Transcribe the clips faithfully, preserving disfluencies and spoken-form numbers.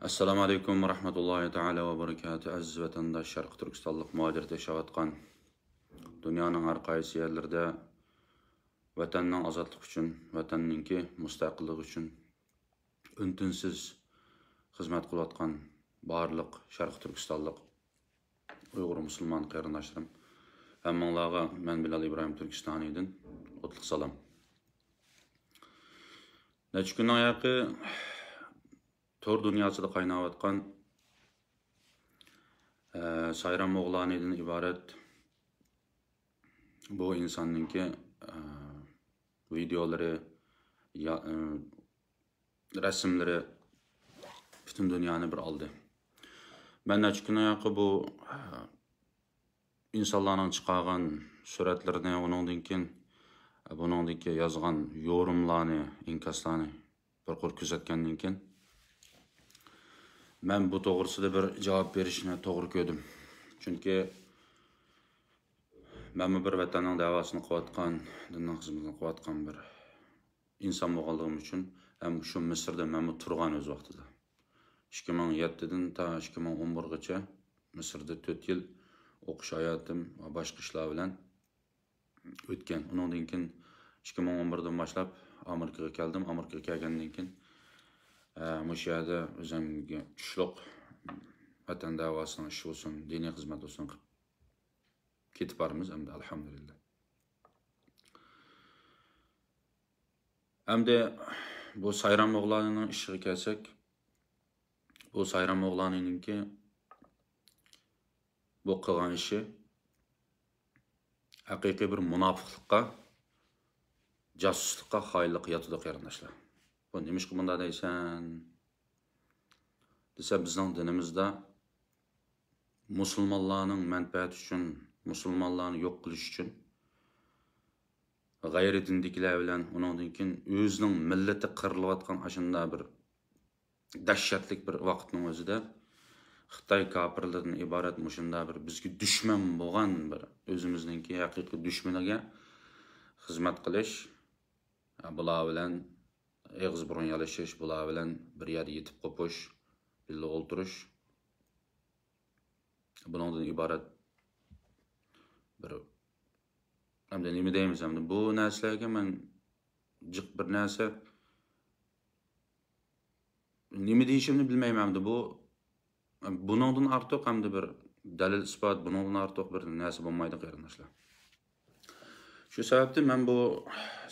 ئەسسالامۇ ئەلەيكۇم ۋە رەھمەتۇللاھى تائالا ۋە بەرىكاتۇھ. ئەزىز ۋەتەنداش، شەرقىي تۈركىستانلىق مۇھاجىرەتتە ياشاۋاتقان، دۇنيانىڭ ھەر قايسى يەرلىرىدە ۋەتەننىڭ ئازادلىقى ئۈچۈن، ۋەتەننىڭكى مۇستەقىللىقى ئۈچۈن ئۈن-تىنسىز خىزمەت قىلىۋاتقان بارلىق شەرقىي تۈركىستانلىق ئۇيغۇر مۇسۇلمان قېرىنداشلىرىم، ھەممىڭلارغا مەن بىلال ئىبراھىم تۈركىستانىدىن ئوتلۇق سالام. نەچچە كۈننىڭ ياقى تور دۇنياسىدا قايناۋاتقان، ئە، سايرام ئوغلانىدىن ئىبارەت بۇ ئىنساننىڭكى، ئە، ۋىدېئولىرى، يا-، ئە، رەسىملىرى پۈتۈن دۇنيانى بىر ئالدى. مەن نەچچە كۈن ئاياققا بۇ، ئە، ئىنسانلارنىڭ چىقارغان سۈرەتلىرىنى، ئۇنىڭدىن كېيىن، ئە، بۇنىڭدىكى يازغان يورۇملارنى، ئىنكاسلارنى بىر قۇر كۆزەتكەندىن كېيىن، مەن بۇ توغرىسىدا بىر جاۋاب بېرىشنى توغرا كۆردۈم. چۈنكى مەنمۇ بىر ۋەتەننىڭ دەۋاسىنى قىلىۋاتقان، دىننىڭ خىزمىتىنى قىلىۋاتقان بىر ئىنسان بولغانلىقىم ئۈچۈن ھەم شۇ مىسىردا مەنمۇ تۇرغان ئۆز ۋاقتىدا. ئىككى مىڭ يەتتىدىن تا ئىككى مىڭ ئون بىرغىچە مىسىردا تۆت يىل ئوقۇش ھاياتىم ۋە باشقا ئىشلار بىلەن ئۆتكەن. ئۇنىڭدىن كېيىن ئىككى مىڭ ئون بىردىن باشلاپ ئامېرىكىغا كەلدىم. ئامېرىكىغا كەلگەندىن كېيىن، ئە، مۇشۇ يەردە ئۆزۈمگە چۈشلۈق ۋەتەن دەۋاسىنىڭ ئىشى بولسۇن، دىنىي خىزمەت بولسۇن قىلىپ كېتىپ بارىمىز ئەمدى، ئەلھەمدۇلىللا. ئەمدى بۇ سايرام ئوغلانىنىڭ ئىشىغا كەلسەك، بۇ سايرام ئوغلانىنىڭكى بۇ قىلغان ئىشى ھەقىقىي بىر مۇناپىقلىققا، جاسۇسلۇققا، خائىنلىققا ياتىدۇ، قېرىنداشلار. بۇ نېمىشقا بۇنداق دەيسەن؟ دېسە، بىزنىڭ دىنىمىزدا مۇسۇلمانلارنىڭ مەنپەئەتى ئۈچۈن، مۇسۇلمانلارنى يوق قىلىش ئۈچۈن، غەيرىي دىندىكىلەر بىلەن، ئۇنىڭدىن كېيىن ئۆزىنىڭ مىللىتى قىرىلىۋاتقان ئاشۇنداق بىر دەھشەتلىك بىر ۋاقىتنىڭ ئۆزىدە خىتاي كاپىرلىرىدىن ئىبارەت مۇشۇنداق بىر بىزگە دۈشمەن بولغان بىر ئۆزىمىزنىڭكى ھەقىقىي دۈشمىنىگە خىزمەت قىلىش، بۇلار بىلەن ئېغىز بۇرۇن يالىشىش، بۇلار بىلەن بىر يەردە يېتىپ قوپۇش، بىللە ئولتۇرۇش، بۇنىڭدىن ئىبارەت بىر، ئەمدى نېمە دەيمىز، ئەمدى بۇ نەرسىلەرگە مەن جىق بىر نەرسە، نېمە دېيىشىمنى بىلمەيمەن. ئەمدى بۇ، بۇنىڭدىن ئارتۇق ئەمدى بىر دەلىل ئىسپات، بۇنىڭدىن ئارتۇق بىر نەرسە بولمايدۇ، قېرىنداشلار. شۇ سەۋەبتىن مەن بۇ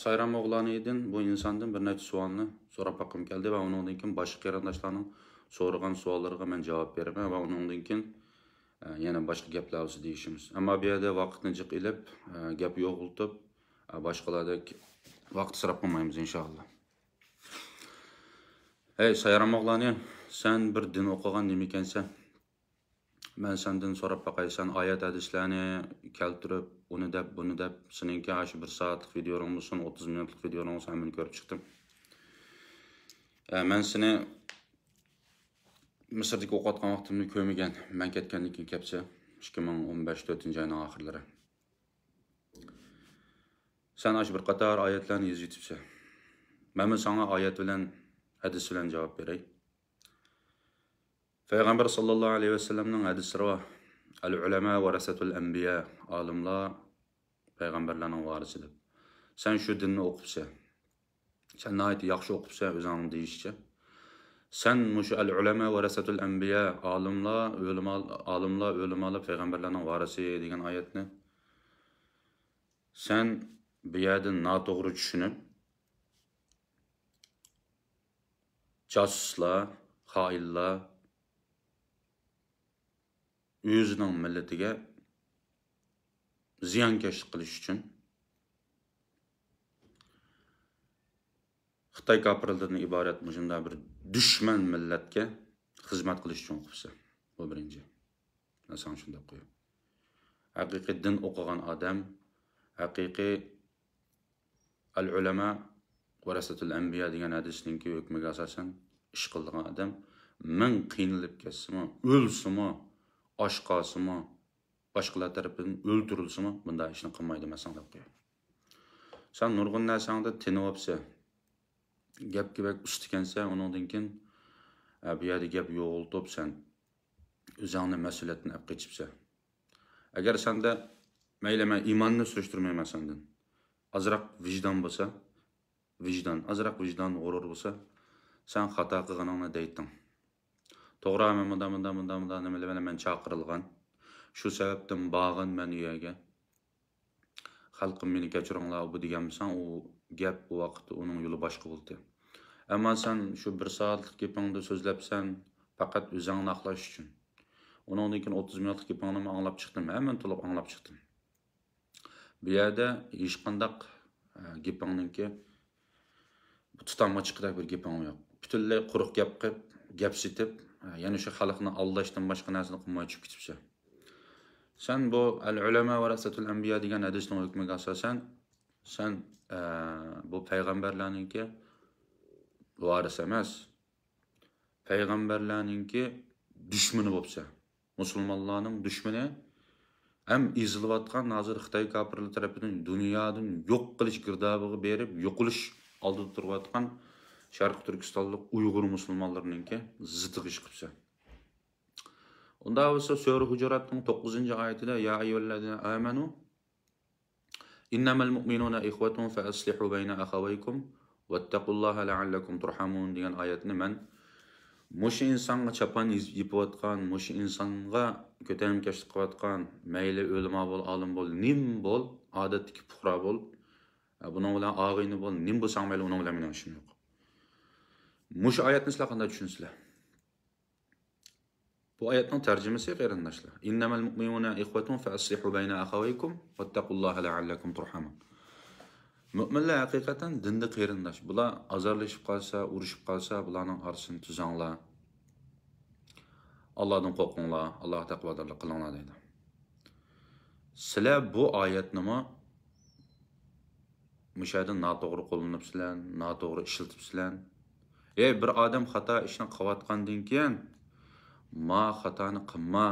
سايرام ئوغلانىدىن، بۇ ئىنساندىن بىر نەچچە سوئالنى سوراپ باققۇم كەلدى ۋە ئۇنىڭدىن كېيىن باشقا قېرىنداشلارنىڭ سورىغان سوئاللىرىغا مەن جاۋاب بېرىمەن ۋە ئۇنىڭدىن كېيىن، ئە، يەنە باشقا گەپلەر بولسا دېيىشىمىز. ئەمما بۇ يەردە ۋاقىتنى جىق ئېلىپ، ئە، گەپ يوغىلىتىپ، ئە، باشقىلاردەك ۋاقىت ئىسراپ قىلمايمىز، ئىنشائاللا. ھەي، سايرام ئوغلانى، سەن بىر دىن ئوقۇغان نېمىكەنسەن؟ مەن سەندىن سوراپ باقاي، سەن ئايەت ھەدىسلەرنى كەلتۈرۈپ، ئۇنى دەپ، بۇنى دەپ، سېنىڭكى ئاشۇ بىر سائەتلىق ۋىدېئولىرىڭ بولسۇن، ئوتتۇز مىنۇتلۇق ۋىدېئولىرىڭ بولسۇن، ھەممىنى كۆرۈپ چىقتىم. ئە، مەن سېنى مىسىردىكى ئوقۇۋاتقان ۋاقتىمدا كۆرمىگەن، مەن كەتكەندىن كېيىن كەپسە، ئىككى مىڭ ئون بەش تۆتىنچى ئاينىڭ ئاخىرلىرى. سەن ئاشۇ بىر قاتار ئايەتلەرنى يېزىۋېتىپسەن. مەنمۇ ساڭا ئايەت بىلەن، ھەدىس بىلەن جاۋاب بېرەي. پەيغەمبەر ساللاللاھۇ ئەلەيھى ۋەسەللەمنىڭ ھەدىسلىرى بار. «ئەل ئۇلەما ۋەرەسەتۇل ئەنبىيا»، ئالىملار پەيغەمبەرلەرنىڭ ۋارىسى دەپ. سەن شۇ دىننى ئوقۇپسەن. سەن ناھايىتى ياخشى ئوقۇپسەن، ئۆزۈڭنىڭ دېيىشىچە. سەن مۇشۇ «ئەل ئۇلەما ۋەرەسەتۇل ئەنبىيا»، ئالىملار، ئۆلىما، ئالىملار، ئۆلىمالار پەيغەمبەرلەرنىڭ ۋارىسى دېگەن ئايەتنى سەن بۇ يەردە ناتوغرا چۈشىنىپ، جاسۇسلار، خائىنلار ئۆزىنىڭ مىللىتىگە زىيانكەشلىك قىلىش ئۈچۈن خىتاي كاپىرلىرىدىن ئىبارەت مۇشۇنداق بىر دۈشمەن مىللەتكە خىزمەت قىلىش ئۈچۈن ئوقۇپسەن. بۇ بىرىنچى. مەن ساڭا شۇنداق قوياي. ھەقىقىي دىن ئوقۇغان ئادەم، ھەقىقىي «ئەل ئۇلەما ۋەرەسەتۇل ئەنبىيا» دېگەن ھەدىسنىڭكى ھۆكمىگە ئاساسەن ئىش قىلىدىغان ئادەم مىڭ قىينىلىپ كەتسىمۇ، ئۆلسىمۇ، ئاچ قالسىمۇ، باشقىلار تەرىپىدىن ئۆلتۈرۈلسىمۇ، بۇنداق ئىشنى قىلمايدۇ، مەن ساڭا دەپ قوياي. سەن نۇرغۇن نەرسەڭدە تېنىۋاپسەن. گەپكە بەك ئۇستىكەنسەن، ئۇنىڭدىن كېيىن، ھە، بۇ يەردە گەپ يوغۇلتۇپ سەن ئۆزۈڭنى مەسئۇلىيەتتىن ئەپ قېچىپسەن. ئەگەر سەندە، مەيلى، مەن ئىماننى سۈرۈشتۈرمەيمەن سەندىن. ئازراق ۋىجدان بولسا، ۋىجدان، ئازراق ۋىجدان، غۇرۇر بولسا، سەن خاتا قىلغىنىڭنى دەيتتىڭ. توغرا، مەن مۇنداق، مۇنداق، مۇنداق، مۇنداق نېمىلەر بىلەن مەن چاقىرىلغان. شۇ سەۋەبتىن بارغان مەن ئۇ يەرگە. خەلقىم، مېنى كەچۈرۈڭلار، بۇ دېگەنمىسەڭ، ئۇ گەپ ئۇ ۋاقىتتا ئۇنىڭ يولى باشقا بولدى. ئەمما سەن شۇ بىر سائەتلىك گېپىڭدە سۆزلەپسەن، پەقەت ئۆزۈڭنى ئاقلاش ئۈچۈن. ئۇنىڭدىن كېيىن ئوتتۇز مىنۇتلۇق گېپىڭنىمۇ ئاڭلاپ چىقتىم، ھەممىنى تولۇق ئاڭلاپ چىقتىم. بۇ يەردە ھېچقانداق، ئە، گېپىڭنىڭكى تۇتامغا چىققۇدەك بىر گېپىڭ يوق. پۈتۈنلەي قۇرۇق گەپ قىلىپ، گەپ سېتىپ، ئە، يەنە شۇ خەلقنى ئالداشتىن باشقا نەرسىنى قىلماي چۈشۈپ كېتىپسەن. سەن بۇ «ئەل ئۇلەما ۋەرەسەتۇل ئەنبىيا» دېگەن ھەدىسنىڭ ھۆكمىگە ئاساسەن، سەن، ئە، بۇ پەيغەمبەرلەرنىڭكى ۋارىسى ئەمەس، پەيغەمبەرلەرنىڭكى دۈشمىنى بوپسەن. مۇسۇلمانلارنىڭ دۈشمىنى ھەم ئېزىلىۋاتقان، ھازىر خىتاي كاپىرلىرى تەرىپىدىن دۇنيادىن يوق قىلىش گىردابىغا بېرىپ، يوقىلىش ئالدىدا تۇرۇۋاتقان شەرقىي تۈركىستانلىق ئۇيغۇر مۇسۇلمانلىرىنىڭكى زىتىغا چىقىپسەن. ئۇنداق بولسا، سۈرە ھۇجۇراتنىڭ توققۇزىنچى ئايىتىدە، «يا ئەييۇھەللەزىنە ئامەنۇ، ئىننەمەل مۇئمىنۇنە ئىخۋەتۇن فەئەسلىھۇ بەينە ئەخەۋەيكۇم ۋەتتەقۇللاھە لەئەللەكۇم تۇرھەمۇن» دېگەن ئايەتنى مەن مۇشۇ ئىنسانغا چاپان يېپىۋاتقان، مۇشۇ ئىنسانغا كۆتەرمىكەشلىك قىلىۋاتقان، مەيلى ئۆلىما بول، ئالىم بول، نېمە بول، ئادەتتىكى پۇقرا بول، بۇنىڭ بىلەن ئاغىنە بول، نېمە بولساڭ مەيلى، ئۇنىڭ بىلەن مېنىڭ ئىشىم يوق. مۇشۇ ئايەتنى سىلەر قانداق چۈشىنىسىلەر؟ بۇ ئايەتنىڭ تەرجىمىسى، قېرىنداشلار، «ئىننەمەل مۇئمىنۇنە ئىخۋەتۇن فەئەسلىھۇ بەينە ئەخەۋەيكۇم ۋەتتەقۇللاھە لەئەللەكۇم تۇرھەمۇن.» مۆمىنلەر ھەقىقەتەن دىندا قېرىنداش. بۇلار ئازارلىشىپ قالسا، ئۇرۇشۇپ قالسا، بۇلارنىڭ ئارىسىنى تۈزەڭلار. ئاللادىن قورقۇڭلار، ئاللاغا تەقۋادارلىق قىلىڭلار دەيدۇ. سىلەر بۇ ئايەتنىمۇ مۇشۇ يەردە ناتوغرا قوللىنىپسىلەر، ناتوغرا ئىشلىتىپسىلەر. ئەي، بىر ئادەم خاتا ئىشنى قىلىۋاتقاندىن كېيىن، «ما خاتانى قىلما،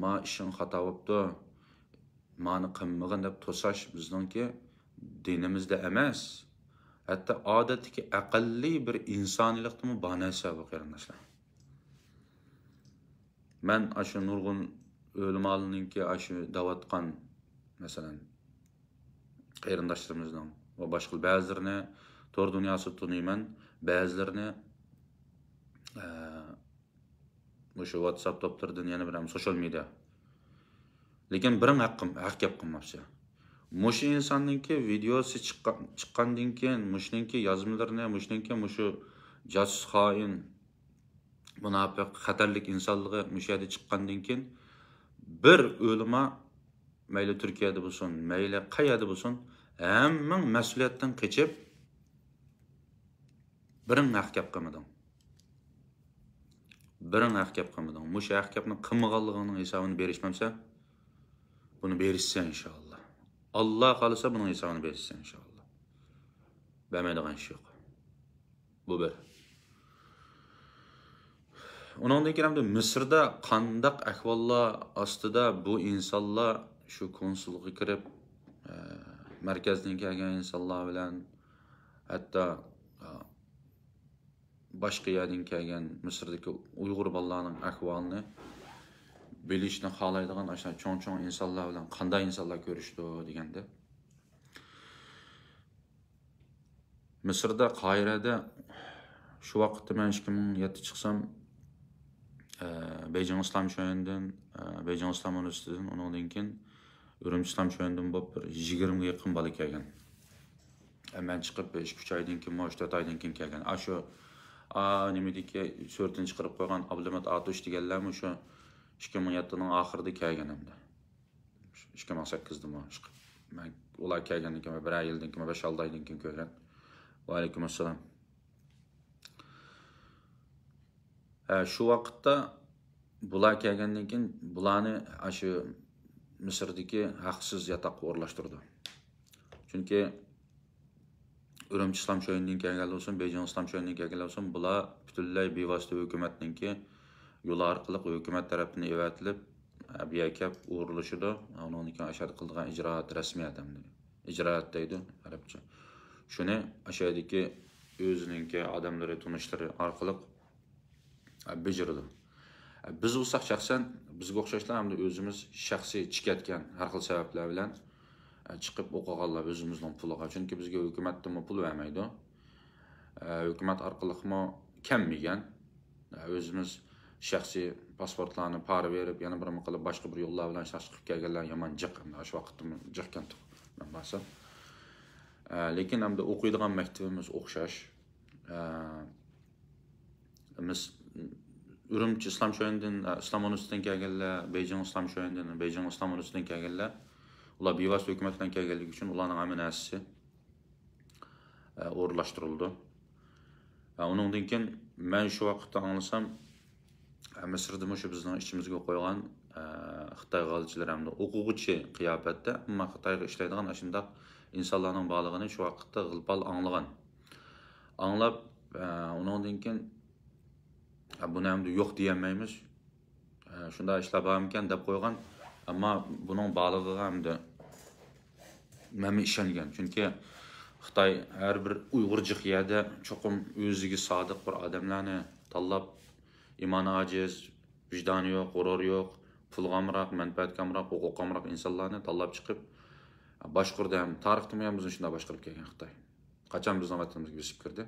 ما ئىشىڭ خاتا بوپتۇ، مانى قىلمىغىن» دەپ توساش بىزنىڭكى دىنىمىزدە ئەمەس. ھەتتا ئادەتتىكى ئەقەللىي بىر ئىنسانىيلىقتىمۇ بار نەرسە بۇ، قېرىنداشلار. مەن ئاشۇ نۇرغۇن ئۆلىمالارنىڭكى ئاشۇ دەۋاتقان، مەسىلەن، قېرىنداشلىرىمىزنىڭ ۋە باشقا بەزىلىرىنى تور دۇنياسىدا تونۇيمەن، بەزىلىرىنى، ئە، مۇشۇ ۋاتساپ توپلىرىدىن، يەنە بىر سوشال مېدىيا. لېكىن بىرىڭ ھەققىم، ھەق گەپ قىلماپسەن. مۇشۇ ئىنساننىڭكى ۋىدېئوسى چىققان، چىققاندىن كېيىن، مۇشۇنىڭكى يازمىلىرىنى، مۇشۇنىڭكى مۇشۇ جاسۇس، خائىن، مۇناپىق، خەتەرلىك ئىنسانلىقى مۇشۇ يەردە چىققاندىن كېيىن، بىر ئۆلىما، مەيلى تۈركىيەدە بولسۇن، مەيلى قەيەردە بولسۇن، ھەممىڭ مەسئۇلىيەتتىن قېچىپ، بىرىڭ ھەق گەپ قىلمىدىڭ. بىرىڭ ھەق گەپ قىلمىدىڭ. مۇشۇ ھەق گەپنى قىلمىغانلىقىڭنىڭ ھېسابىنى بېرىشمەمسەن، بۇنى بېرىشسەن ئىنشائاللا. ئاللا خالىسا بۇنىڭ ھېسابىنى بېرىشسەن ئىنشائاللا. بەرمەيدىغان ئىش يوق. بۇ بىر. ئۇنىڭدىن كېيىن ئەمدى مىسىردا قانداق ئەھۋاللار ئاستىدا بۇ ئىنسانلار شۇ كونسۇلغا كىرىپ، ئە، مەركەزدىن كەلگەن ئىنسانلار بىلەن ھەتتا، ئە، باشقا يەردىن كەلگەن مىسىردىكى ئۇيغۇر بالىلارنىڭ ئەھۋالىنى بىلىشنى خالايدىغان ئاشۇ چوڭ-چوڭ ئىنسانلار بىلەن قانداق ئىنسانلار كۆرۈشىدۇ دېگەندە، مىسىردا، قاھىرەدە شۇ ۋاقىتتا مەن ئىككى مىڭ يەتتە چىقسام، ئە، بېيجىڭ ئىسلام شۆيۈەندىن، ئە، بېيجىڭ ئىسلام ئۇنىۋېرسىتېتىدىن، ئۇنىڭدىن كېيىن ئۈرۈمچى ئىسلام شۆيۈەندىن بولۇپ بىر يىگىرمىگە يېقىن بالا كەلگەن. ئە، مەن چىقىپ بىر ئىككى، ئۈچ ئايدىن كېيىنمۇ، ئۈچ، تۆت ئايدىن كېيىن كەلگەن. ئاشۇ، ئا، نېمىدىكى سۈرىتىنى چىقىرىپ قويغان ئابلىمەت ئاتۇش دېگەنلەرمۇ شۇ ئىككى مىڭ يەتتىنىڭ ئاخىرىدا كەلگەن ئەمدى. ئىككى مىڭ سەككىزدىمۇ ئىشقىلىپ، مەن ئۇلار كەلگەندىن كېيىن بىرەر يىلدىن كېيىن، بەش-ئالتە ئايدىن كېيىن كۆرگەن. ۋەئەلەيكۇم ئەسسالام. ھە، شۇ ۋاقىتتا بۇلار كەلگەندىن كېيىن بۇلارنى ئاشۇ مىسىردىكى ھەقسىز ياتاققا ئورۇنلاشتۇرىدۇ. چۈنكى ئۈرۈمچى ئىسلام شۆيۈەندىن كەلگەنلەر بولسۇن، بېيجىڭ ئىسلام شۆيۈەندىن كەلگەنلەر بولسۇن، بۇلار پۈتۈنلەي بىۋاسىتە ھۆكۈمەتنىڭكى يولى ئارقىلىق ھۆكۈمەت تەرەپتىن ئېۋەتىلىپ، بۇ يەرگە كەپ ئورۇنلىشىدۇ. ئۇنىڭدىن كېيىن ئاشۇ يەردە قىلىدىغان ئىجرائات، رەسمىيەت ئەمدى. ئىجرائات دەيدۇ ئەرەبچە. شۇنى ئاشۇ يەردىكى ئۆزىنىڭكى ئادەملىرى، تونۇشلىرى ئارقىلىق بېجىرىدۇ. بىز بولساق شەخسەن، بىزگە ئوخشاشلا ھەمدە ئۆزىمىز شەخسىي چېكىۋەتكەن ھەر خىل سەۋەبلەر بىلەن چىقىپ ئوقۇغانلار ئۆزىمىزنىڭ پۇلىغا. چۈنكى بىزگە ھۆكۈمەتتىنمۇ پۇل بەرمەيدۇ. ھۆكۈمەت ئارقىلىقمۇ كەلمىگەن. ئۆزىمىز شەخسىي پاسپورتلارنى پارا بېرىپ، يەنە بىرمۇ قىلىپ، باشقا بىر يوللار بىلەن شەخس چىقىپ كەلگەنلەر يامان جىق. ئەمدى ئاشۇ ۋاقىتتىمۇ جىقكەن مەن بارسام. لېكىن ئەمدى ئوقۇيدىغان مەكتىپىمىز ئوخشاش. مىس-، ئۈرۈمچى ئىسلام شۆيۈەندىن، ئىسلام ئۇنىۋېرسىتېتىدىن كەلگەنلەر، بېيجىڭ ئىسلام شۆيۈەندىن، بېيجىڭ ئىسلام ئۇنىۋېرسىتېتىدىن كەلگەنلەر، ئۇلار بىۋاسىتە ھۆكۈمەت بىلەن كەلگەنلىكى ئۈچۈن ئۇلارنىڭ ھەممە نەرسىسى، ئە، ئورۇنلاشتۇرۇلىدۇ. ئە، ئۇنىڭدىن كېيىن مەن شۇ ۋاقىتتا ئاڭلىسام، ئە، مىسىردا مۇشۇ بىزنىڭ ئىچىمىزگە قويغان، ئە، خىتاي غالچىلىرى ھەمدە ئوقۇغۇچى قىياپەتتە، ئەمما خىتايغا ئىشلەيدىغان ئاشۇنداق ئىنسانلارنىڭ بارلىقىنى شۇ ۋاقىتتا غىلپال ئاڭلىغان. ئاڭلاپ، ئە، ئۇنىڭدىن كېيىن، ئە، بۇنى ئەمدى يوق دېيەلمەيمىز. ئە، شۇنداق ئىشلار بارمىكەن دەپ قويغان. ئەمما بۇنىڭ بارلىقىغا ئەمدى مەنمۇ ئىشەنگەن. چۈنكى خىتاي ھەر بىر ئۇيغۇر جىق يەردە چوقۇم ئۆزىگە سادىق بىر ئادەملەرنى تاللاپ، ئىمانى ئاجىز، ۋىجدانى يوق، غۇرۇرى يوق، پۇلغا ئامراق، مەنپەئەتكە ئامراق، ھوقۇققا ئامراق ئىنسانلارنى تاللاپ چىقىپ باشقۇردى ھەم تارىختىمۇ ھەم بىزنى شۇنداق باشقۇرۇپ كەلگەن خىتاي. قاچان بىزنىڭ ۋەتىنىمىزگە بېسىپ كىردى.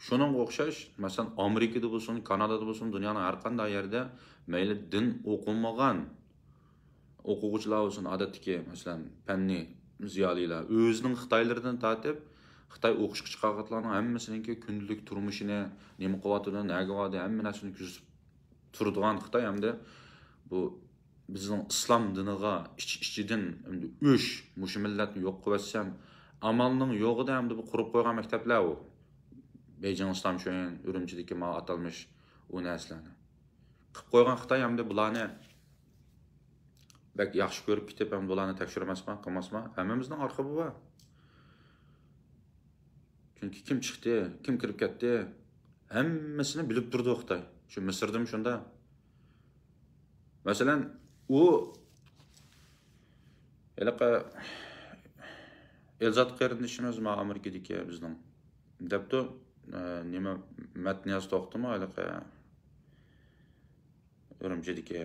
شۇنىڭغا ئوخشاش، مەسىلەن، ئامېرىكىدا بولسۇن، كانادادا بولسۇن، دۇنيانىڭ ھەر قانداق يەردە مەيلى دىن ئوقۇمىغان ئوقۇغۇچىلار بولسۇن، ئادەتتىكى، مەسىلەن، پەننىي زىيالىيلار ئۆزىنىڭ خىتايلىرىدىن تارتىپ، خىتاي ئوقۇشقا چىقارغانلارنىڭ ھەممىسىنىڭكى كۈندىلىك تۇرمۇشىنى، نېمە قىلىۋاتىدۇ، نەگە باردى، ھەممە نەرسىنى كۆزىتىپ تۇرىدىغان خىتاي ھەمدە بۇ بىزنىڭ ئىسلام دىنىغا ئىچ-ئىچىدىن ئەمدى ئۆچ، مۇشۇ مىللەتنى يوق قىلىۋەتسەم، ئامالنىڭ يوقىدا ئەمدى بۇ قۇرۇپ قويغان مەكتەپلەر ئۇ. بېيجىڭ ئىسلام شۆيۈەن، ئۈرۈمچىدىكى ما ئاتالمىش ئۇ نەرسىلەرنى قىلىپ قويغان خىتاي ئەمدى بۇلارنى بەك ياخشى كۆرۈپ كېتىپ، ئەمدى بۇلارنى تەكشۈرمەسما، قىلماسما؟ ھەممىمىزنىڭ ئارخىپى بار. چۈنكى كىم چىقتى، كىم كىرىپ كەتتى، ھەممىسىنى بىلىپ تۇرىدۇ خىتاي. شۇ مىسىردىمۇ شۇنداق. مەسىلەن، ئۇ ھېلىقى ئېلزات قېرىندىشىمىز، ما ئامېرىكىدىكى بىزنىڭ، دەپتۇ، ئە، نېمە، مەتنىياز توختىمۇ ھېلىقى ئۈرۈمچىدىكى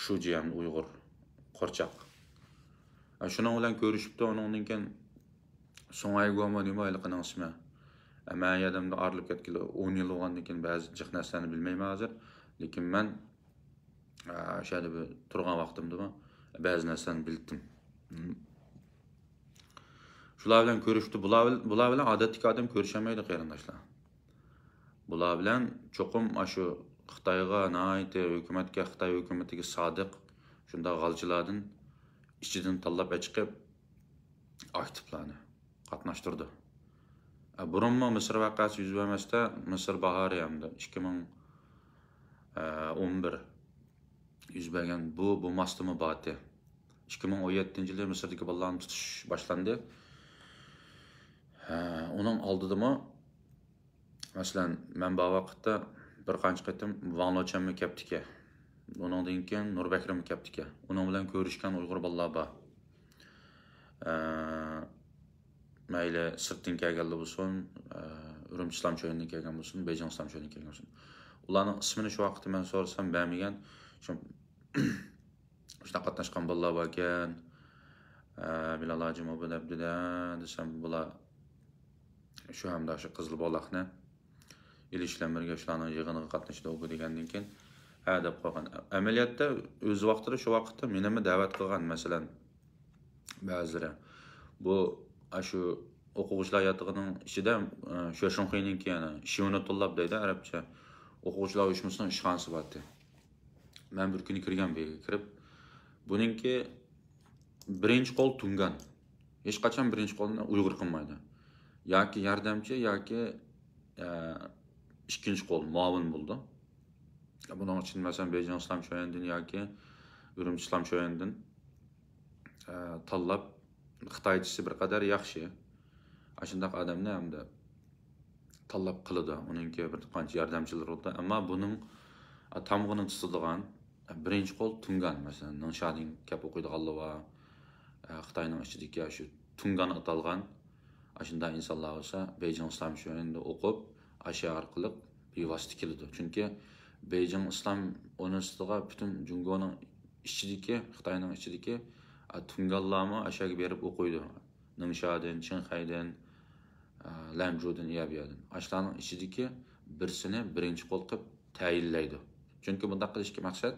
شۇجيەن ئۇيغۇر قورچاق. ئە، شۇنىڭ بىلەن كۆرۈشۈپتۇ، ئۇنىڭدىن كېيىن سۇڭئەيگومۇ نېمە ھېلىقىنىڭ ئىسمى. ئە، مەن ئادەمدە ئايرىلىپ كەتكىلى ئون يىل بولغاندىن كېيىن بەزى جىق نەرسىلەرنى بىلمەيمەن ھازىر. لېكىن مەن، ئە، شۇ يەردە بىر تۇرغان ۋاقتىمدىمۇ بەزى نەرسىلەرنى بىلدىم. شۇلار بىلەن كۆرۈشتى. بۇلار بىل-، بۇلار بىلەن ئادەتتىكى ئادەم كۆرۈشەلمەيدۇ، قېرىنداشلار. بۇلار بىلەن چوقۇم ئاشۇ خىتايغا ناھايىتى، ھۆكۈمەتكە، خىتاي ھۆكۈمىتىگە سادىق شۇنداق غالچىلاردىن ئىچىدىن تاللاپ ئەچىقىپ، ئاكتىپلارنى قاتناشتۇرىدۇ. ئە، بۇرۇنمۇ مىسىر ۋەقەسى يۈز بەرمەستە، مىسىر باھارى ھەمدە ئىككى مىڭ ئون بىر يۈز بەرگەن بۇ، بۇ ماستىمۇ باتى. ئىككى مىڭ ئون يەتتىنچى يىلى مىسىردىكى بالىلارنى تۇتۇش باشلاندى. ھە، ئۇنىڭ ئالدىدىمۇ، مەسىلەن، مەن بار ۋاقىتتا بىر قانچە قېتىم ۋاڭ لوچەنمۇ كەپتىكەن. ئۇنىڭدىن كېيىن نۇربەكرىممۇ كەپتىكەن. ئۇنىڭ بىلەن كۆرۈشكەن ئۇيغۇر بالىلار بار. ئە، مەيلى سىرتتىن كەلگەنلەر بولسۇن، ئە، ئۈرۈمچى ئىسلام شۆيۈەندىن كەلگەن بولسۇن، بېيجىڭ ئىسلام شۆيۈەندىن كەلگەن بولسۇن. ئۇلارنىڭ ئىسمىنى شۇ ۋاقىتتا مەن سورىسام بەرمىگەن. شۇ، شۇنداق قاتناشقان بالىلار باركەن. ئە، بىلال ھاجىمۇ بۇ دەپتۇ-دە دېسەم، بۇلار شۇ ھەمدە شۇ قىزىل بولاقنى ئېلىش بىلەن بىرگە شۇلارنىڭ يىغىنىغا قاتنىشىدۇ بۇ دېگەندىن كېيىن، ھە دەپ قويغان. ئەمەلىيەتتە ئۆز ۋاقتىدا شۇ ۋاقىتتا مېنىمۇ دەۋەت قىلغان، مەسىلەن، بەزىلىرى. بۇ، ئاشۇ ئوقۇغۇچىلار ياتىقىنىڭ ئىچىدە، ئە، شۆشۈڭخۇينىڭكى، يەنى شىۋىنۇتۇللاپ دەيدۇ ئەرەبچە. ئوقۇغۇچىلار ئۇيۇشمىسىنىڭ ئىشخانىسى بارتى. مەن بىر كۈنى كىرگەن بۇ يەرگە كىرىپ. بۇنىڭكى بىرىنچى قول تۇڭگان. ھېچقاچان بىرىنچى قولنى ئۇيغۇر قىلمايدۇ. ياكى ياردەمچى، ياكى، ئە، ئىككىنچى قول مۇئاۋىن بولىدۇ. بۇنىڭ ئۈچۈن، مەسىلەن، بېيجىڭ ئىسلام شۆيۈەندىن ياكى ئۈرۈمچى ئىسلام شۆيۈەندىن، ئە، تاللاپ، خىتايچىسى بىر قەدەر ياخشى. ئاشۇنداق ئادەمنى ھەمدە تاللاپ قىلىدۇ. ئۇنىڭكى بىر قانچە ياردەمچىلىرى بولىدۇ. ئەمما بۇنىڭ، ئە، تامغىنى تۇتىدىغان، ئە، بىرىنچى قول تۇڭگان، مەسىلەن، نىڭشادىن كەپ ئوقۇيدىغانلار بار. ئە، خىتاينىڭ ئىچىدىكى شۇ تۇڭگان ئاتالغان ئاشۇنداق ئىنسانلار بولسا، بېيجىڭ ئىسلام شۆيۈەندە ئوقۇپ، ئاشۇ ئارقىلىق بىۋاسىتە كېلىدۇ. چۈنكى بېيجىڭ ئىسلام ئۇنىۋېرسىتېتىغا پۈتۈن جۇڭگونىڭ ئىچىدىكى، خىتاينىڭ ئىچىدىكى، ئە، تۇڭگانلارمۇ ئاشۇ يەرگە بېرىپ ئوقۇيدۇ. نىڭشادىن، چىڭخەيدىن، ئە، لەنجۇدىن، يا بۇ يەردىن. ئاشۇلارنىڭ ئىچىدىكى بىرسىنى بىرىنچى قول قىلىپ تەيىنلەيدۇ. چۈنكى بۇنداق قىلىشتىكى مەقسەت،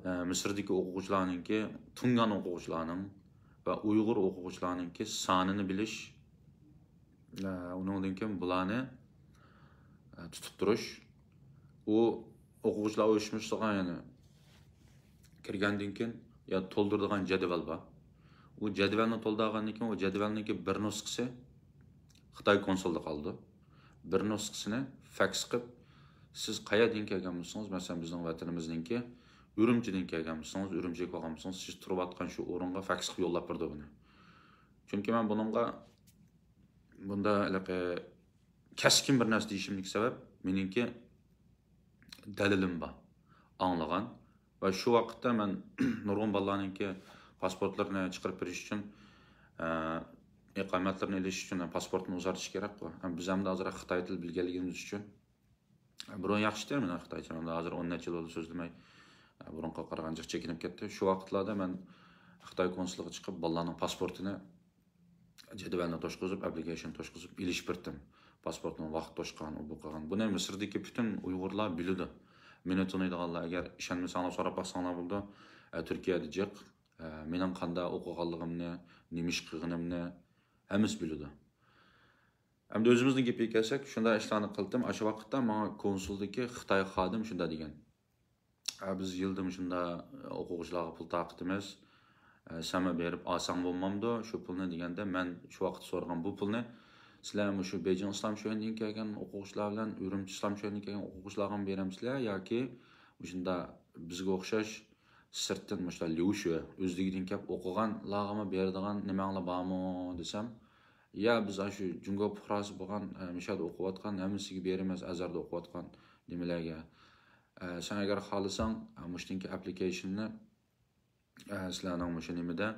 ئە، مىسىردىكى ئوقۇغۇچىلارنىڭكى، تۇڭگان ئوقۇغۇچىلارنىڭ ۋە ئۇيغۇر ئوقۇغۇچىلارنىڭكى سانىنى بىلىش، ئە، ئۇنىڭدىن كېيىن بۇلارنى، ئە، تۇتۇپ تۇرۇش. ئۇ ئوقۇغۇچىلار ئۇيۇشمىسىغا، يەنى، كىرگەندىن كېيىن، يا، تولدۇرىدىغان جەدۋەل بار. ئۇ جەدۋەلنى تولدۇرغاندىن كېيىن، ئۇ جەدۋەلنىڭكى بىر نۇسخىسى خىتاي كونسۇلدا قالىدۇ. بىر نۇسخىسىنى فەكس قىلىپ، سىز قەيەردىن كەلگەن بولسىڭىز، مەسىلەن، بىزنىڭ ۋەتىنىمىزنىڭكى ئۈرۈمچىدىن كەلگەن بولسىڭىز، ئۈرۈمچىگە بارغان بولسىڭىز، سىز تۇرۇۋاتقان شۇ ئورۇنغا فەكس قىلىپ يوللاپ بېرىدۇ بۇنى. چۈنكى مەن بۇنىڭغا بۇندا ھېلىقى كەسكىن بىر نەرسە دېيىشىمدىكى سەۋەب، مېنىڭكى دەلىلىم بار، ئاڭلىغان. ۋە شۇ ۋاقىتتا مەن نۇرغۇن بالىلارنىڭكى پاسپورتلىرىنى چىقىرىپ بېرىش ئۈچۈن، ئە، ئىقامەتلىرىنى ئېلىش ئۈچۈن پاسپورتنى ئۇزارتىش كېرەك قوي. ھەم بىز ھەمدە ئازراق خىتاي تىلى بىلگەنلىكىمىز ئۈچۈن. بۇرۇن ياخشى ئىدى مېنىڭ خىتايچام، ھازىر ئون نەچچە يىل بولدى سۆزلىمەي. بۇرۇنقىغا قارىغاندا جىق چېكىنىپ كەتتى. شۇ ۋاقىتلاردا مەن خىتاي كونسۇلىغا چىقىپ، بالىلارنىڭ پاسپورتىنى، جەدۋەلنى توشقۇزۇپ، ئەپلىكېيشن توشقۇزۇپ ئېلىشىپ بېرىتتىم. پاسپورتنىڭ ۋاقىت توشقان، ئۇ بۇ قىلغان. بۇنى مىسىردىكى پۈتۈن ئۇيغۇرلار بىلىدۇ. مېنى تونۇيدىغانلار، ئەگەر ئىشەنمىسەڭلار سوراپ باقساڭلار بولىدۇ. ئە، تۈركىيەدە جىق، ئە، مېنىڭ قانداق ئوقۇغانلىقىمنى، نېمە ئىش قىلغىنىمنى ھەممىسى بىلىدۇ. ئەمدى ئۆزىمىزنىڭ گېپىگە كەلسەك، شۇنداق ئىشلارنى قىلدىم. ئاشۇ ۋاقىتتا ماڭا كونسۇلدىكى خىتاي خادىم شۇنداق دېگەن: «ئە، بىز يىلدا مۇشۇنداق ئوقۇغۇچىلارغا پۇل تارقىتىمىز. ئە، سەنمۇ بېرىپ ئالساڭ بولمامدۇ شۇ پۇلنى؟» دېگەندە، مەن شۇ ۋاقىتتا سورىغان، بۇ پۇلنى سىلەر مۇشۇ بېيجىڭ ئىسلام شۆيۈەندىن كەلگەن ئوقۇغۇچىلار بىلەن ئۈرۈمچى ئىسلام شۆيۈەندىن كەلگەن ئوقۇغۇچىلارغىمۇ بېرەمسىلەر ياكى مۇشۇنداق بىزگە ئوخشاش سىرتتىن مۇشۇلار ليۇشۈە ئۆزلۈكىدىن كەپ ئوقۇغانلارغىمۇ بېرىدىغان نېمەڭلار بارمۇ دېسەم، يا، بىز ئاشۇ جۇڭگو پۇقراسى بولغان، ئە، مۇشۇ يەردە ئوقۇۋاتقان ھەممىسىگە بېرىمىز، ئەزھەردە ئوقۇۋاتقان نېمىلەرگە. ئە، سەن ئەگەر خالىساڭ، ئە، مۇشۇدىكى ئەپلىكېيشننى، ئە، سىلەرنىڭ مۇشۇ نېمىدە،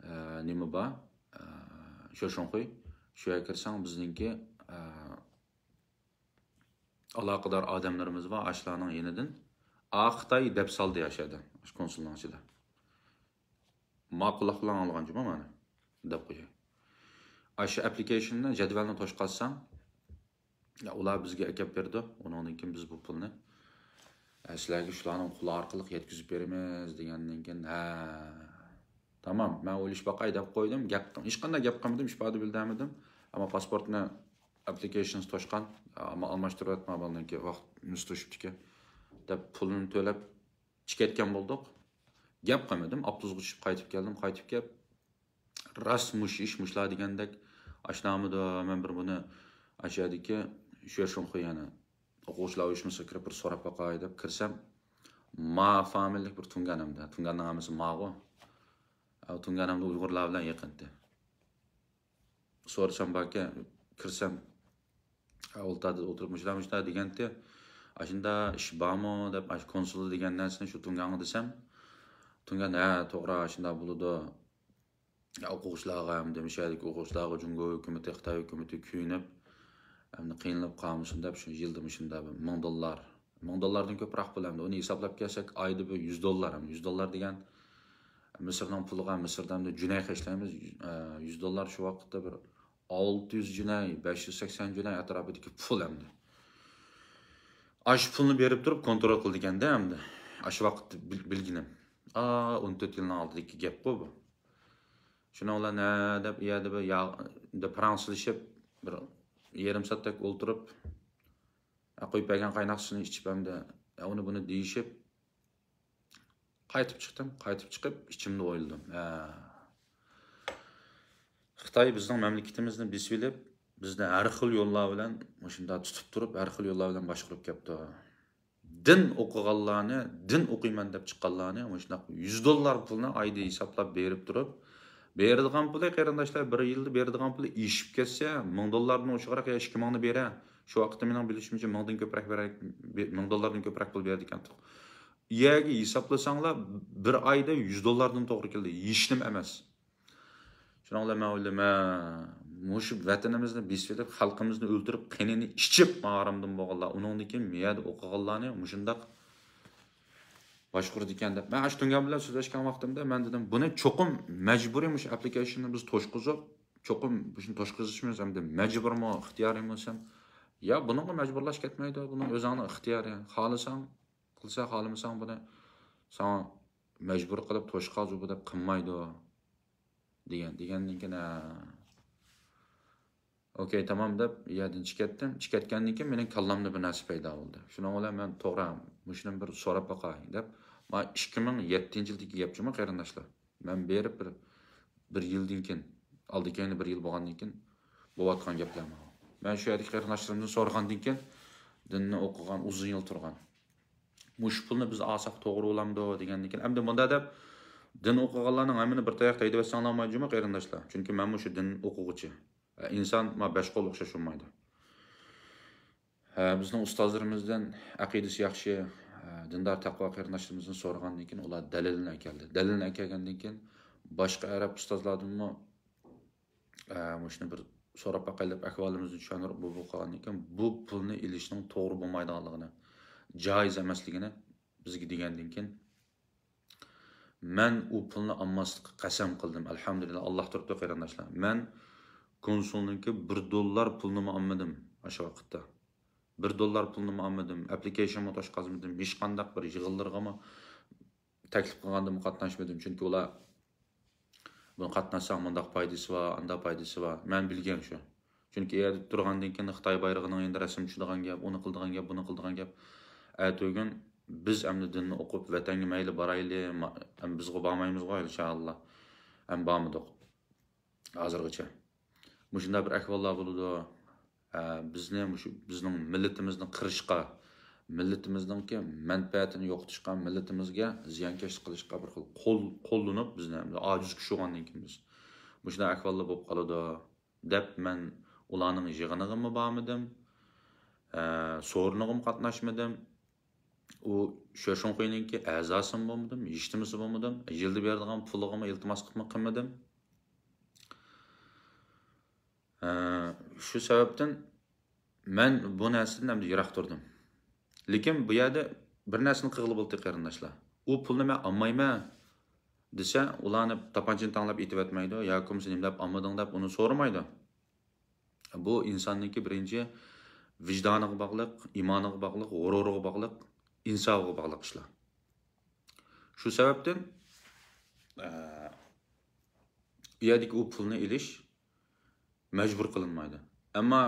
ئە، نېمە بار، ئە، شوشۇنخۇي، شۇ يەرگە كىرسەڭ بىزنىڭكى، ئە، ئالاقىدار ئادەملىرىمىز بار، ئاشۇلارنىڭ يېنىدىن. ئا، خىتاي دەپ سالدى ئاشۇ يەردە، ئاشۇ كونسۇلنىڭ ئىچىدە. ماقۇللۇق بىلەن ئاڭلىغان جۇمۇ مانا، دەپ قوياي. ئاشۇ ئەپلىكېيشننى، جەدۋەلنى توشقازساڭ، يا، ئۇلار بىزگە ئەكەپ بېرىدۇ. ئۇنىڭدىن كېيىن بىز بۇ پۇلنى، ئە، سىلەرگە شۇلارنىڭ قولى ئارقىلىق يەتكۈزۈپ بېرىمىز دېگەندىن كېيىن، ھە، تامام، مەن ئويلىشىپ باقاي دەپ قويدۇم. گەپ، ھېچقانداق گەپ قىلمىدىم، ئىپادە بىلدۈرمىدىم. ئەمما پاسپورتنى، ئەپلىكېيشنسى توشقان، ئەمما ئالماشتۇرۇۋەتمە، بالىنىڭكى ۋاقىت مۇز توشۇپتىكەن، دەپ پۇلىنى تۆلەپ چىقىۋەتكەن بولدۇق. گەپ قىلمىدىم، ئاپتوبۇسقا چۈشۈپ قايتىپ كەلدىم، قايتىپ كەپ، راست مۇشۇ ئىش، مۇشۇلار دېگەندەك، ئاشۇنداقمىدۇ، مەن بىر بۇنى ئاشۇ يەردىكى شۆشۇنخۇي، يەنى ئوقۇغۇچىلار ئۇيۇشمىسىغا كىرىپ بىر سوراپ باقاي دەپ كىرسەم، ما فامىلىلىك بىر تۇڭگان ئەمدى. تۇڭگاننىڭ ھەممىسى ماغۇ. ئە، تۇڭگان ئەمدى ئۇيغۇرلار بىلەن يېقىنتى. سورىسام باركەن، كىرسەم، ئە، ئولتۇردا ئولتۇرۇپ مۇشۇلار، مۇشۇلار دېگەنتى. ئاشۇنداق ئىش بارمۇ دەپ، ئاشۇ كونسۇل دېگەن نەرسىنى شۇ تۇڭگانغا دېسەم، تۇڭگان، ھە، توغرا، ئاشۇنداق بولىدۇ. ئوقۇغۇچىلارغا ھەمدە مۇشۇ يەردىكى ئوقۇغۇچىلارغا جۇڭگو ھۆكۈمىتى، خىتاي ھۆكۈمىتى كۆيۈنۈپ، ھەمدە قىينىلىپ قالمىسۇن دەپ، شۇ يىلدا مۇشۇنداق بىر مىڭ دوللار، مىڭ دوللاردىن كۆپرەك پۇل ئەمدى. ئۇنى ھېسابلاپ كەلسەك، ئايدا بىر يۈز دوللار، ھەم يۈز دوللار دېگەن مىسىرنىڭ پۇلىغا، مىسىردا ئەمدى جۈنەي خەجلەيمىز، ئە، يۈز دوللار شۇ ۋاقىتتا بىر ئالتە يۈز جۈنەي، بەش يۈز سەكسەن جۈنەي ئەتراپىدىكى پۇل ئەمدى. ئاشۇ پۇلنى بېرىپ تۇرۇپ كونترول قىلىدىكەندە ئەمدى. ئاشۇ ۋاقىتتا بىل-، بىلگىنىم. ئا، ئون تۆت يىلنىڭ ئالدىدىكى گەپقۇ بۇ. شۇنىڭ بىلەن ھە دەپ، ئۇ يەردە بىر يا-، بىر پاراڭ سېلىشىپ، بىر يېرىم سائەتتەك ئولتۇرۇپ، ھە، قۇيۇپ بەرگەن قايناق سۇنى ئىچىپ، ئەمدى، ھە، ئۇنى بۇنى دېيىشىپ، قايتىپ چىقتىم. قايتىپ چىقىپ، ئىچىمدە ئويلىدىم. ھە. خىتاي بىزنىڭ مەملىكىتىمىزنى بېسىۋېلىپ، بىزنى ھەر خىل يوللار بىلەن مۇشۇنداق تۇتۇپ تۇرۇپ، ھەر خىل يوللار بىلەن باشقۇرۇپ كەپتۇ. دىن ئوقۇغانلارنى، دىن ئوقۇيمەن دەپ چىققانلارنى مۇشۇنداق يۈز دوللار پۇلنى ئايدا ھېسابلاپ بېرىپ تۇرۇپ، بېرىدىغان پۇلى، قېرىنداشلار، بىر يىلدا بېرىدىغان پۇلى ئېشىپ كەتسە، مىڭ دوللاردىن ئوشۇقراق يا ئىككى مىڭنى بېرە. شۇ ۋاقىتتا مېنىڭ بىلىشىمچە، مىڭدىن كۆپرەك بېرە-، بى-، مىڭ دوللاردىن كۆپرەك پۇل بېرىدىكەنتۇق. يەرگە ھېسابلىساڭلار، بىر ئايدا يۈز دوللاردىن توغرا كېلدى. ھېچنېمە ئەمەس. شۇنىڭ بىلەن مەن ئويلىدىم، ھە، مۇشۇ ۋەتىنىمىزنى بېسىۋېلىپ، خەلقىمىزنى ئۆلتۈرۈپ، قېنىنى ئىچىپ، ماڭارامدىن بولغانلار، ئۇنىڭدىن كېيىن مۇ يەردە ئوقۇغانلارنى مۇشۇنداق باشقۇرىدىكەن دەپ. مەن ئاشۇ تۇڭگان بىلەن سۆزلەشكەن ۋاقتىمدا مەن دېدىم، بۇنى چوقۇم مەجبۇرىي مۇشۇ ئەپلىكېيشننى بىز توشقۇزۇپ، چوقۇم مۇشۇنى توشقۇزۇشىمىز ئەمدى مەجبۇرمۇ، ئىختىيارىيمۇ دېسەم، يا، بۇنىڭغا مەجبۇرلاش كەتمەيدۇ، بۇنىڭ ئۆزۈڭنىڭ ئىختىيارى. خالىساڭ قىلسا، خالىمىساڭ بۇنى ساڭا مەجبۇر قىلىپ توشقازۇ بۇ دەپ قىلمايدۇ دېگەن. دېگەندىن كېيىن، ھە، ئوكەي، تامام دەپ يەردىن چىقىۋەتتىم. چىقىۋەتكەندىن كېيىن مېنىڭ كاللامدا بىر نەرسە پەيدا بولدى. شۇنىڭ بىلەن مەن توغرا مۇشۇنى بىر سوراپ باقاي دەپ، مانا ئىككى مىڭ يەتتىنچى يىلدىكى گەپ جۇمۇ قېرىنداشلار. مەن بېرىپ بىر، بىر يىلدىن كېيىن، ئالدى كەينى بىر يىل بولغاندىن كېيىن بولۇۋاتقان گەپلەر مانا. مەن شۇ يەردىكى قېرىنداشلىرىمدىن سورىغاندىن كېيىن، دىننى ئوقۇغان، ئۇزۇن يىل تۇرغان. مۇشۇ پۇلنى بىز ئالساق توغرا بولامدۇ دېگەندىن كېيىن، ئەمدى مۇنداق دەپ، دىن ئوقۇغانلارنىڭ ھەممىنى بىر تاياقتا ھەيدىۋەتسەڭلار بولمايدۇ جۇمۇ قېرىنداشلار. چۈنكى مەنمۇ شۇ دىن ئوقۇغۇچى. ئىنسان ما بەش قول ئوخشاش بولمايدۇ. ھە، بىزنىڭ ئۇستازلىرىمىزدىن ئەقىدىسى ياخشى، ھە، دىندار تەقۋا قېرىنداشلىرىمىزدىن سورىغاندىن كېيىن، ئۇلار دەلىلىنى ئەكەلدى. دەلىلىنى ئەكەلگەندىن كېيىن، باشقا ئەرەب ئۇستازلاردىنمۇ، ھە، مۇشۇنى بىر سوراپ باقايلى دەپ، ئەھۋالىمىزنى چۈشەندۈرۈپ، بۇ، بۇ قىلغاندىن كېيىن، بۇ پۇلنى ئېلىشنىڭ توغرا بولمايدىغانلىقىنى، جائىز ئەمەسلىكىنى بىزگە دېگەندىن كېيىن، مەن ئۇ پۇلنى ئالماسلىققا قەسەم قىلدىم. ئەلھەمدۇلىللا، ئاللا تۇرۇپتۇ قېرىنداشلار. مەن كونسۇلنىڭكى بىر دوللار پۇلىنىمۇ ئالمىدىم ئاشۇ ۋاقىتتا. بىر دوللار پۇلىنىمۇ ئالمىدىم. ئەپلىكېيشنمۇ توشقازمىدىم. ھېچقانداق بىر يىغىنلىرىغىمۇ، تەكلىپ قىلغاندىمۇ قاتناشمىدىم. چۈنكى ئۇلار، بۇنى قاتناشساڭ مۇنداق پايدىسى بار، ئانداق پايدىسى بار. مەن بىلگەن شۇ. چۈنكى ئۇ يەردە تۇرغاندىن كېيىن خىتاي بايرىقىنىڭ يېنىدا رەسىم چۈشىدىغان گەپ، ئۇنى قىلىدىغان گەپ، بۇنى قىلىدىغان گەپ. ئەتىگۈن بىز ئەمدى دىننى ئوقۇپ، ۋەتەنگە مەيلى بارايلى، ما-، ئەمدى بىزغۇ بارمايمىزغۇ، ئىنشائاللا. ئەمدى بارمىدۇق ھازىرغىچە. مۇشۇنداق بىر ئەھۋاللار بولىدۇ. ئە، بىزنى مۇشۇ بىزنىڭ مىللىتىمىزنى قىرىشقا، مىللىتىمىزنىڭكى مەنپەئەتىنى يوقىتىشقا، مىللىتىمىزگە زىيانكەشلىك قىلىشقا بىر خىل قول-، قوللىنىپ، بىزنى ئەمدى ئاجىز كۈچ بولغاندىن كېيىن بىز مۇشۇنداق ئەھۋاللار بولۇپ قالىدۇ دەپ، مەن ئۇلارنىڭ يىغىنىغىمۇ بارمىدىم، ئە، سورۇنىغىمۇ قاتناشمىدىم. ئۇ شۆشۇڭخۇينىڭكى ئەزاسىمۇ بولمىدىم، ھېچنېمىسى بولمىدىم. يىلدا بېرىدىغان پۇلىغىمۇ ئىلتىماس قىلما قىلمىدىم. ئە، شۇ سەۋەبتىن مەن بۇ نەرسىدىن ئەمدى يىراق تۇردۇم. لېكىن بۇ يەردە بىر نەرسىنى قىلغىلى بولدى، قېرىنداشلار. ئۇ پۇلنى مەن ئالمايمەن دېسە، ئۇلارنى تاپانچىنى تەڭلەپ ئېتىۋەتمەيدۇ، ياكى بولمىسا نېمە دەپ ئالمىدىڭ دەپ ئۇنى سورىمايدۇ. بۇ ئىنساننىڭكى بىرىنچى ۋىجدانىغا باغلىق، ئىمانىغا باغلىق، غۇرۇرىغا باغلىق، ئىنسابىغا باغلىق ئىشلار. شۇ سەۋەبتىن، ئە، ئۇ يەردىكى ئۇ پۇلنى ئېلىش مەجبۇر قىلىنمايدۇ. ئەمما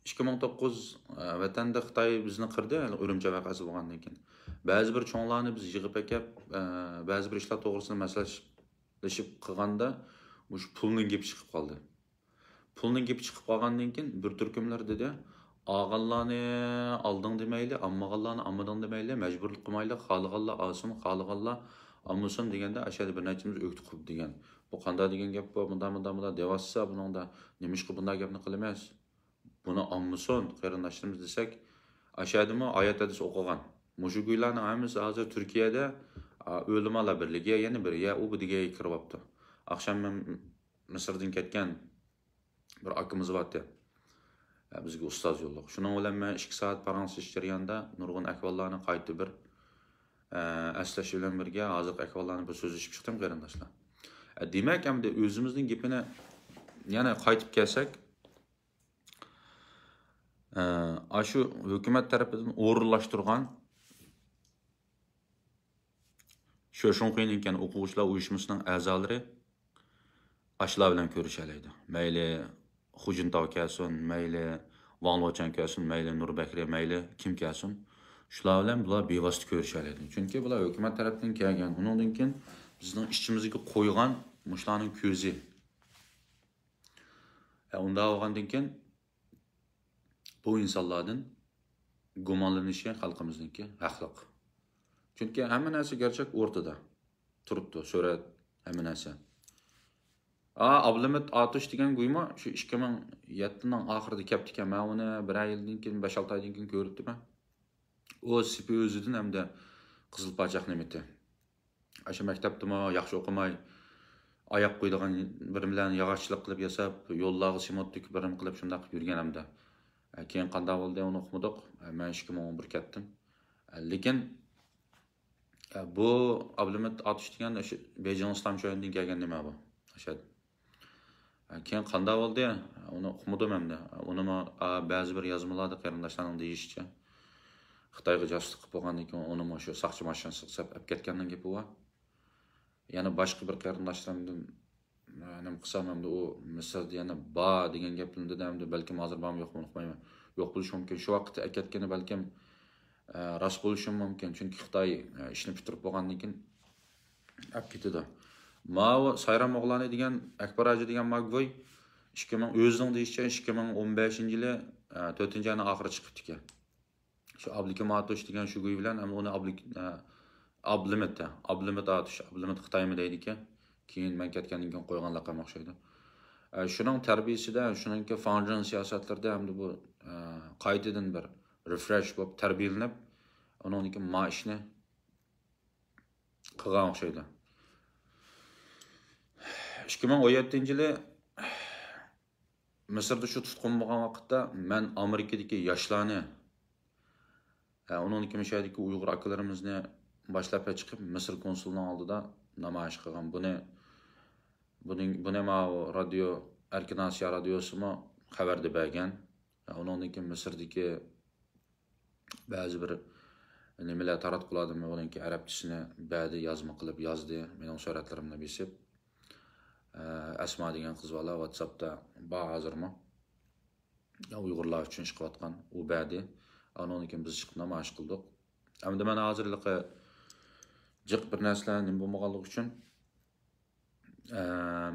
ئىككى مىڭ توققۇز، ئە، ۋەتەندە خىتاي بىزنى قىردى، ئۈرۈمچى ۋەقەسى بولغاندىن كېيىن. بەزى بىر چوڭلارنى بىز يىغىپ ئەكەپ، ئە، بەزى بىر ئىشلار توغرىسىدا مەسلىھەتلىشىپ قىلغاندا، مۇشۇ پۇلنىڭ گېپى چىقىپ قالدى. پۇلنىڭ گېپى چىقىپ قالغاندىن كېيىن بىر تۈركۈملەر دېدى، ئالغانلارنى ئالدىڭ دېمەيلى، ئالمىغانلارنى ئالمىدىڭ دېمەيلى، مەجبۇرلۇق قىلمايلى، خالىغانلار ئالسۇن، خالىغانلار ئالمىسۇن دېگەندە، ئاشۇ يەردە بىر نەچچىمىز ئۆكتە قىلدى دېگەن. بۇ قانداق دېگەن گەپ بۇ؟ مۇنداق، مۇنداق، مۇنداق دەۋاتسا، بۇنىڭدا نېمىشقا بۇنداق گەپنى قىلىمىز؟ بۇنى ئالمىسۇن قېرىنداشلىرىمىز دېسەك، ئاشۇ يەردىمۇ ئايەت ھەدىس ئوقۇغان. مۇشۇ گۇيلارنىڭ ھەممىسى ھازىر تۈركىيەدە، ئا، ئۆلىمالار بىرلىكى، يەنە بىر، يا ئۇ بۇ دېگەنگە كىرىۋاپتۇ. ئاخشام مەن مىسىردىن كەتكەن بىر ئاكىمىز بارتى. ئە، بىزگە ئۇستاز يوللىغان. شۇنىڭ بىلەن مەن ئىككى سائەت پاراڭلىشىش جەريانىدا نۇرغۇن ئەھۋاللارنى قايتا بىر، ئە، ئەسلەش بىلەن بىرگە ھازىرقى ئەھۋاللارنى بىر سۆزلىشىپ چىقتىم، قېرىنداشلار. ئە، دېمەك، ئەمدى ئۆزىمىزنىڭ گېپىنى يەنە قايتىپ كەلسەك، ئە، ئاشۇ ھۆكۈمەت تەرىپىدىن ئورۇنلاشتۇرغان شۇ شۇڭخۇينىڭكەن ئوقۇغۇچىلار ئۇيۇشمىسىنىڭ ئەزالىرى ئاشۇلار بىلەن كۆرۈشەلەيدۇ. مەيلى خۇجىنتاۋ كەلسۇن، مەيلى ۋاڭ لۇچەن كەلسۇن، مەيلى نۇر بەكرى، مەيلى كىم كەلسۇن، شۇلار بىلەن بۇلار بىۋاسىتە كۆرۈشەلەيدۇ. چۈنكى بۇلار ھۆكۈمەت تەرەپتىن كەلگەن، ئۇنىڭدىن كېيىن بىزنىڭ ئىچىمىزگە قويغان مۇشۇلارنىڭ كۆزى. ھە، ئۇنداق بولغاندىن كېيىن بۇ ئىنسانلاردىن گۇمانلىنىشى خەلقىمىزنىڭكى ھەقلىق. چۈنكى ھەممە نەرسە گەرچەك ئورتىدا تۇرۇپتۇ، سۈرەت، ھەممە نەرسە. ئا، ئابلىمىت ئاتۇش دېگەن گۇيمۇ شۇ ئىككى مىڭ يەتتىنىڭ ئاخىرىدا كەپتىكەن. مەن ئۇنى بىرەر يىلدىن كېيىن، بەش-ئالتە ئايدىن كېيىن كۆرۈپتىمەن. ئۇ سېپى ئۆزىدىن ھەمدە قىزىل پاچاق نېمىتى. ئاشۇ مەكتەپتىمۇ ياخشى ئوقۇماي، ئاياق قويىدىغان بىر بىلەن ياغاچچىلىق قىلىپ ياساپ، يوللارغا سېمونت تۆكۈپ، بىر نېمە قىلىپ شۇنداق يۈرگەن ئەمدى. ئە، كېيىن قانداق بولدى، ئۇنى ئۇقمىدۇق. ئە، مەن ئىككى مىڭ ئون بىر كەتتىم. ئە، لېكىن، ئە، بۇ ئابلىمىت ئاتۇش دېگەن شۇ بېيجىڭ ئىسلام شۆھىرىدىن كەلگەن نېمە بۇ؟ ئاشۇ. ئە، كېيىن قانداق بولدى؟ ئۇنى ئۇقمىدىم ئەمدى. ئۇنىمۇ، ئا، بەزى بىر يازمىلاردا قېرىنداشلارنىڭ دېيىشىچە، خىتايغا جاسۇسلۇق قىلىپ بولغاندىن كېيىن ئۇنىمۇ شۇ ساقچى ماشىنىسىغا سەپ ئەپ كەتكەننىڭ گېپى بار. يەنە باشقا بىر قېرىنداشلىرىمدىن، ئە، نېمە قىلسام، ئەمدى ئۇ مىسىردا يەنە بار دېگەن گەپلىرىنى دېدى. ئەمدى بەلكىم ھازىر بارمۇ يوقمۇ ئۇقمايمەن. يوق بولۇشى مۇمكىن. شۇ ۋاقىتتا ئەكەتكىنى بەلكىم، ئە، راست بولۇشى مۇمكىن. چۈنكى خىتاي، ئە، ئىشنى پۈتتۈرۈپ بولغاندىن كېيىن ئەپ كېتىدۇ. ماۋۇ سايرام ئوغلانى دېگەن، ئەكبەر ھاجى دېگەن ماگۋوي ئىككى مىڭ، ئۆزىنىڭ دېيىشىچە، ئىككى مىڭ ئون بەشىنچى يىلى، ئە، تۆتىنچى ئاينىڭ ئاخىرى چىقىپتىكەن. شۇ ئابلىكىم ئاتۇش دېگەن شۇ گۇي بىلەن، ئەمدى ئۇنى ئابلىك-، ئە، ئابلىمىت، ئە، ئابلىمىت ئاتۇش، ئابلىمىت خىتايمۇ دەيدىكەن. كېيىن مەن كەتكەندىن كېيىن قويغان لەقەم ئوخشايدۇ. ئە، شۇنىڭ تەربىيىسىدە، شۇنىڭكى فاڭجېن سىياسەتلىرىدە ئەمدى بۇ، ئە، قايتىدىن بىر رېفرېش بولۇپ تەربىيەلىنىپ، ئۇنىڭدىن كېيىن ما ئىشنى قىلغان ئوخشايدۇ. ئىككى مىڭ ئون يەتتىنچى يىلى مىسىردا شۇ تۇتقۇن بولغان ۋاقىتتا مەن ئامېرىكىدىكى ياشلارنى، ھە، ئۇنىڭدىن كېيىن مۇشۇ يەردىكى ئۇيغۇر ئاكىلىرىمىزنى باشلاپ چىقىپ، مىسىر كونسۇلىنىڭ ئالدىدا نامايىش قىلغان. بۇنى، بۇنى، بۇنى ماۋۇ رادىيو، ئەركىن ئاسىيا رادىيوسىمۇ خەۋەردە بەرگەن. ھە، ئۇنىڭدىن كېيىن مىسىردىكى بەزى بىر نېمىلەر تاراتقۇلاردىن بۇنىڭكى ئەرەبچىسىنى بەردى، يازما قىلىپ يازدى، مېنىڭ سۈرەتلىرىمنى بېسىپ. ئە، ئەسما دېگەن قىز بالا ۋاتساپتا بار ھازىرمۇ. يا ئۇيغۇرلار ئۈچۈن ئىش قىلىۋاتقان، ئۇ بەردى. ئانىڭدىن كېيىن بىز چىقىپ نامايىش قىلدۇق. ئەمدى مەن ھازىر ھېلىقى جىق بىر نەرسىلەر نېمە بولمىغانلىقى ئۈچۈن، ئە،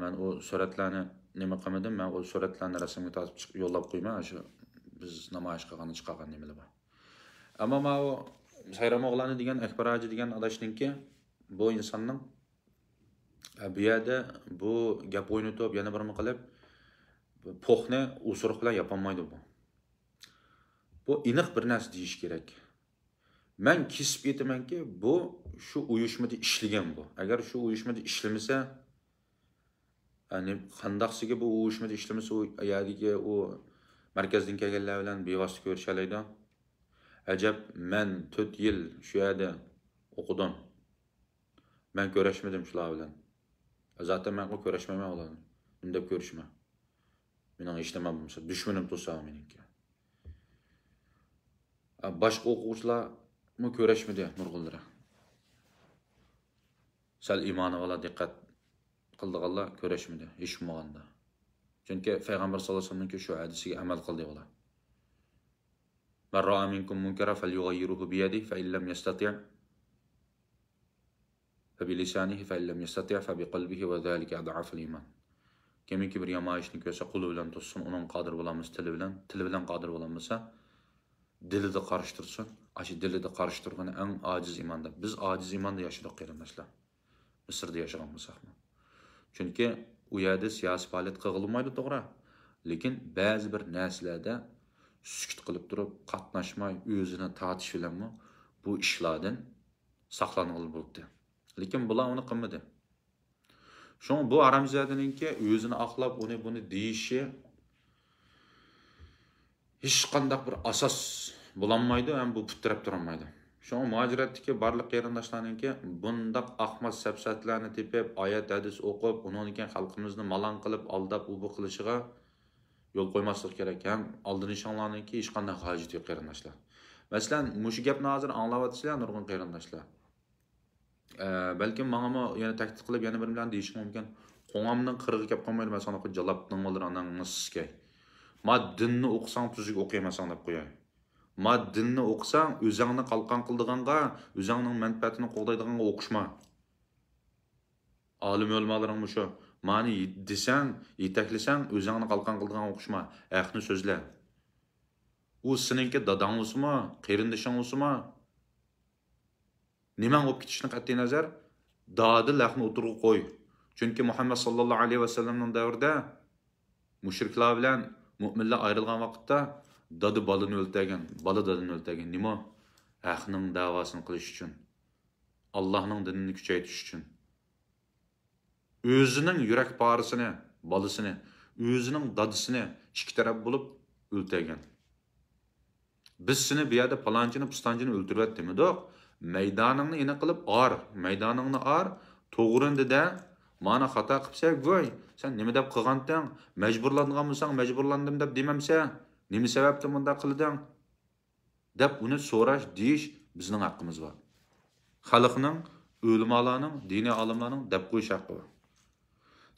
مەن ئۇ سۈرەتلەرنى نېمە قىلمىدىم. مەن ئۇ سۈرەتلەرنى رەسىمگە تارتىپ چىقىپ يوللاپ قويىمەن. شۇ بىز نامايىش قىلغاندا چىقارغان نېمىلىرى بار. ئەمما ماۋۇ سايرام ئوغلانى دېگەن ئەكبەر ھاجى دېگەن ئاداشنىڭكى، بۇ ئىنساننىڭ، ئە، بۇ يەردە بۇ گەپ ئوينىتىپ، يەنە بىرنېمە قىلىپ، پوخنى ئوسۇرۇق بىلەن ياپالمايدۇ بۇ. بۇ ئېنىق بىر نەرسە دېيىش كېرەك. مەن كېسىپ ئېيتىمەنكى، بۇ شۇ ئۇيۇشمىدا ئىشلىگەن بۇ. ئەگەر شۇ ئۇيۇشمىدا ئىشلىمىسە، يەنى قانداقسىكى بۇ ئۇيۇشمىدا ئىشلىمىسە، ئۇ يەردىكى ئۇ مەركەزدىن كەلگەنلەر بىلەن بىۋاسىتە كۆرۈشەلەيدۇ. ئەجەب، مەن تۆت يىل شۇ يەردە ئوقۇدۇم. مەن كۆرۈشمىدىم شۇلار بىلەن. زاتەن مەنغۇ كۆرۈشمەيمەن ئۇلار بىلەن. نېمە دەپ كۆرۈشىمەن؟ مېنىڭ ھېچنېمەم بولمىسا، دۈشمىنىم تۇرسا مېنىڭكى. باشقا ئوقۇغۇچىلارمۇ كۆرۈشمىدى نۇرغۇنلىرى. سەل ئىمانىغىلا دىققەت قىلىدىغانلار كۆرۈشمىدى، ھېچ بولمىغاندا. چۈنكى پەيغەمبەر ساللاللاھۇ ئەلەيھى ۋەسەللەمنىڭكى شۇ ھەدىسىگە ئەمەل قىلدى ئۇلار. مَن رَّأَىٰ مِنكُم مُّنكَرًا فَلْيُغَيِّرْهُ بِيَدِهِ فَإِن لَّمْ يَسْتَطِعْ فَبِلِسَانِهِ فَإِن لَّمْ يَسْتَطِعْ فَبِقَلْبِهِ وَذَٰلِكَ أَضْعَفُ الْإِيمَانِ. كىمكى بىر يامان ئىشنى كۆرسە، قولى بىلەن توسسۇن، ئۇنىڭغا قادىر بولالمىسا، تىلى بىلەن، تىلى بىلەن قادىر بولالمىسا، دىلىدا قارشى تۇرسۇن. ئاشۇ دىلىدا قارشى تۇرغىنى ئەڭ ئاجىز ئىماندا. بىز ئاجىز ئىماندا ياشىدۇق، قېرىنداشلار. مىسىردا ياشىغان بولساقمۇ. چۈنكى ئۇ يەردە سىياسىي پائالىيەت قىلغىلى بولمايدۇ، توغرا. لېكىن بەزى بىر نەرسىلەردە سۈكۈت قىلىپ تۇرۇپ، قاتناشماي، ئۆزىنى تارتىش بىلەنمۇ بۇ ئىشلاردىن ساقلانغىلى بولاتتى. لېكىن بۇلار ئۇنى قىلمىدى. شۇڭا بۇ ھارامزادىنىڭكى ئۆزىنى ئاقلاپ، ئۇنى بۇنى دېيىشى ھېچقانداق بىر ئاساس بولالمايدۇ ھەم بۇ پۇت تىرەپ تۇرالمايدۇ. شۇڭا مۇھاجىرەتتىكى بارلىق قېرىنداشلارنىڭكى بۇنداق ئاقماس سەپسەتىلەرنى تېپىپ، ئايەت ھەدىس ئوقۇپ، ئۇنىڭدىن كېيىن خەلقىمىزنى مالاڭ قىلىپ، ئالداپ، ئۇ بۇ قىلىشىغا يول قويماسلىق كېرەك ھەم ئالدىنىشىڭلارنىڭكى ھېچقانداق ھاجىتى يوق، قېرىنداشلار. مەسىلەن، مۇشۇ گەپنى ھازىر ئاڭلاۋاتىسىلەر، نۇرغۇن قېرىنداشلار. ئە، بەلكىم ماڭىمۇ يەنە تەھدىت قىلىپ، يەنە بىر بىلەن دېيىشىڭ مۇمكىن. قوڭامنىڭ قىرىغا كەپ قالمايدۇ، مەن ساڭا جالاپنىڭ بالىرى ئاناڭ سىسكەي. ما دىننى ئوقۇساڭ، تۈزۈك ئوقۇيمەن ساڭا دەپ قوياي. ما دىننى ئوقۇساڭ، ئۆزەڭنى قالقان قىلىدىغانغا، ئۆزەڭنىڭ مەنپەئەتىنى قوغدايدىغانغا ئوقۇشما. ئالىم ئۆلىمالىرىڭ مۇشۇ. مانى دېسەڭ، يېتەكلىسەڭ، ئۆزەڭنى قالقان قىلىدىغانغا ئوقۇشما. ھەقنى سۆزلە. ئۇ سېنىڭكى داداڭ بولسىمۇ، قېرىندىشىڭ بولسىمۇ، نېمەڭ بولۇپ كېتىشىدىن قەتئىينەزەر، دادىل ھەقنى ئوتتۇرىغا قوي. چۈنكى مۇھەممەد ساللاللاھۇ ئەلەيھى ۋەسەللەمنىڭ دەۋرىدە مۇشرىكلار بىلەن مۆمىنلەر ئايرىلغان ۋاقىتتا دادا بالىنى ئۆلتۈرگەن، بالا دادىنى ئۆلتۈرگەن. نېمە؟ ھەقنىڭ دەۋاسىنى قىلىش ئۈچۈن، ئاللاھنىڭ دىنىنى كۈچەيتىش ئۈچۈن. ئۆزىنىڭ يۈرەك پارىسىنى، بالىسىنى، ئۆزىنىڭ دادىسىنى ئىككى تەرەپ بولۇپ ئۆلتۈرگەن. بىز سېنى بۇ يەردە پالانچىنى، پۇستانچىنى ئۆلتۈرۈۋەت دېمىدۇق. مەيدانىڭنى ئېنىق قىلىپ ئار، مەيدانىڭنى ئار، توغرىنى دە، مانا خاتا قىپسەن گۇي، سەن نېمە دەپ قىلغانتىڭ، مەجبۇرلانغان بولساڭ، مەجبۇرلاندىم دەپ دېمەمسەن، نېمە سەۋەبتىن بۇنداق قىلدىڭ؟ دەپ ئۇنى سوراش، دېيىش بىزنىڭ ھەققىمىز بار. خەلقنىڭ، ئۆلىمالارنىڭ، دىنىي ئالىملارنىڭ دەپ قويۇش ھەققى بار.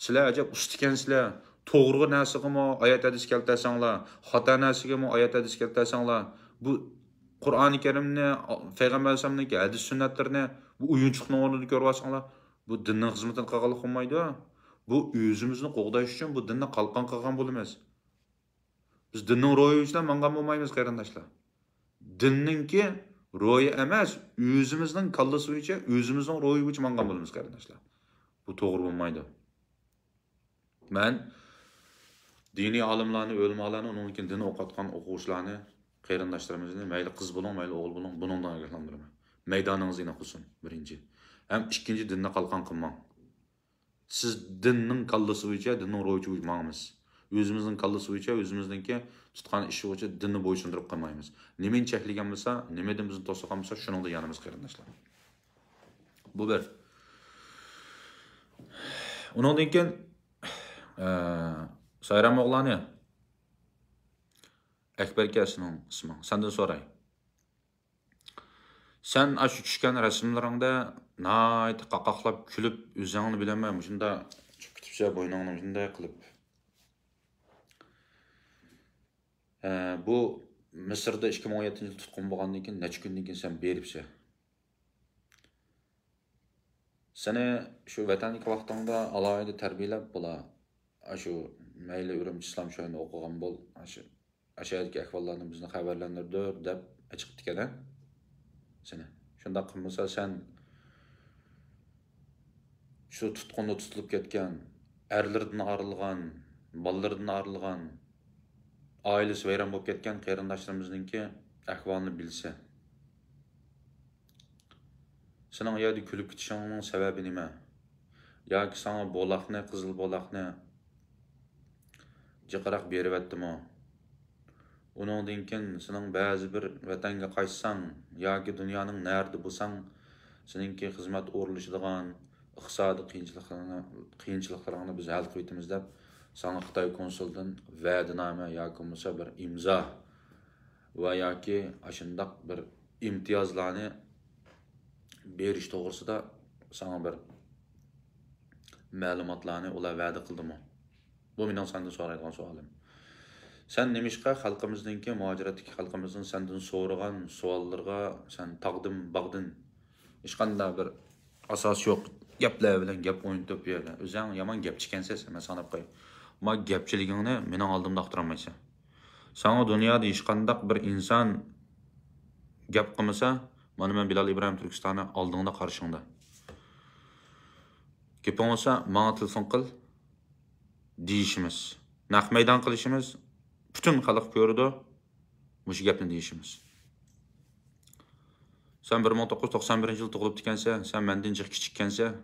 سىلەر ئەجەب ئۇستىكەنسىلەر، توغرا نەرسىگىمۇ ئايەت ھەدىس كەلتۈرسەڭلار، خاتا نەرسىگىمۇ ئايەت ھەدىس كەلتۈرسەڭلار، بۇ قۇرئانى كەرىمنى، پەيغەمبەر ئەلەيھىسسالامنىڭكى ھەدىس سۈننەتلىرىنى بۇ ئويۇنچۇقنىڭ ئورنىدا كۆرۈۋالساڭلار، بۇ دىننىڭ خىزمىتىنى قىلغانلىق بولمايدۇ. بۇ ئۆزىمىزنى قوغداش ئۈچۈن بۇ دىننى قالقان قىلغان بولىمىز. بىز دىننىڭ روھى بويىچە ماڭغان بولمايمىز، قېرىنداشلار. دىننىڭكى روھى ئەمەس، ئۆزىمىزنىڭ كاللىسى بويىچە، ئۆزىمىزنىڭ روھى بويىچە ماڭغان بولىمىز، قېرىنداشلار. بۇ توغرا بولمايدۇ. مەن دىنىي ئالىملارنى، ئۆلىمالارنى، ئۇنىڭدىن كېيىن دىن ئوقۇۋاتقان ئوقۇغۇچىلارنى، قېرىنداشلىرىمىزنى، مەيلى قىز بولۇڭ، مەيلى ئوغۇل بولۇڭ، بۇنىڭدىن ئاگاھلاندۇرىمەن. مەيدانىڭىزنى ئېنىق قىلسۇن، بىرىنچى. ھەم ئىككىنچى، دىننى قالقان قىلماڭ. سىز دىننىڭ كاللىسى بويىچە، دىننىڭ روھى بويىچە ماڭىمىز. ئۆزىمىزنىڭ كاللىسى بويىچە، ئۆزىمىزنىڭكى تۇتقان ئىشى بويىچە دىننى بويسۇندۇرۇپ قالمايمىز. نېمىنى چەكلىگەن بولسا، نېمىدىن بىزنى توسىدىغان بولسا، شۇنىڭدا يانىمىز، قېرىنداشلار. بۇ بىر. ئۇنىڭدىن كېيىن، ئە، سايرام ئوغلانى، ئەكبەر ئىكەن سېنىڭ ئىسمىڭ. سەندىن سوراي. سەن ئاشۇ چۈشكەن رەسىملىرىڭدە ناھايىتى قاقاقلاپ كۈلۈپ، ئۆزۈڭنى بىلەلمەي مۇشۇنداق چۈشۈپ كېتىپسەن، بوينۇڭنى مۇشۇنداق قىلىپ. ھە، بۇ مىسىردا ئىككى مىڭ ئون يەتتىنچى يىل تۇتقۇن بولغاندىن كېيىن نەچچە كۈندىن كېيىن سەن بېرىپسەن. سېنى شۇ ۋەتەندىكى ۋاقتىڭدا ئالاھىدە تەربىيەلەپ، بۇلار ئاشۇ مەيلى ئۈرۈمچى ئىسلام شويىنى ئوقۇغان بول، ئاشۇ ئەشەدىكى ئەھۋاللارنى بىزنى خەۋەرلەندۈردۈر دەپ ئەچىقىپتىكەن ھە سېنى. شۇنداق قىلمىسا سەن شۇ تۇتقۇندا تۇتۇلۇپ كەتكەن، ئەرلىرىدىن ئايرىلغان، بالىلىرىدىن ئايرىلغان، ئائىلىسى ۋەيران بولۇپ كەتكەن قېرىنداشلىرىمىزنىڭكى ئەھۋالىنى بىلسە. سېنىڭ ئۇ يەردە كۈلۈپ كېتىشىڭنىڭ سەۋەبى نېمە؟ ياكى ساڭا بولاقنى، قىزىل بولاقنى جىقراق بېرىۋەتتىمۇ؟ ئۇنىڭدىن كېيىن سېنىڭ بەزى بىر ۋەتەنگە قايتساڭ ياكى دۇنيانىڭ نەرىدە بولساڭ، سېنىڭكى خىزمەت ئورۇنلىشىدىغان ئىقتىسادىي قىيىنچىلىقلىرىڭنى، قىيىنچىلىقلىرىڭنى بىز ھەل قىلىۋېتىمىز دەپ، ساڭا خىتاي كونسۇلىدىن ۋەدىنامە ياكى بولمىسا بىر ئىمزا ۋە ياكى ئاشۇنداق بىر ئىمتىيازلارنى بېرىش توغرىسىدا ساڭا بىر مەلۇماتلارنى ئۇلار ۋەدە قىلدىمۇ؟ بۇ مېنىڭ سەندىن سورايدىغان سوئالىم. سەن نېمىشقا خەلقىمىزنىڭكى، مۇھاجىرەتتىكى خەلقىمىزنىڭ سەندىن سورىغان سوئاللىرىغا سەن تاغدىن، باغدىن، ھېچقانداق بىر ئاساسى يوق گەپلەر بىلەن گەپ ئوينىتىپ بۇ يەردە؟ ئۆزۈڭ يامان گەپچى ئىكەنسەن سەن، مەن ساڭا دەپ قوياي. ما گەپچىلىكىڭنى مېنىڭ ئالدىمدا ئاختۇرالمايسەن. ساڭا دۇنيادا ھېچقانداق بىر ئىنسان گەپ قىلمىسا، مانا مەن بىلال ئىبراھىم تۈركىستانى ئالدىڭدا، قارشىڭدا. گېپىڭ بولسا ماڭا تېلېفون قىل، دېيىشىمىز. نەق مەيدان قىلىشىمىز، پۈتۈن خەلق كۆرىدۇ، مۇشۇ گەپنى دېيىشىمىز. سەن بىر مىڭ توققۇز يۈز توقسان بىرىنچى يىلى تۇغۇلۇپ كەنسەن، سەن مەندىن جىق كىچىككەنسەن.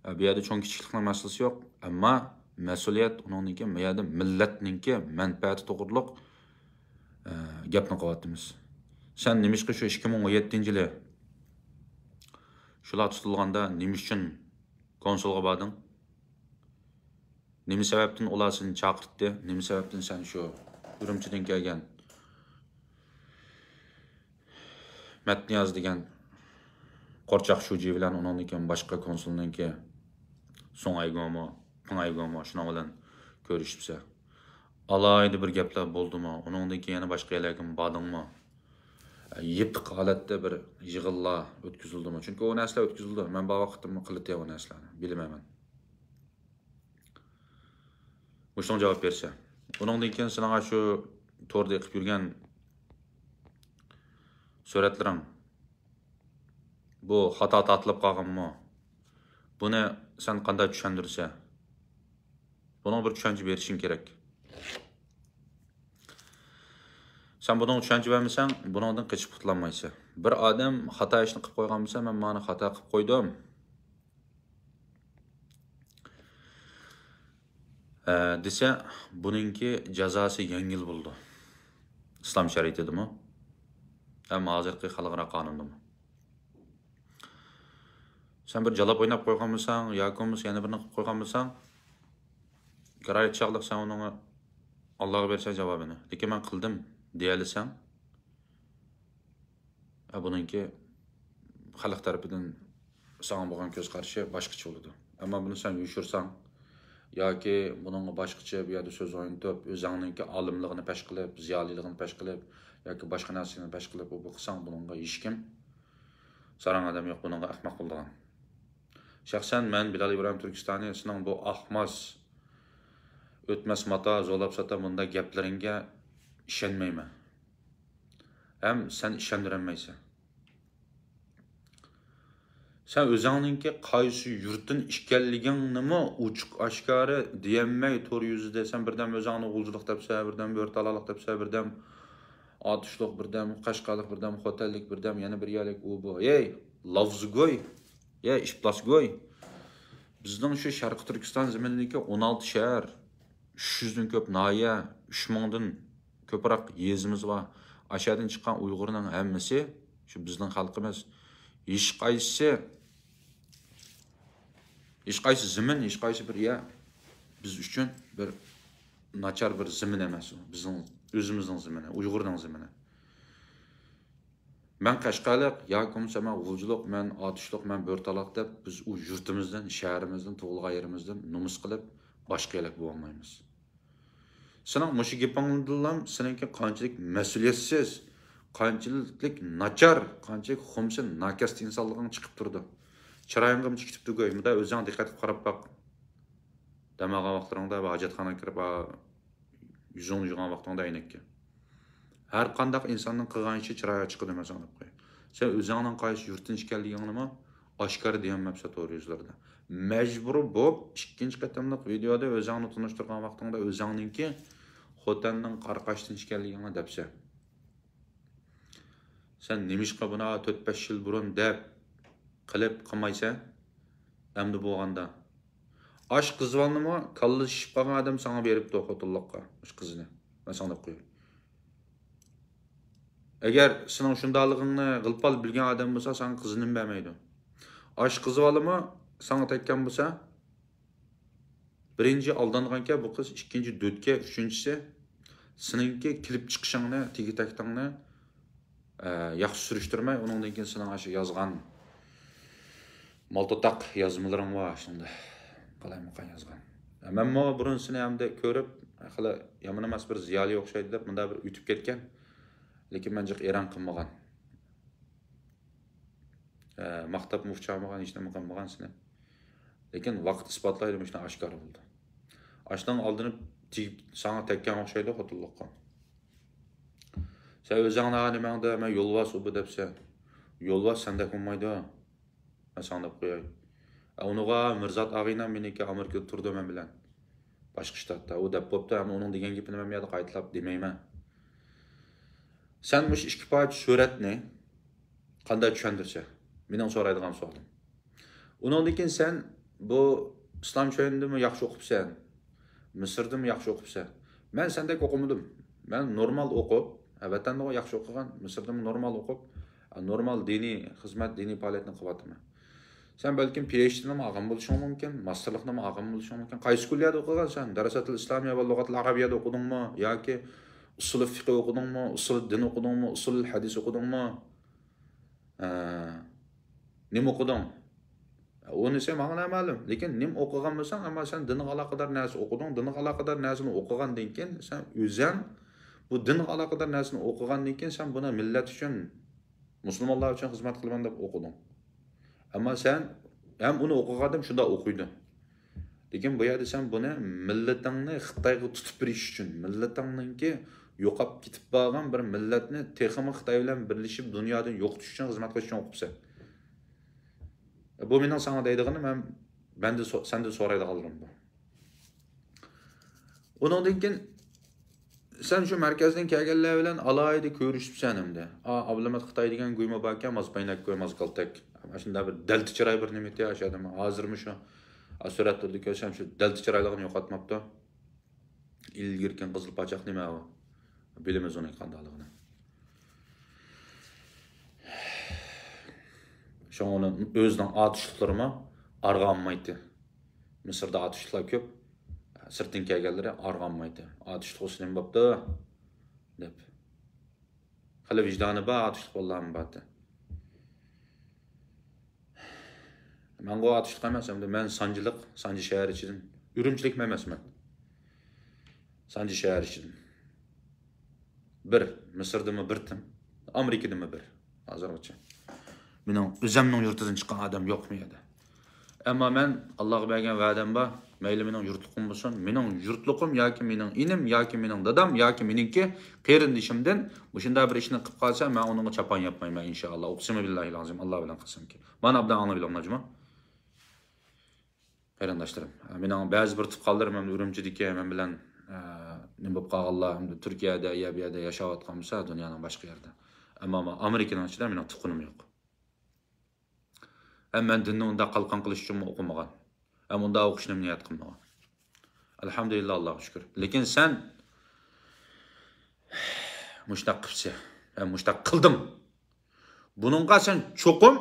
ئە، بۇ يەردە چوڭ كىچىكلىكنىڭ مەسىلىسى يوق، ئەمما مەسئۇلىيەت ئۇنىڭدىن كېيىن بۇ يەردە مىللەتنىڭكى مەنپەئەتى توغرۇلۇق، ئە، گەپنى قىلىۋاتىمىز. سەن نېمىشقا شۇ ئىككى مىڭ ئون يەتتىنچى يىلى شۇلار تۇتۇلغاندا نېمە ئۈچۈن كونسۇلغا باردىڭ؟ نېمە سەۋەبتىن ئۇلار سېنى چاقىرتتى؟ نېمە سەۋەبتىن سەن شۇ ئۈرۈمچىدىن كەلگەن مەتنىياز دېگەن قورچاق شۇجى بىلەن ئۇنىڭدىن كېيىن باشقا كونسۇلنىڭكى سۇڭ ئەيگومۇ، پىڭ ئەيگومۇ شۇنىڭ بىلەن كۆرۈشۈپسەن؟ ئالاھىدە بىر گەپلەر بولدىمۇ؟ ئۇنىڭدىن كېيىن يەنە باشقا يەرلەرگىمۇ باردىڭمۇ؟ يېپىق ھالەتتە بىر يىغىنلار ئۆتكۈزۈلدىمۇ؟ چۈنكى ئۇ نەرسىلەر ئۆتكۈزۈلىدۇ. مەن بار ۋاقىتتىمۇ قىلىتتى ئۇ نەرسىلەرنى. بىلىمەن مەن. مۇشۇنىڭغا جاۋاب بەرسە. ئۇنىڭدىن كېيىن سېنىڭ شۇ توردا ئېقىپ يۈرگەن سۈرەتلىرىڭ، بۇ خاتا تارتىلىپ قالغانمۇ؟ بۇنى سەن قانداق چۈشەندۈرىسەن؟ بۇنىڭغا بىر چۈشەنچە بېرىشىڭ كېرەك. سەن بۇنىڭغا چۈشەنچە بەرمىسەڭ، بۇنىڭدىن قېچىپ قۇتۇلالمايسەن. بىر ئادەم خاتا ئىشنى قىلىپ قويغان بولسا، مەن مانا خاتا قىلىپ قويدۇم. ئە، دېسە، بۇنىڭكى جازاسى يەڭگىل بولىدۇ. ئىسلام شەرىئىتىدىمۇ، ھەم ھازىرقى خەلقئارا قانۇندىمۇ. سەن بىر جالاپ ئويناپ قويغان بولساڭ، ياكى بولمىسا يەنە بىرنى قىلىپ قويغان بولساڭ، غايەت چاغلىق سەن ئۇنىڭغا، ئاللاغا بېرىسەن جاۋابىنى. لېكىن مەن قىلدىم دېيەلىسەڭ، ئە، بۇنىڭكى خەلق تەرىپىدىن ساڭا بولغان كۆز قارىشى باشقىچە بولىدۇ. ئەمما بۇنى سەن يوشۇرساڭ ياكى بۇنىڭغا باشقىچە بۇ يەردە سۆز ئوينىتىپ، ئۆزۈڭنىڭكى ئالىملىقىنى پەش قىلىپ، زىيالىيلىقىنى پەش قىلىپ ياكى باشقا نەرسىنى پەش قىلىپ، بۇ قىلساڭ، بۇنىڭغا ھېچكىم، ساراڭ ئادەم يوق، بۇنىڭغا ئەخمەق بولىدىغان. شەخسەن مەن، بىلال ئىبراھىم تۈركىستانى، سېنىڭ بۇ ئاقماس، ئۆتمەس ماتا، زورلاپ ساتا بۇنداق گەپلىرىڭگە ئىشەنمەيمەن. ھەم سەن ئىشەندۈرەلمەيسەن. سەن ئۆزۈڭنىڭكى قايسى يۇرتتىن ئىكەنلىكىڭنىمۇ ئوچۇق ئاشكارا دېيەلمەي تور يۈزىدە، سەن بىردەم ئۆزۈڭنى غۇلجىلىق دەپسەن، بىردەم بۆرتالالىق دەپسەن، بىردەم ئاتۇشلۇق، بىردەم قەشقەرلىق، بىردەم خوتەنلىك، بىردەم يەنە بىر يەرلىك، ئۇ بۇ. ھەي، لافزىگوي! ھەي، ئىپلاسگوي! بىزنىڭ شۇ شەرقىي تۈركىستان زېمىنىدىكى ئون ئالتە شەھەر، ئۈچ يۈزدىن كۆپ ناھىيە، ئۈچ مىڭدىن كۆپرەك يېزىمىز بار. ئاشۇ يەردىن چىققان ئۇيغۇرنىڭ ھەممىسى شۇ بىزنىڭ خەلقىمىز. ھېچقايسىسى، ھېچقايسى زېمىن، ھېچقايسى بىر يەر بىز ئۈچۈن بىر ناچار بىر زېمىن ئەمەس ئۇ. بىزنىڭ ئۆزىمىزنىڭ زېمىنى، ئۇيغۇرنىڭ زېمىنى. مەن قەشقەرلىق ياكى بولمىسا مەن غۇلجىلىق، مەن ئاتۇشلۇق، مەن بۆرتالاق دەپ بىز ئۇ يۇرتىمىزدىن، شەھىرىمىزدىن، تۇغۇلغان يېرىمىزدىن نومۇس قىلىپ باشقا يەرلىك بولالمايمىز. سېنىڭ مۇشۇ گېپىڭدىنلا سېنىڭكى قانچىلىك مەسئۇلىيەتسىز، قانچىلىك ناچار، قانچىلىك خۇمسى ناكەستە ئىنسانلىقىڭ چىقىپ تۇرىدۇ. چىرايىڭغىمۇ چىقىپ تۇرىدۇ. مۇندا ئۆزۈڭ دىققەت قىلىپ قاراپ باق. دەم ئالغان ۋاقىتلىرىڭدا ھاجەتخانىغا كىرىپ، ئا، يۈزۈڭنى يۇغان ۋاقتىڭدا ئەينەككە. ھەر قانداق ئىنساننىڭ قىلغان ئىشى چىرايغا چىقىدۇ، مەن ساڭا دەپ قوياي. سەن ئۆزۈڭنىڭ قايسى يۇرتتىن ئىكەنلىكىڭنىمۇ ئاشكارا دېيەلمەپسەن تور يۈزلىرىدە. مەجبۇر بولۇپ ئىككىنچى قېتىملىق ۋىدېئودا ئۆزۈڭنى تونۇشتۇرغان ۋاقتىڭدا ئۆزۈڭنىڭكى خوتەننىڭ قاراقاشتىن ئىكەنلىكىڭنى دەپسەن. سەن نېمىشقا بۇنى تۆت-بەش يىل بۇرۇن دەپ قىلىپ قىلمايسەن؟ ئەمدى بولغاندا. ئاش قىزىۋالنىمۇ كاللىسى شىشىپ قالغان ئادەم ساڭا بېرىپتۇ خوتۇنلۇققا ئاش قىزىنى. مەن ساڭا دەپ قوياي. ئەگەر سېنىڭ شۇنداقلىقىڭنى غىلپال بىلگەن ئادەم بولسا، ساڭا قىزىنىمۇ بەرمەيدۇ. ئاش قىزىۋالىمۇ ساڭا تەگكەن بولسا، بىرىنچى ئالدانغانكەن بۇ قىز، ئىككىنچى دۆتكە، ئۈچىنچىسى سېنىڭكى كېلىپ چىقىشىڭنى، تېگى-تەكتىڭنى، ئە، ياخشى سۈرۈشتۈرمەي، ئۇنىڭدىن كېيىن سېنىڭ ئاشۇ يازغان مالتۇتاق يازمىلىرىڭ بار، شۇنداق قالايمىقان يازغان. ئە، مەنمۇ بۇرۇن سېنى ئەمدى كۆرۈپ، خېلى يامان ئەمەس بىر زىيالىي ئوخشايدۇ دەپ، مۇنداق بىر ئۆتۈپ كەتكەن. لېكىن مەن جىق ئېرەن قىلمىغان. ئە، ماختاپمۇ ئۇچالمىغان، ھېچنېمە قىلمىغان سېنى. لېكىن ۋاقىت ئىسپاتلايدۇ، مۇشۇنداق ئاشكارا بولدى. ئاشۇنىڭ ئالدىنىپ تېگىپ، ساڭا تەگكەن ئوخشايدۇ خوتۇنلۇققا. سەن ئۆزۈڭنى نېمەڭدە، مەن يولۋاس ئۇ بۇ دەپسەن. يولۋاس سەندەك بولمايدۇ. مەن ساڭا دەپ قوياي. ئە، ئۇنىغا مىرزات ئاغىنەم مېنىڭكى ئامېرىكىدا تۇرىدۇ مەن بىلەن. باشقا شتاتتا. ئۇ دەپ بوپتۇ، ئەمما ئۇنىڭ دېگەن گېپىنى مەن بۇ يەردە قايتىلاپ دېمەيمەن. سەن مۇشۇ ئىككى پارچە سۈرەتنى قانداق چۈشەندۈرسەن؟ مېنىڭ سورايدىغان سوئالىم. ئۇنىڭدىن كېيىن سەن بۇ ئىسلام شويىندىمۇ ياخشى ئوقۇپسەن، مىسىردىمۇ ياخشى ئوقۇپسەن. مەن سەندەك ئوقۇمىدىم. مەن نورمال ئوقۇپ، ھە، ۋەتەندىمۇ ياخشى ئوقۇغان، مىسىردىمۇ نورمال ئوقۇپ، ھە، نورمال دىنىي خىزمەت، دىنىي پائالىيەتنى قىلىۋاتىمەن. سەن بەلكىم پى ئېيچ دىنىمۇ ئالغان بولۇشۇڭ مۇمكىن، ماستېرلىقنىمۇ ئالغان بولۇشۇڭ مۇمكىن. قايسى كۈللىيەدە ئوقۇغانسەن؟ دەرساتىل ئىسلامىيە ۋە لۇغەتىل ئەرەبىيەدە ئوقۇدۇڭمۇ؟ ياكى ئۇسۇل فىقە ئوقۇدۇڭمۇ؟ ئۇسۇل دىن ئوقۇدۇڭمۇ؟ ئۇسۇل ھەدىس ئوقۇدۇڭمۇ؟ ئە، نېمە ئوقۇدۇڭ؟ ئۇنىسى ماڭا نامەلۇم. لېكىن نېمە ئوقۇغان بولساڭ، ئەمما سەن دىنغا ئالاقىدار نەرسە ئوقۇدۇڭ. دىنغا ئالاقىدار نەرسىنى ئوقۇغاندىن كېيىن، سەن ئۆزەڭ بۇ دىنغا ئالاقىدار نەرسىنى ئوقۇغاندىن كېيىن، سەن بۇنى مىللەت ئۈچۈن، مۇسۇلمانلار ئۈچۈن خىزمەت قىلىمەن دەپ ئوقۇدۇڭ. ئەمما سەن ھەم ئۇنى ئوقۇغان ئادەم شۇنداق ئوقۇيدۇ. لېكىن بۇ يەردە سەن بۇنى مىللىتىڭنى خىتايغا تۇتۇپ بېرىش ئۈچۈن، مىللىتىڭنىڭكى يوقاپ كېتىپ بارغان بىر مىللەتنى تېخىمۇ خىتاي بىلەن بىرلىشىپ دۇنيادىن يوقىتىش ئۈچۈن خىزمەت قىلىش ئۈچۈن ئوقۇپسەن. بۇ مېنىڭ ساڭا دەيدىغىنىم ھەم مەندە سو-، سەندىن سورايدىغانلىرىم بۇ. ئۇنىڭدىن كېيىن سەن شۇ مەركەزدىن كەلگەنلەر بىلەن ئالاھىدە كۆرۈشۈپسەن ئەمدى. ئا، ئابلىمىت خىتاي دېگەن گۇيما باركەن، ماز پەينەك گۇي، ماز كالتەك. ئاشۇنداق بىر دەلتە چىراي بىر نېمە ئىدى ئاشۇ ئادەم. ھازىرمۇ شۇ، ئا، سۈرەتلىرىدە كۆرسەم شۇ دەلتە چىرايلىقىنى يوقاتماپتۇ. ئىلگىرىكى قىزىل پاچاق نېمە ئۇ؟ بىلىمىز ئۇنىڭ قانداقلىقىنى. شۇڭا ئۇنىڭ ئۆزىنىڭ ئاتۇشلۇقلىرىمۇ ئارغامايتتى. مىسىردا ئاتۇشلۇقلار كۆپ. سىرتتىن كەلگەنلىرى ئارغامايتتى. ئاتۇشلۇق بولسا نېمە بوپتۇ؟ دەپ. خېلى ۋىجدانى بار ئاتۇشلۇق بالىلارمۇ بارتى. مەنغۇ ئاتۇشلۇق ئەمەس، ئەمدى مەن سانجىلىق، سانجى شەھەر ئىچىدىن، ئۈرۈمچىلىكمۇ ئەمەسمەن. سانجى شەھەر ئىچىدىن. بىر، مىسىردىمۇ بىر تىم، ئامېرىكىدىمۇ بىر. ھازىرغىچە. مېنىڭ ئۆزەمنىڭ يۇرتىدىن چىققان ئادەم يوق بۇ يەردە. ئەمما مەن ئاللاغا بەرگەن ۋەدەم بار. مەيلى مېنىڭ يۇرتلۇقۇم بولسۇن، مېنىڭ يۇرتلۇقۇم ياكى مېنىڭ ئىنىم ياكى مېنىڭ دادام ياكى مېنىڭكى قېرىندىشىمدىن مۇشۇنداق بىر ئىشنى قىلىپ قالسا، مەن ئۇنىڭغا چاپان ياپمايمەن، ئىنشائاللا. ئۇقسىمۇ بىللاھىل ئازىم، ئاللا بىلەن قەسەمكى. مانا ئابدان ئاڭلاپ بېرىڭلار جۇمۇ. قېرىنداشلىرىم، مېنىڭ بەزى بىر تۇغقانلىرىم ئەمدى ئۈرۈمچىدىكى مەن بىلەن، ئە، نېمە بولۇپ قالغانلار، ئەمدى تۈركىيەدە يا بۇ يەردە ياشاۋاتقان بولسا، دۇنيانىڭ باشقا يېرىدە. ئەمما ئامېرىكىنىڭ ئىچىدە مېنىڭ تۇغقىنىم يوق. ھەم مەن دىننى ئۇنداق قالقان قىلىش ئۈچۈنمۇ ئوقۇمىغان. ھەم ئۇنداق ئوقۇشنىمۇ نىيەت قىلمىغان. ئەلھەمدۇلىللا، ئاللاغا شۈكۈر. لېكىن سەن مۇشۇنداق قىپسەن، ھەم مۇشۇنداق قىلدىم. بۇنىڭغا سەن چوقۇم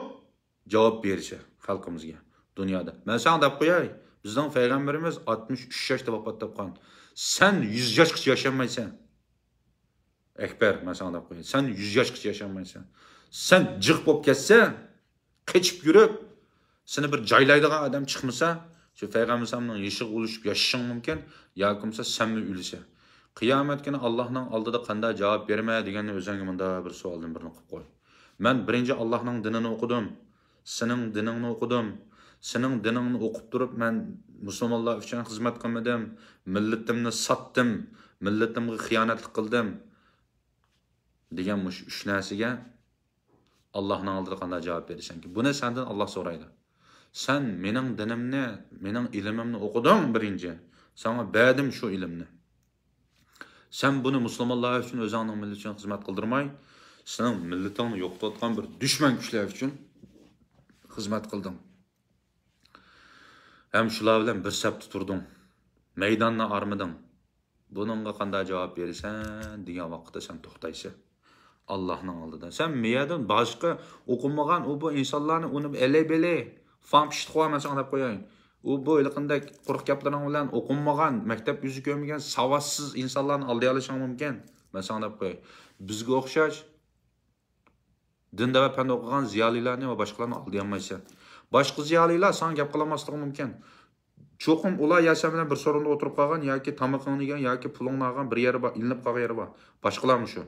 جاۋاب بېرىسەن خەلقىمىزگە، دۇنيادا. مەن ساڭا دەپ قوياي، بىزنىڭ پەيغەمبىرىمىز ئاتمىش ئۈچ ياشتا ۋاپات تاپقان. سەن يۈز ياشقىچە ياشىيالمايسەن. ئەكبەر، مەن ساڭا دەپ قوياي، سەن يۈز ياشقىچە ياشىيالمايسەن. سەن جىق بولۇپ كەتسە، قېچىپ يۈرۈپ، سېنى بىر جايلايدىغان ئادەم چىقمىسا، شۇ پەيغەمبەر ئەلەيھىسسالامنىڭ يېشىغا ئۇلىشىپ ياشىشىڭ مۇمكىن، ياكى بولمىسا سەنمۇ ئۆلىسەن. قىيامەت كۈنى ئاللاھنىڭ ئالدىدا قانداق جاۋاب بېرىمەن دېگەننى ئۆزۈڭگە مۇنداق بىر سوئالدىن بىرنى قىلىپ قوي. مەن بىرىنچى ئاللاھنىڭ دىنىنى ئوقۇدۇم، سېنىڭ دىنىڭنى ئوقۇدۇم، سېنىڭ دىنىڭنى ئوقۇپ تۇرۇپ مەن مۇسۇلمانلار ئۈچۈن خىزمەت قىلمىدىم، مىللىتىمنى ساتتىم، مىللىتىمغا خىيانەتلىك قىلدىم دېگەن مۇشۇ ئۈچ نەرسىگە ئاللاھنىڭ ئالدىدا قانداق جاۋاب بېرىسەنكى؟ بۇنى سەندىن ئاللاھ سورايدۇ. سەن مېنىڭ دىنىمنى، مېنىڭ ئىلمىمنى ئوقۇدۇڭ بىرىنچى. ساڭا بەردىم شۇ ئىلىمنى. سەن بۇنى مۇسۇلمانلار ئۈچۈن، ئۆزۈڭنىڭ مىللىتى ئۈچۈن خىزمەت قىلدۇرماي، سېنىڭ مىللىتىڭنى يوقىتىۋاتقان بىر دۈشمەن كۈچلەر ئۈچۈن خىزمەت قىلدىڭ. ھەم شۇلار بىلەن بىر سەپتە تۇردۇڭ. مەيداننى ئارمىدىڭ. بۇنىڭغا قانداق جاۋاب بېرىسەن دېگەن ۋاقىتتا سەن توختايسەن ئاللاھنىڭ ئالدىدا. سەن مىيەدىن باشقا ئوقۇمىغان ئۇ بۇ ئىنسانلارنى ئۇنى ئەلەي بەلەي فام پىشتىقىغا مەن ساڭا دەپ قويايىن. ئۇ بۇ ھېلىقىندەك قۇرۇق گەپلىرىڭ بىلەن ئوقۇمىغان، مەكتەپ يۈزى كۆرمىگەن ساۋاتسىز ئىنسانلارنى ئالدىيالىشىڭ مۇمكىن. مەن ساڭا دەپ قوياي. بىزگە ئوخشاش دىندا ۋە پەن ئوقۇغان زىيالىيلارنى ۋە باشقىلارنى ئالدىيالمايسەن. باشقا زىيالىيلار ساڭا گەپ قىلالماسلىقى مۇمكىن. چوقۇم ئۇلار يا سەن بىلەن بىر سورۇندا ئولتۇرۇپ قالغان ياكى تامىقىڭنى يېگەن ياكى پۇلۇڭنى ئالغان بىر يەرى بار، ئىلىنىپ قالغان يەرى بار. باشقىلارمۇ شۇ.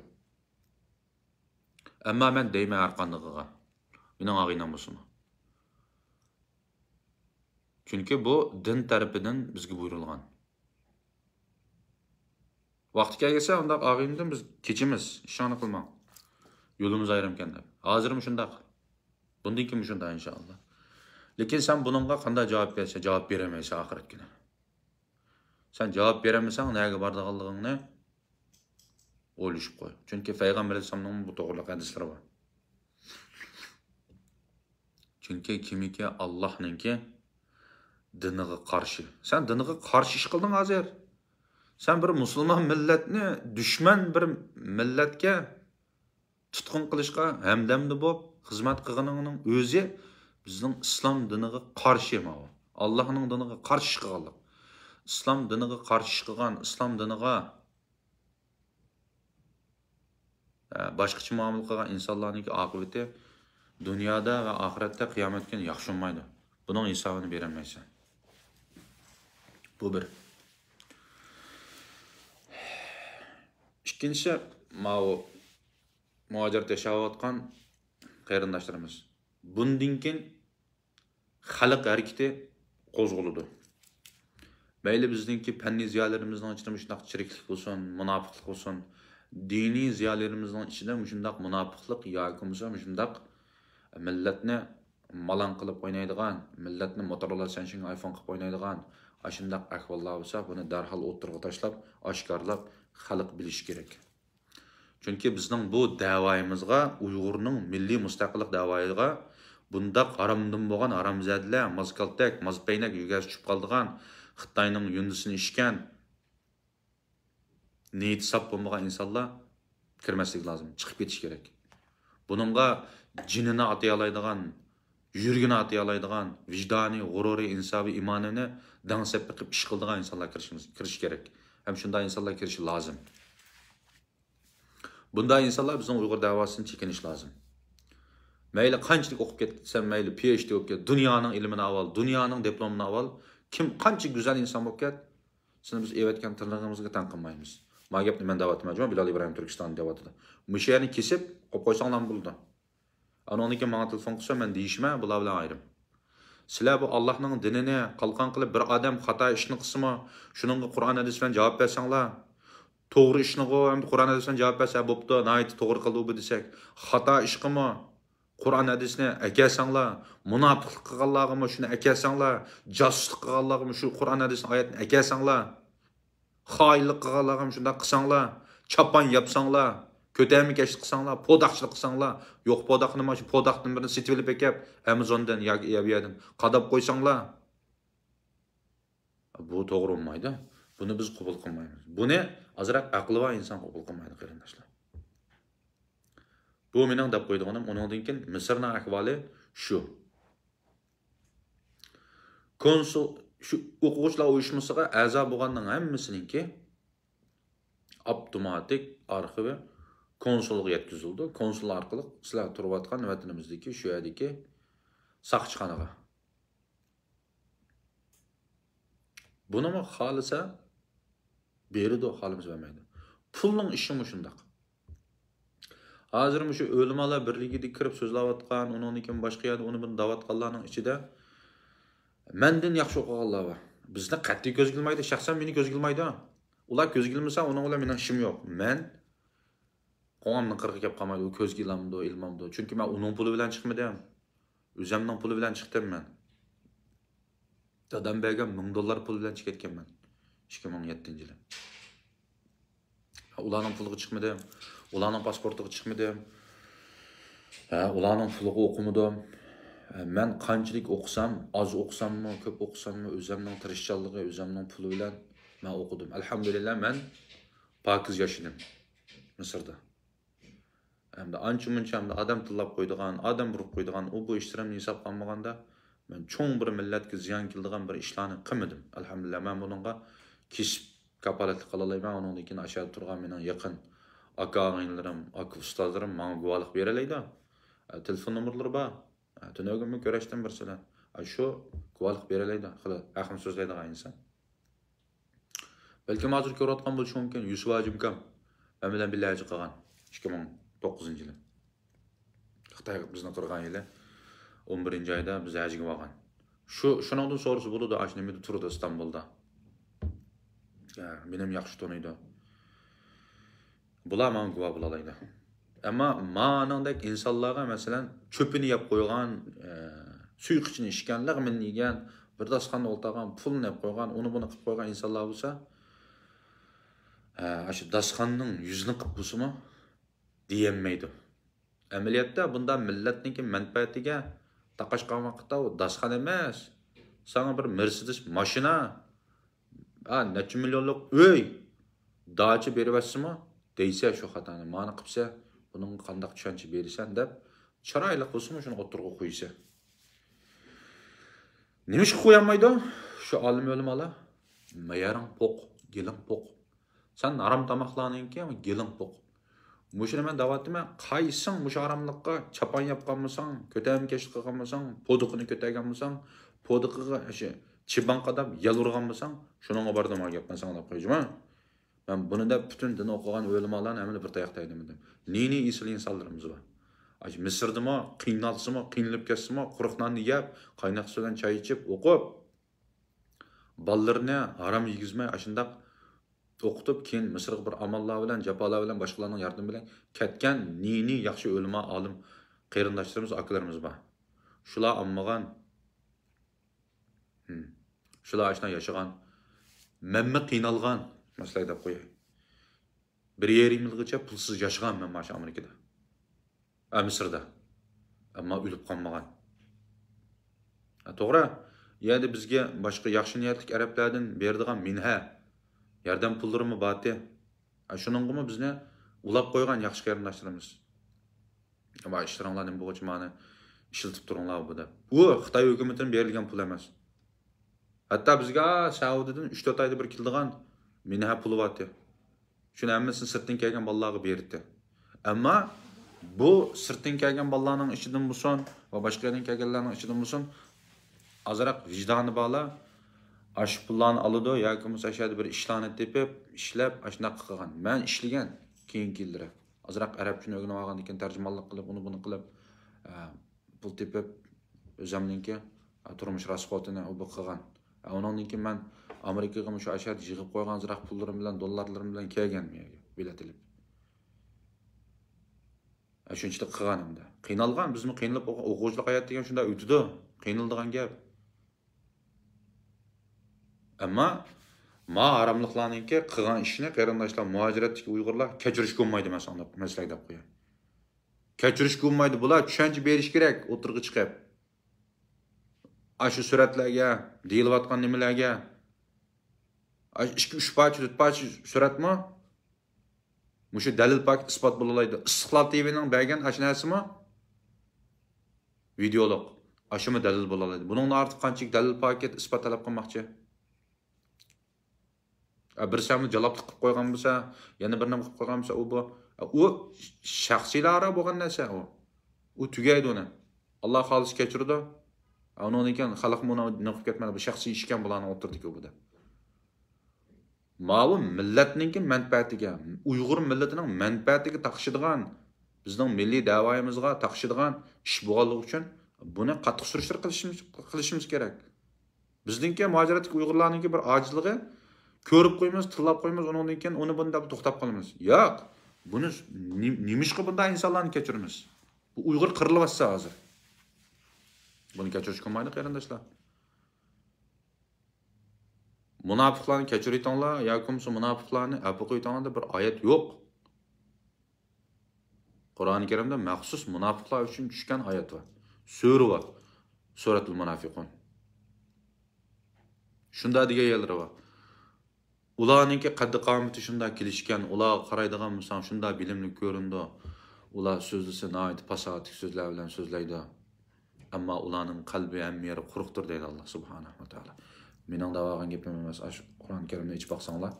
ئەمما مەن دەيمەن ھەر قاندىقىغا. مېنىڭ ئاغىنەم بولسىمۇ. چۈنكى بۇ دىن تەرىپىدىن بىزگە بۇيرۇلغان. ۋاقتى كەلگەنسە ئۇنداق ئاغىنىدىن بىز كېچىمىز، ئىشىڭنى قىلماڭ. يولىمىز ئايرىمكەن دەپ. ھازىرمۇ شۇنداق. بۇندىن كېيىنمۇ شۇنداق ئىنشائاللا. لېكىن سەن بۇنىڭغا قانداق جاۋاب بېرىسەن؟ جاۋاب بېرەلمەيسەن ئاخىرەت كۈنى. سەن جاۋاب بېرەلمىسەڭ نەگە بارىدىغانلىقىڭنى ئويلىشىپ قوي. چۈنكى پەيغەمبەر ئەلەيھىسسالامنىڭ بۇ توغرىلىق ھەدىسلىرى بار. چۈنكى كىمكى ئاللاھنىڭكى دىنىغا قارشى. سەن دىنىغا قارشى ئىش قىلدىڭ ھازىر. سەن بىر مۇسۇلمان مىللەتنى دۈشمەن بىر مىللەتكە تۇتقۇن قىلىشقا ھەمدەمدە بولۇپ خىزمەت قىلغىنىڭنىڭ ئۆزى بىزنىڭ ئىسلام دىنىغا قارشى ماۋۇ. ئاللاھنىڭ دىنىغا قارشى ئىش قىلغانلىق. ئىسلام دىنىغا قارشى ئىش قىلغان، ئىسلام دىنىغا ئە، باشقىچە مۇئامىلە قىلغان ئىنسانلارنىڭكى ئاقىۋىتى دۇنيادا ۋە ئاخىرەتتە قىيامەت كۈنى ياخشى بولمايدۇ. بۇنىڭ ھېسابىنى بېرەلمەيسەن. بۇ بىر. ئىككىنچىسى، ماۋۇ مۇھاجىرەتتە ياشاۋاتقان قېرىنداشلىرىمىز. بۇندىن كېيىن خەلق ھەرىكىتى قوزغىلىدۇ. مەيلى بىزنىڭكى پەننىي زىيالىيلىرىمىزنىڭ ئىچىدە مۇشۇنداق چىرىكلىك بولسۇن، مۇناپىقلىق بولسۇن، دىنىي زىيالىيلىرىمىزنىڭ ئىچىدە مۇشۇنداق مۇناپىقلىق ياكى بولمىسا مۇشۇنداق مىللەتنى مالاڭ قىلىپ ئوينايدىغان، مىللەتنى موتورولا سەنشىڭ ئايفون قىلىپ ئوينايدىغان ئاشۇنداق ئەھۋاللار بولسا، بۇنى دەرھال ئوتتۇرىغا تاشلاپ، ئاشكارىلاپ، خەلق بىلىشى كېرەك. چۈنكى بىزنىڭ بۇ دەۋايىمىزغا، ئۇيغۇرنىڭ مىللىي مۇستەقىللىق دەۋايىغا بۇنداق ھارامدىن بولغان ھارامزادىلەر، ماز كالتەك، ماز پەينەك يۈگەرسە چۈشۈپ قالىدىغان، خىتاينىڭ يۇندىسىنى ئىچكەن، نىيىتى ساپ بولمىغان ئىنسانلار كىرمەسلىك لازىم، چىقىپ كېتىش كېرەك. بۇنىڭغا جېنىنى ئاتىيالايدىغان، يۈرىكىنى ئاتىيالايدىغان، ۋىجدانى، غۇرۇرى، ئىنسابى، ئىمانىنى دەڭسەپ بېقىپ ئىش قىلىدىغان ئىنسانلار كىرىشىمىز، كىرىشى كېرەك. ھەم شۇنداق ئىنسانلار كىرىشى لازىم. بۇنداق ئىنسانلار بىزنىڭ ئۇيغۇر دەۋاسىدىن چېكىنىش لازىم. مەيلى قانچىلىك ئوقۇپ كەتسەم، مەيلى پى ئېيچ دى بولۇپ كەت، دۇنيانىڭ ئىلمىنى ئاۋال، دۇنيانىڭ دىپلومىنى ئاۋال، كىم قانچە گۈزەل ئىنسان بولۇپ كەت، سېنى بىز ئېۋەتكەن تىرنىقىمىزغا تەڭ قىلمايمىز. ما گەپنى مەن دەۋاتىمەن، جۇمۇ بىلال ئىبراھىم تۈركىستانى دەۋاتىدۇ. مۇشۇ يەرنى كېسىپ قويۇپ قويساڭلارمۇ بولىدۇ. ئانىڭدىن كېيىن ماڭا تېلېفون قىلسا، مەن دېيىشمەن، بۇلار بىلەن ئايرىم. سىلەر بۇ ئاللاھنىڭ دىنىنى قالقان قىلىپ، بىر ئادەم خاتا ئىشنى قىلسىمۇ، شۇنىڭغا قۇرئان ھەدىس بىلەن جاۋاب بەرسەڭلار. توغرا ئىشنىغۇ، ئەمدى قۇرئان ھەدىس بىلەن جاۋاب بەرسە، بوپتۇ، ناھايىتى توغرا قىلدى بۇ دېسەك. خاتا ئىشقىمۇ قۇرئان ھەدىسنى ئەكەلسەڭلار، مۇناپىقلىق قىلغانلارغىمۇ شۇنى ئەكەلسەڭلار، جاسۇسلۇق قىلغانلارغىمۇ شۇ قۇرئان ەدىسنى ئايەتنى ئەكەلسەڭلار، خائىنلىق قىلغانلارغىمۇ شۇنداق قىلساڭلار، چاپان ياپساڭلار، كۆتەرمىكەشلىك قىلساڭلار، پوداقچىلىق قىلساڭلار، يوق پوداقنى مانا شۇ پوداقتىن بىرنى سېتىۋېلىپ ئەكەپ، ئەمازوندىن ياكى يا بۇ يەردىن قاداپ قويساڭلار، بۇ توغرا بولمايدۇ. بۇنى بىز قوبۇل قىلمايمىز. بۇنى ئازراق ئەقلى بار ئىنسان قوبۇل قىلمايدۇ، قېرىنداشلار. بۇ مېنىڭ دەپ قويىدىغىنىم، ئۇنىڭدىن كېيىن مىسىرنىڭ ئەھۋالى شۇ. كونسۇل، شۇ ئوقۇغۇچىلار ئۇيۇشمىسىغا ئەزا بولغاننىڭ ھەممىسىنىڭكى ئاپتوماتىك ئارخىۋى كونسۇلغا يەتكۈزۈلىدۇ. كونسۇل ئارقىلىق سىلەر تۇرۇۋاتقان ۋەتىنىمىزدىكى شۇ يەردىكى ساقچىخانىغا. بۇنىمۇ خالىسا بېرىدۇ، خالىمىسا بەرمەيدۇ. پۇلنىڭ ئىشىمۇ شۇنداق. ھازىر مۇشۇ ئۆلىمالار بىرلىكىدە كىرىپ سۆزلەۋاتقان، ئۇنىڭدىن كېيىن باشقا يەردە ئۇنى بۇنى دەۋاتقانلارنىڭ ئىچىدە مەندىن ياخشى ئوقۇغانلار بار. بىزنى قەتئىي كۆزگە ئىلمايدۇ، شەخسەن مېنى كۆزگە ئىلمايدۇ. ئۇلار كۆزگە ئىلمىسا، ئۇنىڭ بىلەن مېنىڭ ئىشىم يوق. مەن قوڭامنىڭ قىرىقى كەپ قالمايدۇ، ئۇ كۆزگە ئىلامدۇ، ئىلمامدۇ. چۈنكى مەن ئۇنىڭ پۇلى بىلەن چىقمىدىم. ئۆزەمنىڭ پۇلى بىلەن چىقتىم مەن. دادام بەرگەن مىڭ دوللار پۇل بىلەن چىقىپ كەتكەنمەن. ئىككى مىڭ يەتتىنچى يىلى. ئۇلارنىڭ پۇلىغا چىقمىدىم. ئۇلارنىڭ پاسپورتىغا چىقمىدىم. ھە، ئۇلارنىڭ پۇلىغا ئوقۇمىدىم. ھە، مەن قانچىلىك ئوقۇسام، ئاز ئوقۇساممۇ، كۆپ ئوقۇساممۇ، ئۆزەمنىڭ تىرىشچانلىقى، ئۆزەمنىڭ پۇلى بىلەن مەن ئوقۇدۇم. ئەلھەمدۇلىللا، مەن پاكىز ياشىدىم مىسىردا. ئەمدى ئانچە-مۇنچە ئەمدى ئادەم تىللاپ قويىدىغان، ئادەم ئۇرۇپ قويىدىغان، ئۇ بۇ ئىشلىرىمنى ھېسابقا ئالمىغاندا، مەن چوڭ بىر مىللەتكە زىيان كېلىدىغان بىر ئىشلارنى قىلمىدىم. ئەلھەمدۇلىللا، مەن بۇنىڭغا كېسىپ كاپالەتلىك قىلالايمەن. ئۇنىڭدىن كېيىن ئاشۇ يەردە تۇرغان مېنىڭ يېقىن ئاكا-ئاغىنىلىرىم، ئاكا-ئۇستازلىرىم ماڭا گۇۋاھلىق بېرەلەيدۇ. ئە، تېلېفون نومۇرلىرى بار. ئە، تۈنۈگۈنمۇ كۆرۈشتۈم بىرسى بىلەن. ئە، شۇ گۇۋاھلىق بېرەلەيدۇ، خېلى ھەقنى سۆزلەيدىغان ئىنسان. بەلكىم ھازىر كۆرۈۋاتقان بولۇشى مۇمكىن، يۈسۈپ ھاجى ئۇكام مەن بىلەن بىللە ھەج قىلغان، ئىككى مىڭ توققۇزىنچى يىلى. خىتايغا بىزنى قىرغان يىلى، ئون بىرىنچى ئايدا بىز ھەجگە بارغان. شۇ، شۇنىڭدىن سورىسا بولىدۇ، ئاشۇ نېمىدە تۇرىدۇ ئىستانبۇلدا. يا، مېنىمۇ ياخشى تونۇيدۇ. بۇلار ماڭا گۇۋاھ بولالايدۇ. ئەمما مانىڭدەك ئىنسانلارغا، مەسىلەن، چۆپىنى يەپ قويغان، ئە، سۇيۇقىچىنى ئىچكەن، لەغمىنى يېگەن، بىر داستىخاندا ئولتۇرغان، پۇلنى يەپ قويغان، ئۇنى بۇنى قىلىپ قويغان ئىنسانلار بولسا، ئە، ئاشۇ داستىخاننىڭ يۈزىنى قىلىپ بولسىمۇ دېيەلمەيدۇ. ئەمەلىيەتتە بۇنداق مىللەتنىڭكى مەنپەئەتىگە تاقاشقان ۋاقىتتا ئۇ داستىخان ئەمەس، ساڭا بىر مېرسېدېس ماشىنا، ھە، نەچچە مىليونلۇق ئۆي، داچا بېرىۋەتسىمۇ، دەيسە شۇ خاتانى، مانا قىپسە، بۇنىڭغا قانداق چۈشەنچە بېرىسەن دەپ، چىرايلىق بولسىمۇ شۇنى ئوتتۇرىغا قويىسەن. نېمىشقا قويالمايدۇ شۇ ئالىم ئۆلىمالار؟ مېيىڭ پوق، گېلىڭ پوق. سەن ھارام تاماقلارنىڭكى گېلىڭ پوق. مۇشۇنى مەن دەۋاتىمەن، قايسىڭ مۇشۇ ھاراملىققا چاپان ياپقانمىساڭ، كۆتەرمىكەشلىك قىلغانمىساڭ، پودىقىنى كۆتەرگەنمىساڭ، پودىقىغا شۇ چىبان قاداپ يەل ئۇرغانمىساڭ، شۇنىڭغا باردىم ھە گەپ، مەن ساڭا دەپ قوياي جۇما. مەن بۇنى دەپ پۈتۈن دىن ئوقۇغان ئۆلىمالارنى ھەممىنى بىر تاياقتا ھەيدىمىدىم. نى-نى ئېسىل ئىنسانلىرىمىز بار. ئاشۇ مىسىردىمۇ قىينالسىمۇ، قىينىلىپ كەتسىمۇ، قۇرۇق ناننى يەپ، قايناق سۇ بىلەن چاي ئىچىپ ئوقۇپ، بالىلىرىنى ھارام يېگۈزمەي ئاشۇنداق ئوقۇتۇپ، كېيىن مىسىرغا بىر ئاماللار بىلەن، جاپالار بىلەن، باشقىلارنىڭ ياردىمى بىلەن كەتكەن نى-نى ياخشى ئۆلىما، ئالىم قېرىنداشلىرىمىز، ئاكىلىرىمىز بار. شۇلار ئالمىغان، ھىم، شۇلار ئاشۇنداق ياشىغان. مەنمۇ قىينالغان، مەن سىلەرگە دەپ قوياي. بىر يېرىم يىلغىچە پۇلسىز ياشىغان مەن مانا شۇ ئامېرىكىدا. ئە، مىسىردا. ئەمما ئۆلۈپ قالمىغان. ئە، توغرا. يەنە بىزگە باشقا ياخشى نىيەتلىك ئەرەبلەردىن بېرىدىغان مىنھە، ياردەم پۇللىرىمۇ بارتى. ھە، شۇنىڭغىمۇ بىزنى ئۇلاپ قويغان ياخشى قېرىنداشلىرىمىز. ۋاي، ئىشلىرىڭلار نېمە بولغۇچە مانا ئىشلىتىپ تۇرۇڭلار بۇ دەپ. ئۇ خىتاي ھۆكۈمىتىدىن بېرىلگەن پۇل ئەمەس. ھەتتا بىزگە سەئۇدىدىن ئۈچ تۆت ئايدا بىر كېلىدىغان مىنھە پۇلى بارتى. شۇنى ھەممىسىنى سىرتتىن كەلگەن بالىلارغا بېرىتتى. ئەمما بۇ سىرتتىن كەلگەن بالىلارنىڭ ئىچىدىن بولسۇن ۋە باشقا يەردىن كەلگەنلەرنىڭ ئىچىدىن بولسۇن، ئازراق ۋىجدانى بارلار ئاشۇ پۇللارنى ئالىدۇ ياكى بولمىسا ئاشۇ يەردە بىر ئىشلارنى تېپىپ، ئىشلەپ، ئاشۇنداق قىلغان. مەن ئىشلىگەن كېيىنكى يىللىرى. ئازراق ئەرەبچىنى ئۆگىنىۋالغاندىن كېيىن تەرجىمانلىق قىلىپ، ئۇنى بۇنى قىلىپ، ئە، پۇل تېپىپ، ئۆزەمنىڭكى، ئە، تۇرمۇش راسخوتىنى ئۇ بۇ قىلغان. ئە، ئۇنىڭدىن كېيىن مەن ئامېرىكىغا مۇشۇ ئاشۇ يەردە يىغىپ قويغان ئازراق پۇللىرىم بىلەن، دوللارلىرىم بىلەن كەلگەن بۇ يەرگە، بىلەت ئېلىپ. ئە، شۇنچىلىك قىلغان ئەمدى. قىينالغان، بىزمۇ قىينىلىپ ئوقۇ-، ئوقۇغۇچىلىق ھايات دېگەن شۇنداق ئۆتىدۇ. قىينىلىدىغان گەپ. ئەمما ما ھاراملىقلارنىڭكى قىلغان ئىشىنى قېرىنداشلار، مۇھاجىرەتتىكى ئۇيغۇرلار كەچۈرۈشكە بولمايدۇ، مەن ساڭا، مەن سىلەرگە دەپ قوياي. كەچۈرۈشكە بولمايدۇ. بۇلار چۈشەنچە بېرىش كېرەك، ئوتتۇرىغا چىقىپ. ئاشۇ سۈرەتلەرگە، دېيىلىۋاتقان نېمىلەرگە. ئاشۇ ئىككى، ئۈچ پارچە، تۆت پارچە سۈرەتمۇ؟ مۇشۇ دەلىل پاكىت ئىسپات بولالايدۇ. ئىستىقلال تىۋىنىڭ بەرگەن ئاشۇ نەرسىمۇ؟ ۋىدېئولۇق. ئاشۇمۇ دەلىل بولالايدۇ. بۇنىڭدىن ئارتۇق قانچىلىك دەلىل پاكىت ئىسپات تەلەپ قىلماقچى؟ ئە، بىرسى ھەمدە جالاپلىق قىلىپ قويغان بولسا، يەنە بىر نېمە قىلىپ قويغان بولسا، ئۇ بۇ. ئۇ شەخسىيلەر ئارا بولغان نەرسە ئۇ. ئۇ تۈگەيدۇ ئۇنى. ئاللا خالىسا كەچۈرىدۇ. ئۇنىڭدىن كېيىن خەلق بۇنى نېمە قىلىپ كەتمەيدۇ، بۇ شەخسىي ئىشكەن بۇلارنىڭ ئوتتۇرىدىكى ئۇ بۇ دەپ. ماۋۇ مىللەتنىڭكى مەنپەئەتىگە، ئۇيغۇر مىللىتىنىڭ مەنپەئەتىگە تاقىشىدىغان، بىزنىڭ مىللىي دەۋايىمىزغا تاقىشىدىغان ئىش بولغانلىقى ئۈچۈن بۇنى قاتتىق سۈرۈشتۈرۈپ قىلىشىمىز، قىلىشىمىز كېرەك. بىزنىڭكى مۇھاجىرەتتىكى ئۇيغۇرلارنىڭكى بىر ئاجىزلىقى، كۆرۈپ قويىمىز، تىللاپ قويىمىز، ئۇنىڭدىن كېيىن ئۇنى بۇنى دەپ توختاپ قالىمىز. ياق، بۇنى نېم-، نېمىشقا بۇنداق ئىنسانلارنى كەچۈرىمىز؟ بۇ ئۇيغۇر قىرىلىۋاتسا ھازىر. بۇنى كەچۈرۈشكە بولمايدۇ، قېرىنداشلار. مۇناپىقلارنى كەچۈرۈۋېتىڭلار ياكى بولمىسا مۇناپىقلارنى ئەپۇ قىلىۋېتىڭلار دەپ بىر ئايەت يوق. قۇرئانى كەرىمدە مەخسۇس مۇناپىقلار ئۈچۈن چۈشكەن ئايەت بار. سۈرە بار. سۈرەتۇل مۇنافىقۇن. شۇنداق دېگەن يەرلىرى بار. ئۇلارنىڭكى قەددى قامىتى شۇنداق كېلىشكەن، ئۇلارغا قارايدىغان بولساڭ شۇنداق بىلىملىك كۆرۈنىدۇ. ئۇلار سۆزلىسە ناھايىتى پاساھەتلىك سۆزلەر بىلەن سۆزلەيدۇ. ئەمما ئۇلارنىڭ قەلبى ھەممە يېرى قۇرۇقتۇر دەيدۇ ئاللا سۇبھانەھۇ ۋە تائالا. مېنىڭ دەۋالغان گېپىم ئەمەس، ئاشۇ قۇرئان كەرىمنى ئېچىپ باقساڭلار،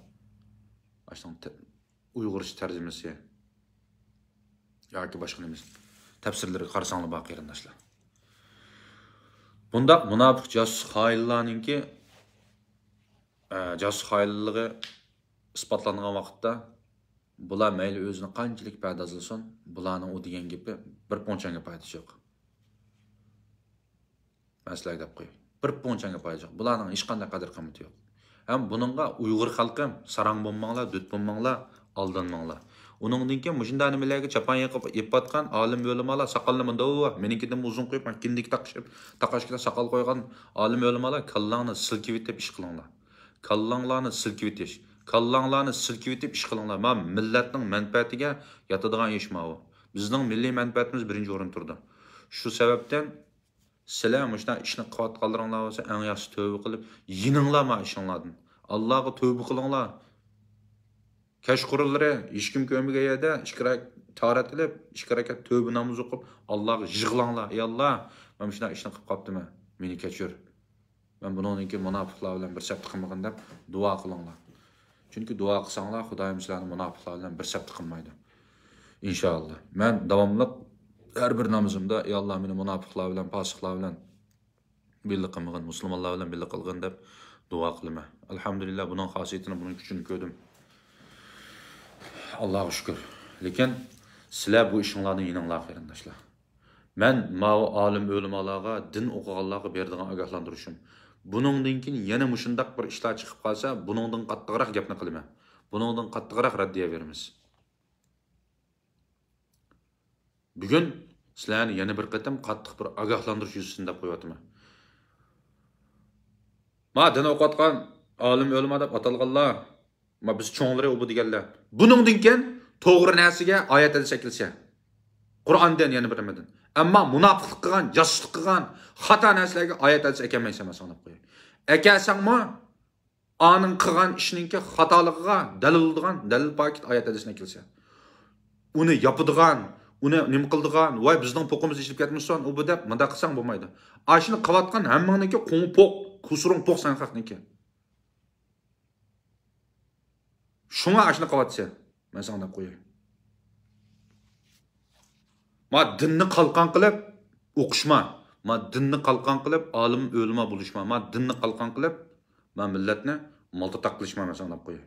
ئاشۇنىڭ تە-، ئۇيغۇرچە تەرجىمىسى ياكى باشقا نېمىسى، تەپسىرلىرىگە قارىساڭلار بار، قېرىنداشلار. بۇنداق مۇناپىق جاسۇس خائىنلارنىڭكى، ئە، جاسۇس خائىنلىقى ئىسپاتلانغان ۋاقىتتا، بۇلار مەيلى ئۆزىنى قانچىلىك پەردازلىسۇن، بۇلارنىڭ ئۇ دېگەن گېپى بىر پونچاڭگە پايدىسى يوق. مەن سىلەرگە دەپ قوياي. بىر پونچاڭگە پايدىسى يوق. بۇلارنىڭ ھېچقانداق قەدىر-قىممىتى يوق. ھەم بۇنىڭغا ئۇيغۇر خەلقىم، ساراڭ بولماڭلار، دۆت بولماڭلار، ئالدانماڭلار. ئۇنىڭدىن كېيىن مۇشۇنداق نېمىلەرگە چاپان يېقىپ، يېپىۋاتقان ئالىم ئۆلىمالار ساقالنى مۇنداق، مېنىڭكىدىنمۇ ئۇزۇن قويۇپ، كىندىك تاقىشىپ، تاقاشكىدا ساقال قويغان ئالىم ئۆلىمالار كاللاڭنى سىلكىۋېتىپ ئىش قىلىڭلار. كاللاڭلارنى سىلكىۋېتىش. كاللاڭلارنى سىلكىۋېتىپ ئىش قىلىڭلار. ما مىللەتنىڭ مەنپەئەتىگە ياتىدىغان ئىش ماۋۇ. بىزنىڭ مىللىي مەنپەئەتىمىز بىرىنچى ئورۇندا تۇرىدۇ. شۇ سەۋەبتىن سىلەر مۇشۇنداق ئىشنى قىلىۋاتقانلىرىڭلار بولسا، ئەڭ ياخشىسى تۆۋبە قىلىپ، يېنىڭلار ما ئىشىڭلاردىن. ئاللاغا تۆۋبە قىلىڭلار. كەچقۇرۇنلىرى ھېچكىم كۆرمىگەن يەردە ئىككى رەك-، تاھارەت ئېلىپ، ئىككى رەكەت تۆۋبە نامىزى ئوقۇپ، ئاللاغا يىغلاڭلار: «ئەي ئاللا، مەن مۇشۇنداق ئىشنى قىلىپ قاپتىمەن، مېنى كەچۈر. مەن بۇنىڭدىن كېيىن مۇناپىقلار بىلەن بىر سەپتە قىلمىغىن» دەپ دۇئا قىلىڭلار. چۈنكى دۇئا قىلساڭلار، خۇدايىم سىلەرنى مۇناپىقلار بىلەن بىر سەپتە قىلمايدۇ. ئىنشائاللا. مەن داۋاملىق ھەر بىر نامىزىمدا: «ئەي ئاللا، مېنى مۇناپىقلار بىلەن، پاسىقلار بىلەن بىللە قىلمىغىن، مۇسۇلمانلار بىلەن بىللە قىلغىن» دەپ دۇئا قىلىمەن. ئەلھەمدۇلىللا، بۇنىڭ خاسىيىتىنى، بۇنىڭ كۈچىنى كۆردۈم. ئاللاغا شۈكۈر. لېكىن سىلەر بۇ ئىشىڭلاردىن يېنىڭلار، قېرىنداشلار. مەن ماۋۇ ئالىم ئۆلىمالارغا، دىن ئوقۇغانلارغا بېرىدىغان ئاگاھلاندۇرۇشۇم. بۇنىڭدىن كېيىن يەنە مۇشۇنداق بىر ئىشلار چىقىپ قالسا، بۇنىڭدىن قاتتىقراق گەپنى قىلىمەن. بۇنىڭدىن قاتتىقراق رەددىيە بېرىمىز. بۈگۈن سىلەرنى يەنە بىر قېتىم قاتتىق بىر ئاگاھلاندۇرۇش يۈزىسىدىن دەپ قويۇۋاتىمەن. ما دىن ئوقۇۋاتقان ئالىم ئۆلىما دەپ ئاتالغانلار، ما بىز چوڭلىرى ئۇ بۇ دېگەنلەر. بۇنىڭدىن كېيىن توغرا نەرسىگە ئايەت ھەدىس ئەكەلسە، قۇرئاندىن يەنە بىر نېمىدىن. ئەمما مۇناپىقلىق قىلغان، جاسۇسلۇق قىلغان، خاتا نەرسىلەرگە ئايەت ھەدىس ئەكەلمەيسەن، مەن ساڭا دەپ قوياي. ئەكەلسەڭمۇ، ئانىڭ قىلغان ئىشىنىڭكى خاتالىقىغا دەلىل بولىدىغان دەلىل پاكىت ئايەت ھەدىسىنى ئەكەلسە. ئۇنى ياپىدىغان، ئۇنى نېمە قىلىدىغان، ۋاي بىزنىڭ پوقىمىز ئېچىلىپ كەتمىسۇن، ئۇ بۇ دەپ مۇنداق قىلساڭ بولمايدۇ. ئاشۇنى قىلىۋاتقان ھەممىڭنىڭكى قوڭۇ پوق، كۇسۇرۇڭ پوق سەن خەقنىڭكى. شۇڭا ئاشۇنى قىلىۋاتىسەن، مەن ساڭا دەپ قوياي. ما دىننى قالقان قىلىپ ئوقۇشما. ما دىننى قالقان قىلىپ ئالىم ئۆلىما بولۇشما. ما دىننى قالقان قىلىپ ما مىللەتنى مالتا تاق قىلىشما، مەن ساڭا دەپ قوياي.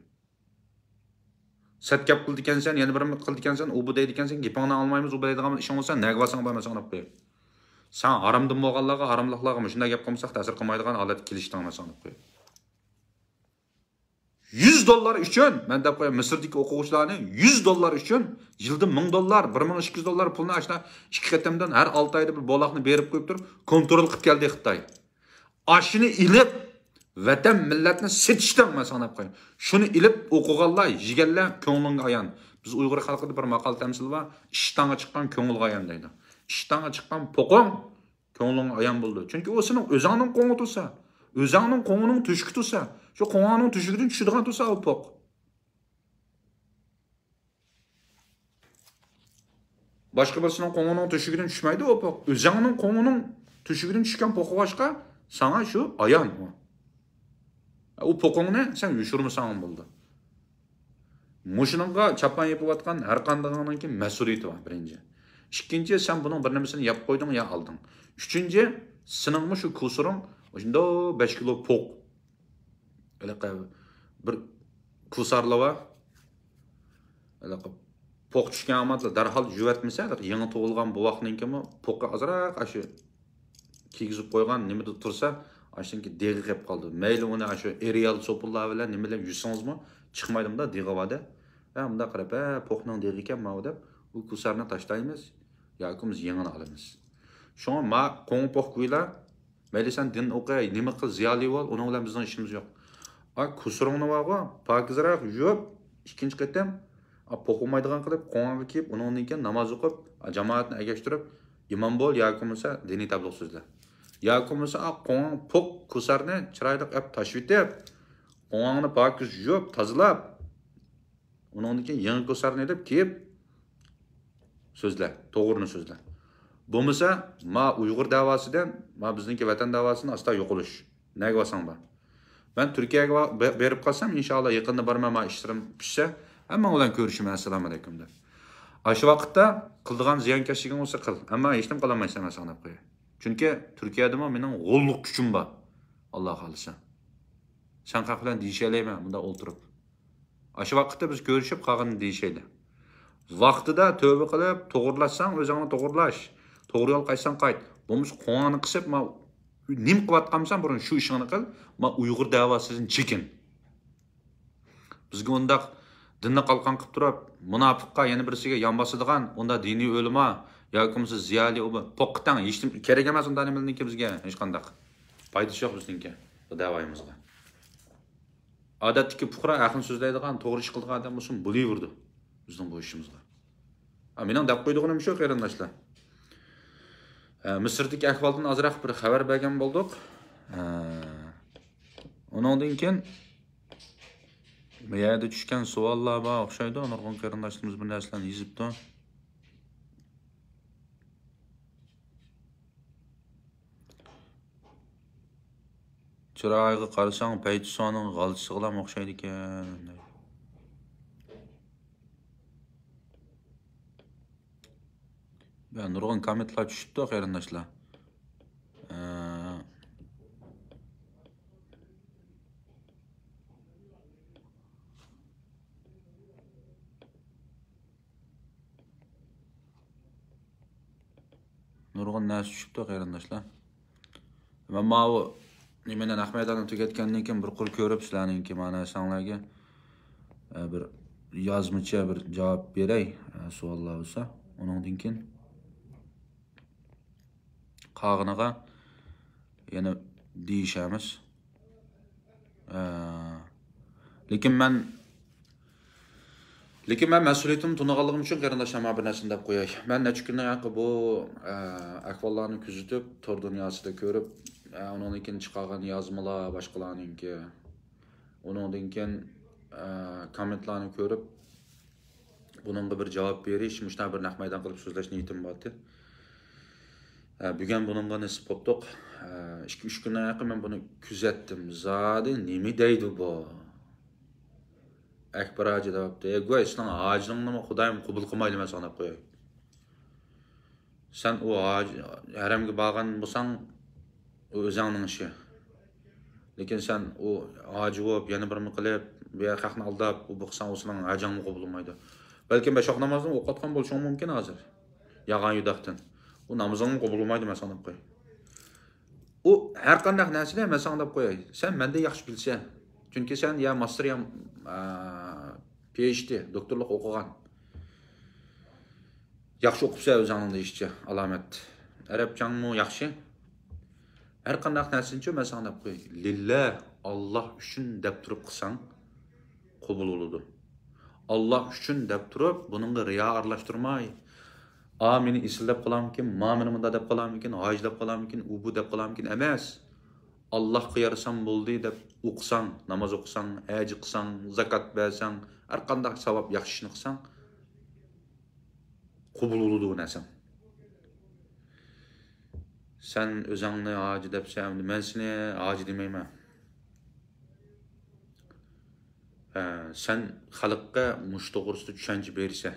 سەت گەپ قىلىدىكەنسەن، يەنە بىر قىلىدىكەنسەن، ئۇ بۇ دەيدىكەنسەن، گېپىڭنى ئاڭلىمايمىز، ئۇ بۇ دەيدىغان ئىشىڭ بولسا، نەگە بارساڭ بار، مەن ساڭا دەپ قوياي. ساڭا ھارامدىن بولغانلارغا، ھاراملىقلارغا مۇشۇنداق گەپ قىلمىساق، تەسىر قىلمايدىغان ھالەتكە كېلىشتىڭ، مەن ساڭا دەپ قوياي. يۈز دوللار ئۈچۈن، مەن دەپ قوياي، مىسىردىكى ئوقۇغۇچىلارنى يۈز دوللار ئۈچۈن يىلدا مىڭ دوللار، بىر مىڭ ئىككى يۈز دوللار پۇلنى ئاشۇنداق ئىككى قېتىمدىن ھەر ئالتە ئايدا بىر بولاقنى بېرىپ قويۇپ تۇرۇپ، كونترول قىلىپ كەلدى خىتاي. ئاشۇنى ئېلىپ، ۋەتەن مىللەتنى سېتىشتىڭ، مەن ساڭا دەپ قوياي. شۇنى ئېلىپ ئوقۇغانلار، يېگەنلەر كۆڭلۈڭگە ئايان. بىز ئۇيغۇر خەلقىدە بىر ماقال تەمسىل بار، ئىشتانغا چىققان كۆڭۈلگە ئايان دەيدۇ. ئىشتانغا چىققان پوقۇڭ كۆڭلۈڭگە ئايان بولىدۇ. چۈنكى ئۇ سېنىڭ ئۆزۈڭنىڭ قوڭى تۇرسا، ئۆزۈڭنىڭ قوڭىنىڭ تۆشۈكى تۇرسا، شۇ قوڭۇڭنىڭ تۆشۈكىدىن چۈشىدىغان تۇرسا ئۇ پوق. باشقا بىرسىنىڭ قوڭىنىڭ تۆشۈكىدىن چۈشمەيدۇ ئۇ پوق. ئۆزۈڭنىڭ قوڭىنىڭ تۆشۈكىدىن چۈشكەن پوقى باشقا، ساڭا شۇ ئايان ئۇ. ئۇ پوقۇڭنى سەن يوشۇرمىساڭ بولىدۇ. مۇشۇنىڭغا چاپان يېپىۋاتقان ھەر قاندىقىڭنىڭكى مەسئۇلىيىتى بار، بىرىنچى. ئىككىنچى، سەن بۇنىڭ بىر نېمىسىنى يەپ قويدۇڭ يا ئالدىڭ. ئۈچىنچى، سېنىڭمۇ شۇ كۇسۇرۇڭ شۇنداق بەش كىلو پوق. ھېلىقى بىر كۇسارلار بار. ھېلىقى پوق چۈشكەن ئامانتلا دەرھال يۇيۇۋەتمىسە، ھېلىقى يېڭى تۇغۇلغان بوۋاقنىڭكىمۇ پوقى ئازراق ئاشۇ كىيگۈزۈپ قويغان نېمىدە تۇرسا، ئاشۇنىڭكى دېغى قېلىپ قالىدۇ. مەيلى ئۇنى ئاشۇ ئېرىيال سوپۇنلار بىلەن نېمە بىلەن يۇسىڭىزمۇ چىقمايدۇ، مۇنداق دېغى بار-دە. ھە، مۇنداق قاراپ، ھە، پوقنىڭ دېغى ئىكەن ماۋۇ دەپ، ئۇ كۇسارنى تاشلايمىز ياكى بولمىسا يېڭىنى ئالىمىز. شۇڭا ما قوڭۇر پوق كىيىڭلار، مەيلى سەن دىن ئوقۇ، نېمە قىل، زىيالىي بول، ئۇنىڭ بىلەن بىزنىڭ ئىشىمىز يوق. ئا، كۇسۇرۇڭنى بارغۇ، پاكىزراق يۇيۇپ، ئىككىنچى قېتىم، ئا، پوق بولمايدىغان قىلىپ، قوڭۇڭغا كىيىپ، ئۇنىڭدىن كېيىن ناماز ئوقۇپ، ئا، جامائەتنى ئەگەشتۈرۈپ، ئىمام بول ياكى بولمىسا دىنىي تەبلىغ سۆزلە. ياكى بولمىسا، ئا، قوڭۇر پوق كۇسارنى چىرايلىق ئەپ تاشلىۋېتىپ، قوڭۇڭنى پاكىز يۇيۇپ، تازىلاپ، ئۇنىڭدىن كېيىن يېڭى كوسارنى ئېلىپ كىيىپ سۆزلە، توغرىنى سۆزلە. بولمىسا، ما ئۇيغۇر دەۋاسىدىن، ما بىزنىڭكى ۋەتەن دەۋاسىدىن ئاستا يوقىلىش. نەگە بارساڭ بار. مەن تۈركىيەگە با-، بە-، بېرىپ قالسام، ئىنشائاللا يېقىندا بارىمەن، ما ئىشلىرىم پۈشسە، ھەممىڭ بىلەن كۆرۈشىمەن، ئەسسالامۇ ئەلەيكۇم دەپ. ئاشۇ ۋاقىتتا قىلىدىغان زىيانكەشلىكىڭ بولسا قىل. ئەمما ھېچنېمە قىلالمايسەن، مەن ساڭا دەپ قوياي. چۈنكى تۈركىيەدىمۇ مېنىڭ غوللۇق كۈچۈم بار. ئاللا خالىسا. سەن خەق بىلەن دېيىشەلەيمەن، مۇنداق ئولتۇرۇپ. ئاشۇ ۋاقىتتا بىز كۆرۈشۈپ قالغىنىنى دېيىشەيلى. ۋاقتىدا تۆۋە قىلىپ، توغرىلاشساڭ ئۆزۈڭنى توغرىلاش. توغرا يول قايتساڭ قايت. بولمىسا قوڭۇڭنى قىسىپ، ما نېمە قىلىۋاتقانمىسەن بۇرۇن شۇ ئىشىڭنى قىل. ما ئۇيغۇر دەۋاسىدىن چېكىن. بىزگە ئۇنداق دىننى قالقان قىلىپ تۇرۇپ، مۇناپىققا يەنە بىرسىگە يان باسىدىغان ئۇنداق دىنىي ئۆلىما ياكى بولمىسا زىيالىي ئۇ پوققا تەڭ ھېچ كېرەك ئەمەس ئۇنداق نېمىلەرنىڭكى بىزگە ھېچقانداق پايدىسى يوق بىزنىڭكى بۇ دەۋايىمىزغا. ئادەتتىكى پۇقرا ھەقنى سۆزلەيدىغان، توغرا ئىش قىلىدىغان ئادەم بولسۇن، بولۇۋېرىدۇ بىزنىڭ بۇ ئىشىمىزغا. ھە، مېنىڭ دەپ قويىدىغىنىم شۇ، قېرىنداشلار. ھە، مىسىردىكى ئەھۋالدىن ئازراق بىر خەۋەر بەرگەن بولدۇق. ھە، ئۇنىڭدىن كېيىن بۇ يەردە چۈشكەن سوئاللار بار ئوخشايدۇ. نۇرغۇن قېرىنداشلىرىمىز بىر نەرسىلەرنى يېزىپتۇ. چىرايىغا قارىساڭ، پەيتۇسانىڭ غالچىسىغىلا ئوخشايدىكەن، دەيدۇ. يا، نۇرغۇن كوممېنتلار چۈشۈپتۇ، قېرىنداشلار. ئە، نۇرغۇن نەرسە چۈشۈپتۇ، قېرىنداشلار. مەن ماۋۇ نېمىنى، نەق مەيداننى تۈگەتكەندىن كېيىن بىر قۇر كۆرۈپ، سىلەرنىڭكى مانا نەرسەڭلارگە، ئە، بىر يازمىچە بىر جاۋاب بېرەي، ئە، سوئاللار بولسا. ئۇنىڭدىن كېيىن قالغىنىغا يەنە دېيىشەرمىز. ئە، لېكىن مەن، لېكىن مەن مەسئۇلىيىتىمنى تونۇغانلىقىم ئۈچۈن، قېرىنداشلار، مانا بىر نەرسىنى دەپ قوياي. مەن نەچچە كۈندىن ياقى بۇ، ئە، ئەھۋاللارنى كۆزىتىپ، تور دۇنياسىدا كۆرۈپ، ئە، ئۇنىڭدىن كېيىن چىقارغان يازمىلار، باشقىلارنىڭكى، ئۇنىڭدىن كېيىن، ئە، كوممېنتلارنى كۆرۈپ، بۇنىڭغا بىر جاۋاب بېرىش، مۇشۇنداق بىر نەق مەيدان قىلىپ سۆزلەش نىيىتىم بارتى. ئە، بۈگۈن بۇنىڭغا نېسىپ بوپتۇق. ئە، ئىككى، ئۈچ كۈندىن يېقىن مەن بۇنى كۆزەتتىم. زادى نېمە دەيدۇ بۇ؟ ئەكبەر ھاجى دەۋاپتۇ. «ئەي گۇۋاي، سېنىڭ ھاجىلىقىڭنىمۇ خۇدايىم قوبۇل قىلمايدۇ، مەن ساڭا» دەپ قوياي. سەن ئۇ ھاج-، ھەرەمگە بارغان بولساڭ، ئۇ ئۆزۈڭنىڭ ئىشى. لېكىن سەن ئۇ ھاجى بولۇپ، يەنە بىرنېمە قىلىپ، بۇ يەر خەقنى ئالداپ، ئۇ بۇ قىلساڭ، ئۇ سېنىڭ ھاجىڭمۇ قوبۇل بولمايدۇ. بەلكىم بەش ۋاق نامازنى ئوقۇۋاتقان بولۇشۇڭ مۇمكىن ھازىر. يالغان يۈدەكتىن. ئۇ نامىزىڭمۇ قوبۇل بولمايدۇ، مەن ساڭا دەپ قوياي. ئۇ ھەر قانداق نەرسىنى مەن ساڭا دەپ قوياي. سەن مەندىن ياخشى بىلىسەن. چۈنكى سەن يا ماستېر يا، ئا، پى ئېيچ دى، دوكتورلۇق ئوقۇغان. ياخشى ئوقۇپسەن ئۆزۈڭنىڭ دېيىشىچە، ئالامەت. ئەرەبچەڭمۇ ياخشى. ھەر قانداق نەرسىنىچۇ مەن ساڭا دەپ قوياي. لىللا، ئاللا ئۈچۈن دەپ تۇرۇپ قىلساڭ، قوبۇل بولىدۇ. ئاللا ئۈچۈن دەپ تۇرۇپ، بۇنىڭغا رىيا ئارىلاشتۇرماي. ئا، مېنى ئېسىل دەپ قالارمىكىن، ما، مېنى مۇنداق دەپ قالارمىكىن، ھاجى دەپ قالارمىكىن، ئۇ، بۇ دەپ قالارمىكىن ئەمەس. ئاللاغا يارىسام بولدى دەپ ئوقۇساڭ، ناماز ئوقۇساڭ، ھەج قىلساڭ، زاكات بەرسەڭ، ھەر قانداق ساۋاب، ياخشى ئىشنى قىلساڭ، قوبۇل بولىدۇ بۇ نەرسەڭ. سەن ئۆزۈڭنى ھاجى دەپسەن، ئەمدى مەن سېنى ھاجى دېمەيمەن. ھە، سەن خەلققە مۇشۇ توغرىسىدا چۈشەنچە بېرىسەن.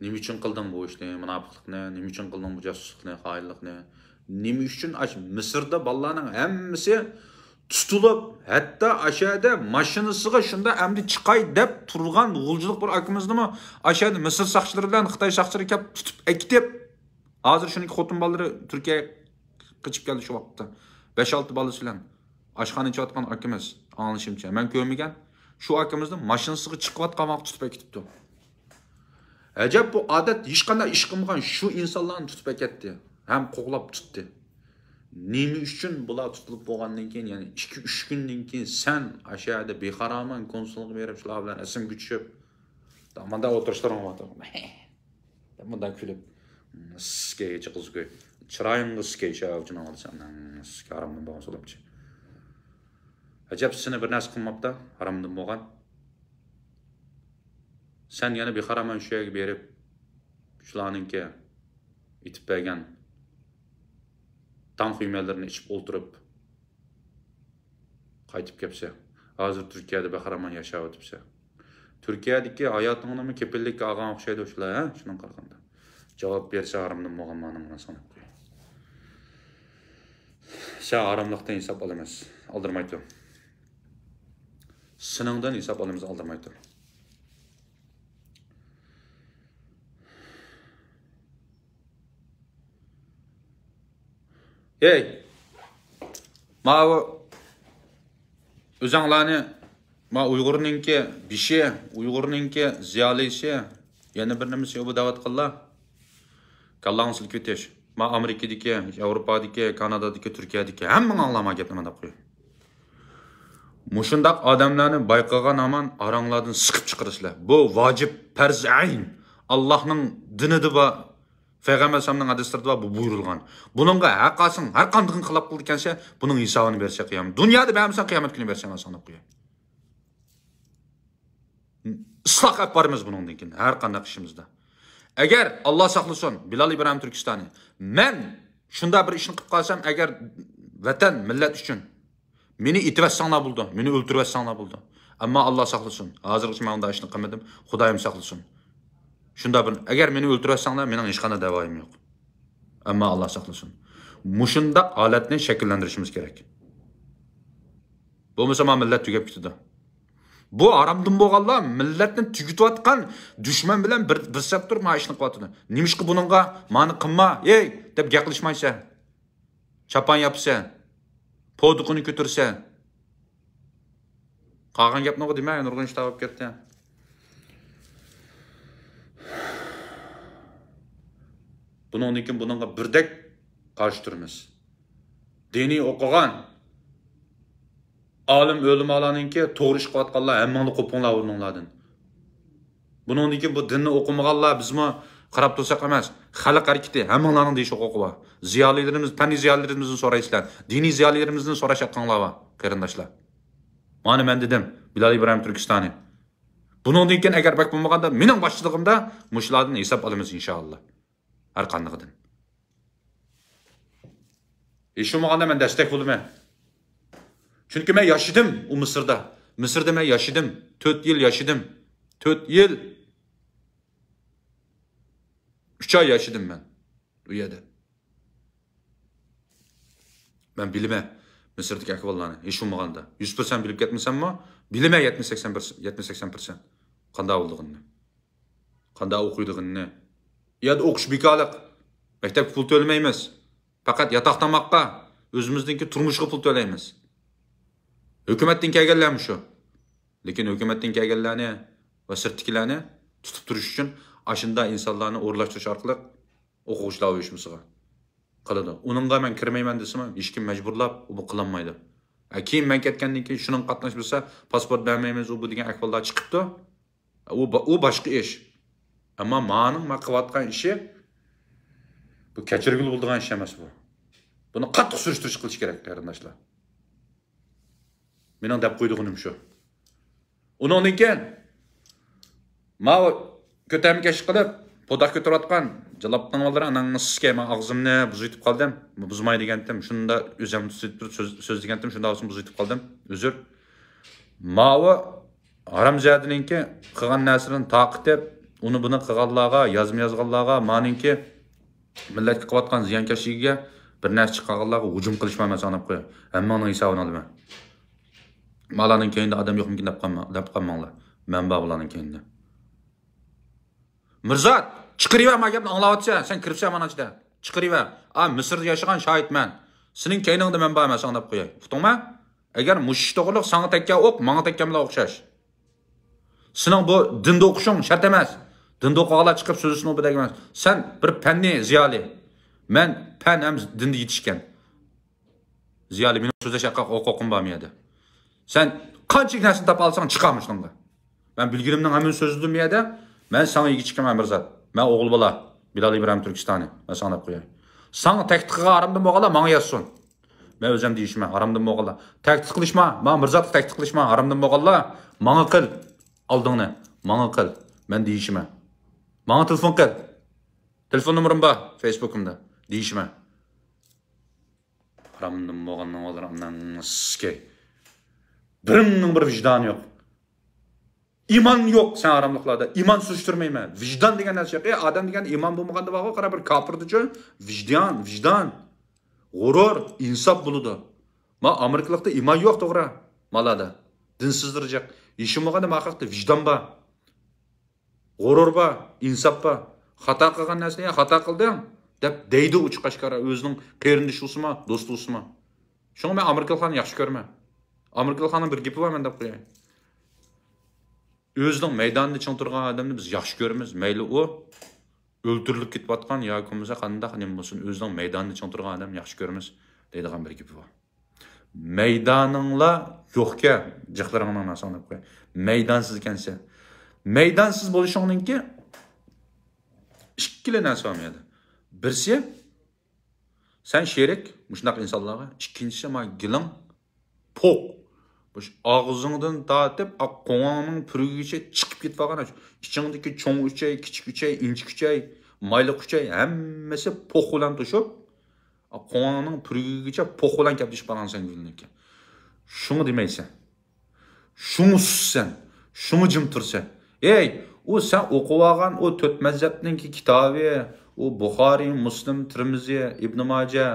نېمە ئۈچۈن قىلدىڭ بۇ ئىشنى، مۇناپىقلىقنى؟ نېمە ئۈچۈن قىلدىڭ بۇ جاسۇسلۇقنى، خائىنلىقنى؟ نېمە ئۈچۈن ئاشۇ مىسىردا بالىلارنىڭ ھەممىسى تۇتۇلۇپ، ھەتتا ئاشۇ يەردە ماشىنىسىغا شۇنداق ئەمدى چىقاي دەپ تۇرغان غۇلجىلىق بىر ئاكىمىزنىمۇ ئاشۇ يەردە مىسىر ساقچىلىرى بىلەن خىتاي ساقچىلىرى كەپ تۇتۇپ ئەكېتىپ، ھازىر شۇنىڭكى خوتۇن بالىلىرى تۈركىيەگە قېچىپ كەلدى شۇ ۋاقىتتا. بەش-ئالتە بالىسى بىلەن ئاشخانا ئېچىۋاتقان ئاكىمىز، ئاڭلىشىمچە، مەن كۆرمىگەن. شۇ ئاكىمىزنى ماشىنىسىغا چىقىۋاتقان ۋاقىت تۇتۇپ ئەكېتىپتۇ. ئەجەب، بۇ ئادەت ھېچقانداق ئىش قىلمىغان شۇ ئىنسانلارنى تۇتۇپ ئەكەتتى ھەم قوغلاپ تۇتتى. نېمە ئۈچۈن بۇلار تۇتۇلۇپ بولغاندىن كېيىن، يەنى ئىككى، ئۈچ كۈندىن كېيىن سەن ئاشۇ يەردە بىخارامان كونسۇلغا بېرىپ، شۇلار بىلەن ئەسلىمگە چۈشۈپ، مۇنداق ئولتۇرۇشلىرىڭ بار. مۇنداق كۈلۈپ، سىكەيچى قىزگۇ. چىرايىڭغا سىكەي شاۋچىنىڭ ئالسا، سىكە ھارامدىن بولغان سولۇپچى. ئەجەب، سېنى بىر نەرسە قىلماپتا، ھارامدىن بولغان. سەن يەنە بىخارامان شۇ يەرگە بېرىپ، شۇلارنىڭكى ئېتىپ بەرگەن تاڭ خۇيمەنلىرىنى ئىچىپ ئولتۇرۇپ، قايتىپ كەپسە. ھازىر تۈركىيەدە بەخىرامان ياشاۋېتىپسە. تۈركىيەدىكى ھاياتىڭنىمۇ كېپىللىككە ئالغان ئوخشايدۇ شۇلار، ھە؟ شۇنىڭغا قارىغاندا. جاۋاب بېرىسە ھارامدىن بولغان مانىڭ ساڭا. سەن ھاراملىقتىن ھېساب ئالىمىز. ئالدىرماي تۇر. سېنىڭدىن ھېساب ئالىمىز، ئالدىرماي تۇر. ھەي! ماۋۇ ئۆزەڭلارنى، ما ئۇيغۇرنىڭكى بېشى، ئۇيغۇرنىڭكى زىيالىيسى، يەنە بىر نېمىسى بۇ دەۋاتقانلار. كاللاڭنى سىلكىۋېتىش. ما ئامېرىكىدىكى، ياۋروپادىكى، كانادادىكى، تۈركىيەدىكى ھەممىڭ ئاڭلاما گەپنى مانداق قويۇڭ. مۇشۇنداق ئادەملەرنى بايقىغان ھامان ئاراڭلاردىن سىقىپ چىقىرىسىلەر. بۇ ۋاجىپ، پەرز ئەين. ئاللاھنىڭ دىنىدا بار، پەيغەمبەر ئەلەيھىسسالامنىڭ ھەدىسلىرىدە بار، بۇ بۇيرۇلغان. بۇنىڭغا ھەر قايسىڭ، ھەر قاندىقىنى خىلاپ قىلىدىكەنسەن، بۇنىڭ ھېسابىنى بېرىسەن قىيامەت. دۇنيادا بەرمىسەڭ، قىيامەت كۈنى بېرىسەن، مەن ساڭا قوياي. ئىسلاھ ئەپ بارىمىز بۇنىڭدىن كېيىن، ھەر قانداق ئىشىمىزدا. ئەگەر، ئاللا ساقلىسۇن، بىلال ئىبراھىم تۈركىستانى، مەن شۇنداق بىر ئىشنى قىلىپ قالسام، ئەگەر ۋەتەن، مىللەت ئۈچۈن، مېنى ئېتىۋەتسەڭلار بولىدۇ، مېنى ئۆلتۈرۈۋەتسەڭلار بولىدۇ. ئەمما ئاللا ساقلىسۇن، ھازىرغىچە مەن ئۇنداق ئىشنى قىلمىدىم، خۇدايىم ساقلىسۇن. شۇنداق بىر، ئەگەر مېنى ئۆلتۈرۈۋەتسەڭلار، مېنىڭ ھېچقانداق دەۋايىم يوق. ئەمما ئاللا ساقلىسۇن. مۇشۇنداق ھالەتنى شەكىللەندۈرۈشىمىز كېرەك. بولمىسا ما مىللەت تۈگەپ كېتىدۇ. بۇ ھارامدىن بولغانلار مىللەتنى تۈگىتىۋاتقان دۈشمەن بىلەن بىر، بىر سەپ تۇرۇپ ما ئىشنى قىلىۋاتىدۇ. نېمىشقا بۇنىڭغا مانى قىلما، ھەي دەپ گەپ قىلىشمايسەن؟ چاپان ياپىسەن، پودۇقىنى كۆتۈرسەن. قالغان گەپنى دېمە، نۇرغۇن ئىشلار بولۇپ كەتتى. بۇنىڭدىن كېيىن بۇنىڭغا بىردەك قارشى تۇرىمىز. دىنىي ئوقۇغان ئالىم ئۆلىمالارنىڭكى توغرا ئىش قىلىۋاتقانلار ھەممىڭلار قوپۇڭلار ئورنۇڭلاردىن. بۇنىڭدىن كېيىن بۇ دىننى ئوقۇمىغانلار بىزمۇ قاراپ تۇرساق ئەمەس، خەلق ھەرىكىتى ھەممىڭلارنىڭ دېيىش ھوقۇقى بار. زىيالىيلىرىمىز، پەننىي زىيالىيلىرىمىزدىن سورايسىلەر، دىنىي زىيالىيلىرىمىزدىن سوراش ھەققىڭلار بار، قېرىنداشلار. مانا مەن دېدىم، بىلال ئىبراھىم تۈركىستانى. بۇنىڭدىن كېيىن ئەگەر بەك بولمىغاندا، مېنىڭ باشچىلىقىمدا مۇشۇلاردىن ھېساب ئالىمىز، ئىنشائاللا. ھەر قاندىقىدىن. ھېچ بولمىغاندا مەن دەستەك بولىمەن. چۈنكى مەن ياشىدىم ئۇ مىسىردا. مىسىردا مەن ياشىدىم. تۆت يىل ياشىدىم. تۆت يىل. ئۈچ ئاي ياشىدىم مەن ئۇ يەردە. مەن بىلىمەن مىسىردىكى ئەھۋاللارنى. ھېچ بولمىغاندا يۈز پىرسەنت بىلىپ كەتمىسەممۇ، بىلىمەن يەتمىش سەكسەن پىرسەنت، يەتمىش سەكسەن پىرسەنت قانداق بولىدىغىنىنى. قانداق ئوقۇيدىغىنىنى. ئۇ يەردە ئوقۇش بىكارلىق. مەكتەپكە پۇل تۆلىمەيمىز. پەقەت ياتاق تاماققا، ئۆزىمىزنىڭكى تۇرمۇشقا پۇل تۆلەيمىز. ھۆكۈمەتتىن كەلگەنلەرمۇ شۇ. لېكىن ھۆكۈمەتتىن كەلگەنلەرنى ۋە سىرتتىكىلەرنى تۇتۇپ تۇرۇش ئۈچۈن ئاشۇنداق ئىنسانلارنى ئورۇنلاشتۇرۇش ئارقىلىق ئوقۇغۇچىلار ئۇيۇشمىسىغا قىلىدۇ. ئۇنىڭغا مەن كىرمەيمەن دېسىمۇ، ھېچكىم مەجبۇرلاپ ئۇ قىلالمايدۇ. ھە، كېيىن مەن كەتكەندىن كېيىن شۇنىڭغا قاتناشمىسا، پاسپورت بەرمەيمىز، ئۇ بۇ دېگەن ئەھۋاللار چىقىپتۇ. ئۇ با-، ئۇ باشقا ئىش. ئەمما مانىڭ مەن قىلىۋاتقان ئىشى، بۇ كەچۈرگىلى بولىدىغان ئىش ئەمەس بۇ. بۇنى قاتتىق سۈرۈشتۈرۈش قىلىش كېرەك، قېرىنداشلار. مېنىڭ دەپ قويىدىغىنىم شۇ. ئۇنىڭدىن كېيىن ماۋۇ كۆتەرمىكەشلىك قىلىپ، پوداق كۆتۈرۈۋاتقان جالاپنىڭلار ئاناڭنىسكەي، مەن ئاغزىمنى بۇزۇۋېتىپ قالدىم. بۇزماي دېگەنتىم، شۇندا ئۆزۈم تۇتۇپ سۆز، سۆز دېگەنتىم، شۇندا بولسۇن بۇزۇۋېتىپ قالدىم. ئۆزۈر. ماۋۇ ھارامزادىنىڭكى قىلغان نەرسىلىرىنى تارقىتىپ، ئۇنى بۇنى قىلغانلارغا، يازما يازغانلارغا، مانىڭكى مىللەتكە قىلىۋاتقان زىيانكەشلىكىگە بىر نەرسە چىقارغانلارغا ھۇجۇم قىلىشما، مەن ساڭا دەپ قوياي. ھەممىڭنىڭ ھېسابىنى ئالىمەن. مالارنىڭ كەينىدە ئادەم يوقمىكىن دەپ قالما-، دەپ قالماڭلار. مەن بار بۇلارنىڭ كەينىدە. مىرزات، چىقىرىۋەر، ما گەپنى ئاڭلاۋاتىسەن، سەن كىرىپسەن مانا ئىچىدە. چىقىرىۋەر. ئا، مىسىردا ياشىغان شاھىت مەن. سېنىڭ كەينىڭدە مەن بارمەن، ساڭا دەپ قوياي. ئۇقتۇڭما؟ ئەگەر مۇشۇ ئىش توغرىلىق ساڭا تەگكەن ئوق ماڭا تەگكەن بىلەن ئوخشاش. سېنىڭ بۇ دىندا ئوقۇشۇڭ شەرت ئەمەس. دىندا ئوقۇغانلار چىقىپ سۆزلىسۇن، ئۇ بىردەك ئەمەس. سەن بىر پەننىي زىيالىي. مەن پەن ھەم دىندا يېتىشكەن زىيالىي. مېنىڭ سۆزلەش ھەققىگە ھوقۇقۇم بار مۇ يەردە؟ سەن قانچىلىك نەرسىنى تاپالىساڭ، چىقار مۇشۇنىڭدا. مەن بىلگىنىمنىڭ ھەممىنى سۆزلىدىم بۇ يەردە. مەن ساڭا ئىگە چىقىمەن بىر زات. مەن ئوغۇل بالا. بىلال ئىبراھىم تۈركىستانى. مەن ساڭا دەپ قوياي. ساڭا تەھدىت قىلغان ھارامدىن بولغانلار ماڭا يازسۇن. مەن ئۆزۈم دېيىشىمەن، ھارامدىن بولغانلار. تەھدىت قىلىشما، ماڭا مىرزاتقا تەھدىت قىلىشما، ھارامدىن بولغانلار. ماڭا قىل. ئالدىڭنى. ماڭا قىل. مەن دېيىشىمەن. ماڭا تېلېفون قىل. تېلېفون نومۇرۇم بار فېيسبۇكۇمدا. دېيىشىمەن. ھارامدىن بولغاننىڭ ئالدىدا ئاناڭسىكەي. بىرىڭنىڭ بىر ۋىجدانى يوق. ئىمان يوق سەن ھاراملىقلاردا. ئىمان سۈرۈشتۈرمەيمەن. ۋىجدان دېگەن نەرسە يوق. ئەي، ئادەم دېگەن ئىمان بولمىغاندا بارغۇ، قارا بىر كاپىردىچۇ. ۋىجدان، ۋىجدان. غۇرۇر، ئىنساپ بولىدۇ. ما ئامېرىكىلىقتا ئىمان يوق، توغرا. مالادا. دىنسىزلىرى جىق. ھېچ بولمىغاندا ما خەقتە ۋىجدان بار. غۇرۇر بار، ئىنساپ بار. خاتا قىلغان نەرسىنى، يا خاتا قىلدىڭ دەپ دەيدۇ ئوچۇق ئاشكارا ئۆزىنىڭ قېرىندىشى بولسىمۇ، دوستى بولسىمۇ. شۇڭا مەن ئامېرىكىلىقلارنى ياخشى كۆرىمەن. ئامېرىكىلىقلارنىڭ بىر گېپى بار، مەن دەپ قوياي. ئۆزىنىڭ مەيدانىدا چىڭ تۇرغان ئادەمنى بىز ياخشى كۆرىمىز. مەيلى ئۇ ئۆلتۈرۈلۈپ كېتىۋاتقان ياكى بولمىسا قانداق نېمە بولسۇن، ئۆزىنىڭ مەيدانىدا چىڭ تۇرغان ئادەمنى ياخشى كۆرىمىز دەيدىغان بىر گېپى بار. مەيدانىڭلار يوقكەن، جىقلىرىڭنىڭ ناسىڭ دەپ قوي. مەيدانسىز ئىكەنسەن. مەيدانسىز بولۇشۇڭنىڭكى ئىككىلا نەرسە بار مۇ يەردە. بىرسى، سەن شېرىك مۇشۇنداق ئىنسانلارغا. ئىككىنچىسى، ما گېلىڭ پوق. مۇشۇ ئاغزىڭدىن تارتىپ، ئا، قوڭاڭنىڭ پۈرىگىچە چىقىپ كېتىۋالغان، ئىچىڭدىكى چوڭ ئۈچەي، كىچىك ئۈچەي، ئىنچىكە ئۈچەي، مايلىق ئۈچەي، ھەممىسى پوق بىلەن توشۇپ، قوڭاڭنىڭ پۈرىگىچە پوق بىلەن كەپلىشىپ قالغان سەن گۈلنىڭكى. شۇڭا دېمەيسەن. شۇڭا سۇسسەن. شۇڭا جىم تۇرسەن. ئەي، ئۇ سەن ئوقۇۋالغان ئۇ تۆت مەزھەپنىڭكى كىتابى، ئۇ بۇخارىي، مۇسلىم، تىرمىزى، ئىبنى ماجە،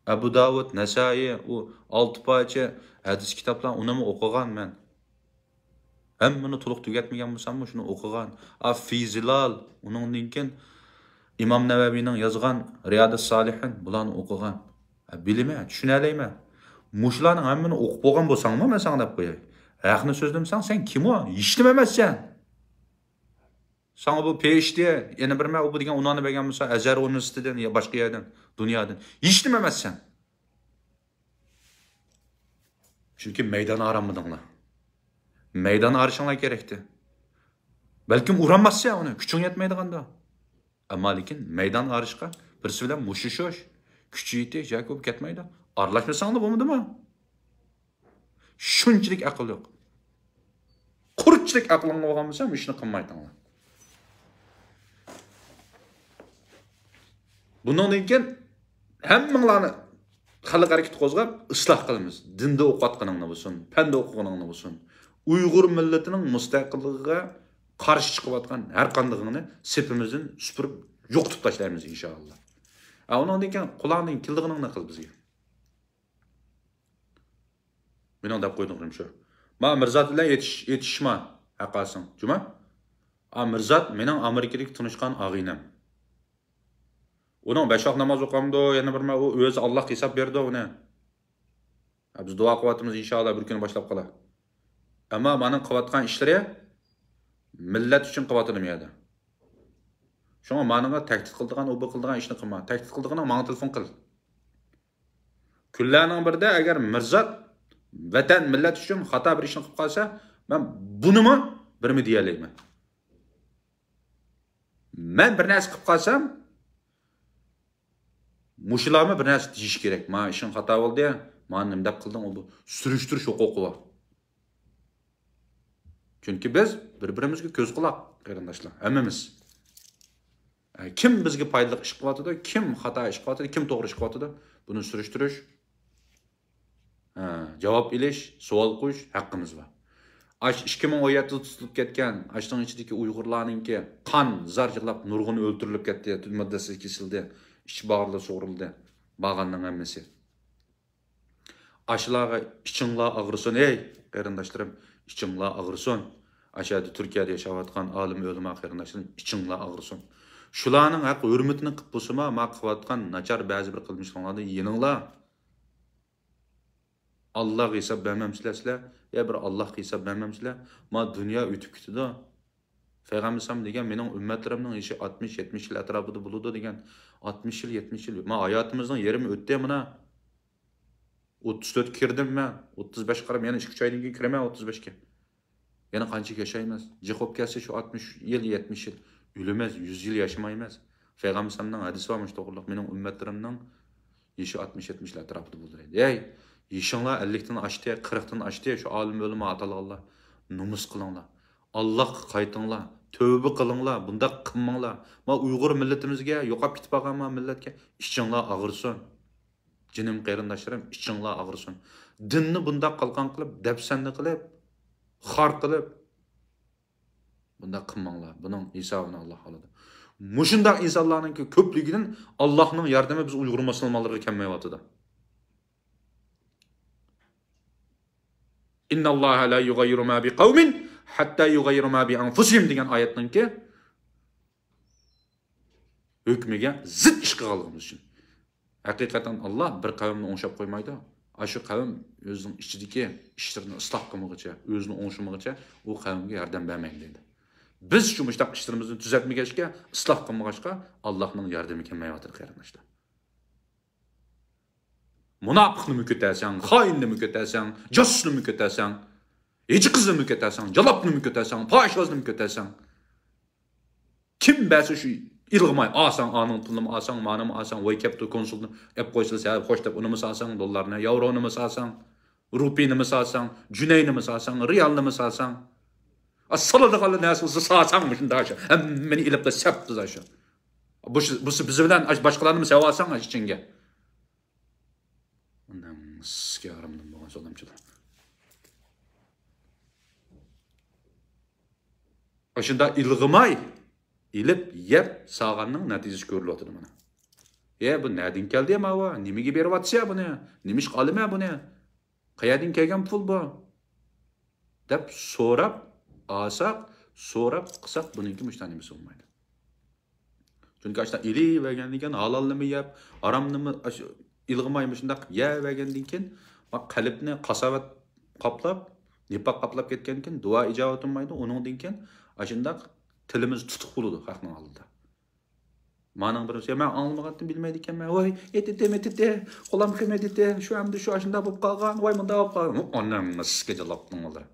ئەبۇ داۋۇد، نەسائىي، ئۇ ئالتە پارچە ھەدىس كىتابلار، ئۇنىمۇ ئوقۇغان مەن. ھەممىنى تولۇق تۈگەتمىگەن بولساممۇ، شۇنى ئوقۇغان. ئا، فى زىلال، ئۇنىڭدىن كېيىن ئىمام نەۋەۋىنىڭ يازغان رىيادۇس سالىھىن، بۇلارنى ئوقۇغان. ھە، بىلىمەن، چۈشىنەلەيمەن. مۇشۇلارنىڭ ھەممىنى ئوقۇپ بولغان بولساڭمۇ، مەن ساڭا دەپ قوياي. ھەقنى سۆزلىمىسەڭ، سەن كىم ئۇ؟ ھېچنېمە ئەمەسسەن. ساڭا بۇ پى ئېيچ دى، يەنە بىر مە-، بۇ دېگەن ئۇنۋاننى بەرگەن بولسا، ئەزھەر ئۇنىۋېرسىتېتىدىن يا باشقا يەردىن، دۇنيادىن. ھېچنېمە ئەمەسسەن. چۈنكى مەيدان ئارامىدىڭلار. مەيدان ئارىشىڭلار كېرەكتى. بەلكىم ئۇرالماسسەن ئۇنى، كۈچۈڭ يەتمەيدىغاندا. ئەمما لېكىن مەيدان ئارىشقا بىرسى بىلەن مۇشۇشۇش، كۈچىيىتىش ياكى بولۇپ كەتمەيدۇ. ئارىلاشمىساڭلا بولمىدىمۇ؟ شۇنچىلىك ئەقىل يوق. قۇرچىلىك ئەقلىڭلار بولغان بولسا، مۇشۇنى قىلمايتىڭلار. بۇنىڭدىن كېيىن ھەممىڭلارنى خەلق ھەرىكىتى قوزغاپ ئىسلاھ قىلىمىز. دىندا ئوقۇۋاتقىنىڭلار بولسۇن، پەندە ئوقۇغىنىڭلار بولسۇن. ئۇيغۇر مىللىتىنىڭ مۇستەقىللىقىغا قارشى چىقىۋاتقان ھەر قاندىقىڭنى سېپىمىزدىن سۈپۈرۈپ يوقىتىپ تاشلايمىز، ئىنشائاللا. ھە، ئۇنىڭدىن كېيىن قۇلاقنىڭ كېلىدىغىنىڭنى قىل بىزگە. مېنىڭ دەپ قويدۇغىنىم شۇ. ما مىرزات بىلەن ئېتىش-، ئېتىشما، ھەققاسىڭ. جۇما؟ ئا، مىرزات مېنىڭ ئامېرىكىدىكى تونۇشقان ئاغىنەم. ئۇنىڭ بەش ۋاق ناماز ئوقامدۇ، يەنە بىر ما-، ئۇ ئۆزى ئاللاھقا ھېساب بېرىدۇ ئۇنى. ھە، بىز دۇئا قىلىۋاتىمىز، ئىنشائاللا بىر كۈنى باشلاپ قالا. ئەمما مانىڭ قىلىۋاتقان ئىشلىرى مىللەت ئۈچۈن قىلىۋاتىدۇ مۇ يەردە. شۇڭا مانىڭغا تەھدىت قىلىدىغان، ئۇ بۇ قىلىدىغان ئىشنى قىلما. تەھدىت قىلىدىغىنىڭ ماڭا تېلېفون قىل. كۈنلەرنىڭ بىرىدە ئەگەر مىرزات ۋەتەن، مىللەت ئۈچۈن خاتا بىر ئىشنى قىلىپ قالسا، مەن بۇنىمۇ بىرمۇ دېيەلەيمەن. مەن بىر نەرسە قىلىپ قالسام، مۇشۇلارمۇ بىر نەرسە دېيىشى كېرەك. مانا ئىشىڭ خاتا بولدى، مانا نېمە دەپ قىلدىڭ، ئۇ بۇ سۈرۈشتۈرۈش ھوقۇقى بار. چۈنكى بىز بىر-بىرىمىزگە كۆز-قۇلاق، قېرىنداشلار، ھەممىمىز. ئە، كىم بىزگە پايدىلىق ئىش قىلىۋاتىدۇ، كىم خاتا ئىش قىلىۋاتىدۇ، كىم توغرا ئىش قىلىۋاتىدۇ، بۇنى سۈرۈشتۈرۈش، ئە، جاۋاب ئېلىش، سوئال قويۇش ھەققىمىز بار. ئاش ئىككى مىڭ ئون يەتتىدە تۇتۇلۇپ كەتكەن، ئاشنىڭ ئىچىدىكى ئۇيغۇرلارنىڭكى قان، زار يىغلاپ نۇرغۇنى ئۆلتۈرۈلۈپ كەتتى، مۇددەتسىز كېسىلدى، ئىچ باغرىدا سۇغۇرۇلدى، بارغاننىڭ ھەممىسى. ئاشۇلارغا ئىچىڭلار ئاغرىسۇن، ئەي قېرىنداشلىرىم، ئىچىڭلار ئاغرىسۇن. ئاشۇ يەردە تۈركىيەدە ياشاۋاتقان ئالىم ئۆلىما قېرىنداشلىرىم، ئىچىڭلار ئاغرىسۇن. شۇلارنىڭ ھەق ھۆرمىتىنى قىلىپ بولسىمۇ، ما قىلىۋاتقان ناچار بەزى بىر قىلمىشلىرىڭلاردىن يېنىڭلار. ئاللاغا ھېساب بەرمەمسىلەر سىلەر؟ يا بىر ئاللاغا ھېساب بەرمەمسىلەر؟ ما دۇنيا ئۆتۈپ كېتىدۇ. پەيغەمبەر ئەلەيھىسسالام دېگەن، مېنىڭ ئۈممەتلىرىمنىڭ يېشى ئاتمىش، يەتمىش يىل ئەتراپىدا بولىدۇ دېگەن. ئاتمىش يىل، يەتمىش يىل. ما ھاياتىمىزنىڭ يېرىمى ئۆتتى مانا. ئوتتۇز تۆتكە كىردىم مەن. ئوتتۇز بەشكە قاراپ يەنە ئىككى، ئۈچ ئايدىن كېيىن كىرىمەن ئوتتۇز بەشكە. يەنە قانچىلىك ياشايمىز؟ جىق بولۇپ كەتسە شۇ ئاتمىش يىل، يەتمىش يىل ئۆلىمىز، يۈز يىل ياشىمايمىز. پەيغەمبەر ئەلەيھىسسالامنىڭ ھەدىسى بار مۇشۇ توغرىلىق، مېنىڭ ئۈممەتلىرىمنىڭ يېشى ئاتمىش، يەتمىش يىل ئەتراپىدا بولىدۇ دەيدۇ. ھەي، يېشىڭلار ئەللىكتىن ئاشتى، قىرىقتىن ئاشتى، شۇ ئالىم ئۆلىما ئاتالغانلار، نومۇس قىلىڭلار. ئاللاغا قايتىڭلار، تۆۋبە قىلىڭلار، بۇنداق قىلماڭلار. ما ئۇيغۇر مىللىتىمىزگە، يوقاپ كېتىپ قالغان ما مىللەتكە ئىچىڭلار ئاغرىسۇن. جېنىم قېرىنداشلىرىم، ئىچىڭلار ئاغرىسۇن. دىننى بۇنداق قالقان قىلىپ، دەپسەندە قىلىپ، خار قىلىپ، بۇنداق قىلماڭلار. بۇنىڭ ھېسابىنى ئاللاھ ئالىدۇ. مۇشۇنداق ئىنسانلارنىڭكى كۆپلۈكىدىن ئاللاھنىڭ ياردىمى بىز ئۇيغۇر مۇسۇلمانلىرىغا كەلمەيۋاتىدۇ. «إن الله لا يغير ما بقوم حتى يغيروا ما بأنفسهم» دېگەن ئايەتنىڭكى ھۆكمىگە زىت ئىش قىلغانلىقىمىز ئۈچۈن. ھەقىقەتەن ئاللاھ بىر قەۋمنى ئوڭشاپ قويمايدۇ. ئاشۇ قەۋم ئۆزىنىڭ ئىچىدىكى ئىشلىرىنى ئىسلاھ قىلمىغىچە، ئۆزىنى ئوڭشىمىغىچە ئۇ قەۋمگە ياردەم بەرمەيدۇ دەيدۇ. بىز شۇ مۇشتاق ئىشلىرىمىزنى تۈزەتمىگەچكە، ئىسلاھ قىلمىغاچقا، ئاللاھنىڭ ياردىمى كەلمەيۋاتىدۇ، قېرىنداشلار. مۇناپىقنىمۇ كۆتەرسەڭ، خائىننىمۇ كۆتەرسەڭ، جاسۇسنىمۇ كۆتەرسەڭ، ھىجى قىزنىمۇ كۆتەرسەڭ، جالاپنىمۇ كۆتەرسەڭ، پاھىشۋازنىمۇ كۆتەرسەڭ، كىم بەرسە شۇ ئىلغىماي ئالساڭ، ئانىڭ پۇلىنىمۇ ئالساڭ، مانىمۇ ئالساڭ، ۋاي كەپتۇ كونسۇلنى ئەپ قويسىلا سەن خوش دەپ ئۇنىمۇ سالساڭ، دوللارنى، ياۋرونىمۇ سالساڭ، رۇپىيىنىمۇ سالساڭ، جۈنەينىمۇ سالساڭ، رىيالنىمۇ سالساڭ، ئا، سالىدىغانلا نەرسە بولسا سالساڭ مۇشۇنداق شۇ. ھەممىنى ئېلىپلا سەپتىزا شۇ. بۇ، بۇسى بىزى بىلەن ئاش-، باشقىلارنىمۇ سەۋالساڭ ئىچىڭگە. ئۇنىڭ سىكى ھارامدىن بولغان سودامچىلار. ئاشۇنداق ئىلغىماي، ئېلىپ، يەپ، سالغاننىڭ نەتىجىسى كۆرۈلۈۋاتىدۇ مانا. ئە، بۇ نەدىن كەلدى ماۋۇ؟ نېمىگە بېرىۋاتىسىز بۇنى؟ نېمە ئىشقا ئالىمەن بۇنى؟ قەيەردىن كەلگەن پۇل بۇ؟ دەپ سوراپ ئالساق، سوراپ قىلساق، بۇنىڭكى مۇشۇنداق نېمىسى بولمايدۇ. چۈنكى ئاشۇنداق ئېلىۋەرگەندىن كېيىن، ھالالنىمۇ يەپ، ھارامنىمۇ ئاش-، ئىلغىماي مۇشۇنداق يەۋەرگەندىن كېيىن، ما قەلبنى قاساۋەت قاپلاپ، نىپاق قاپلاپ كەتكەندىن كېيىن دۇئا ئىجابەت بولمايدۇ. ئۇنىڭدىن كېيىن ئاشۇنداق تىلىمىز تۇتۇق بولىدۇ خەقنىڭ ئالدىدا. مانىڭ بىرسى، «يا، مەن ئاڭلىمىغانتىم، بىلمەيدىكەنمەن. ۋاي، ئېتىتتىم، ئېتىتتى، قولام قىلمىدى، شۇ ئەمدى شۇ ئاشۇنداق بولۇپ قالغان، ۋاي، مۇنداق بولۇپ قالغان.» ئانام سىكە جالاپتىڭلار.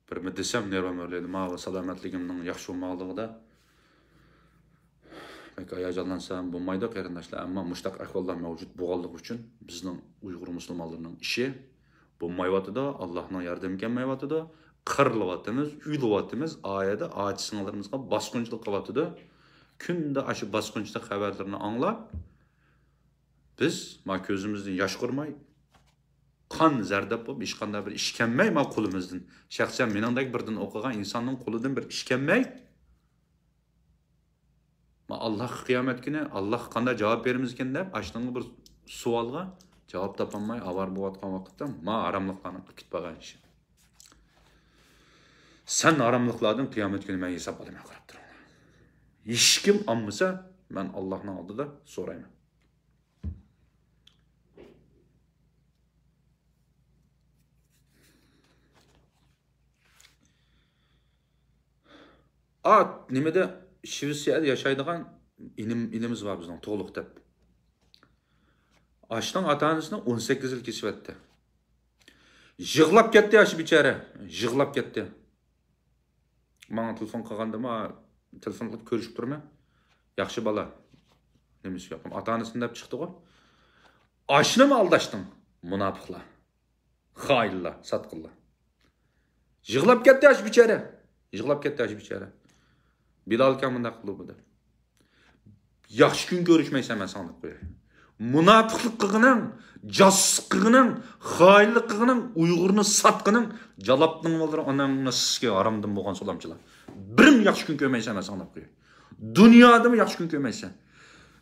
بىرمۇ دېسەم، نېرۋام ئۆرلەيدۇ. ماۋۇ سالامەتلىكىمنىڭ ياخشى بولماغانلىقىدا، بەك ھاياجانلانسام بولمايدۇ، قېرىنداشلار. ئەمما مۇشۇنداق ئەھۋاللار مەۋجۇت بولغانلىقى ئۈچۈن بىزنىڭ ئۇيغۇر مۇسۇلمانلىرىنىڭ ئىشى بولمايۋاتىدۇ، ئاللاھنىڭ ياردىمى كەلمەيۋاتىدۇ. قىرىلىۋاتىمىز، ئۆلۈۋاتىمىز، ئايەدە ئاچا-سىڭىللىرىمىزغا باسقۇنچىلىق قىلىۋاتىدۇ. كۈندە ئاشۇ باسقۇنچىلىق خەۋەرلىرىنى ئاڭلاپ، بىز ما كۆزىمىزدىن ياش قۇرماي، قان زەرداب بولۇپ، ھېچقانداق بىر ئىش كەلمەي ما قولىمىزدىن. شەخسەن مېنىڭدەك بىردىن ئوقۇغان ئىنساننىڭ قولىدىن بىر ئىش كەلمەي، ما ئاللاھقا قىيامەت كۈنى، ئاللاھقا قانداق جاۋاب بېرىمىزكىن دەپ، ئاشۇنىڭغا بىر سوئالغا جاۋاب تاپالماي ئاۋارە بولۇۋاتقان ۋاقىتتا، ما ھاراملىقلارنىڭ قىلىپ كېتىپ بارغان ئىشى. سەن ھاراملىقلاردىن قىيامەت كۈنى مەن ھېساب ئالىمەن، قاراپ تۇرۇڭلار. ھېچكىم ئالمىسا، مەن ئاللاھنىڭ ئالدىدا سورايمەن. ئا، نېمىدە، شىۋېتسىيەدە ياشايدىغان ئىنىم، ئىنىمىز بار بىزنىڭ، تۇغلۇق دەپ. ئاشۇنىڭ ئاتا-ئانىسىنى ئون سەككىز يىل كېسىۋەتتى. يىغلاپ كەتتى ئاشۇ بىچارە، يىغلاپ كەتتى. ماڭا تېلېفون قىلغاندىمۇ، تېلېفون قىلىپ كۆرۈشۈپ تۇرىمەن. ياخشى بالا. نېمىسى يوق. ئاتا-ئانىسىنى دەپ چىقتىغۇ. ئاشۇنىمۇ ئالداشتىڭ، مۇناپىقلار. خائىنلار، ساتقىنلار. يىغلاپ كەتتى ئاشۇ بىچارە. يىغلاپ كەتتى ئاشۇ بىچارە. بىلال ئاكا مۇنداق قىلدى بۇ دەپ. ياخشى كۈن كۆرۈشمەيسەن، مەن ساڭا دەپ قوياي. مۇناپىقلىق قىلغىنىڭ، جاسۇسلۇق قىلغىنىڭ، خائىنلىق قىلغىنىڭ، ئۇيغۇرنى ساتقىنىڭ، جالاپنىڭ بالىلىرى، ئاناڭنى سىكى ھارامدىن بولغان سولامچىلار. بىرىم ياخشى كۈن كۆرمەيسەن، مەن ساڭا دەپ قوياي. دۇنيادىمۇ ياخشى كۈن كۆرمەيسەن.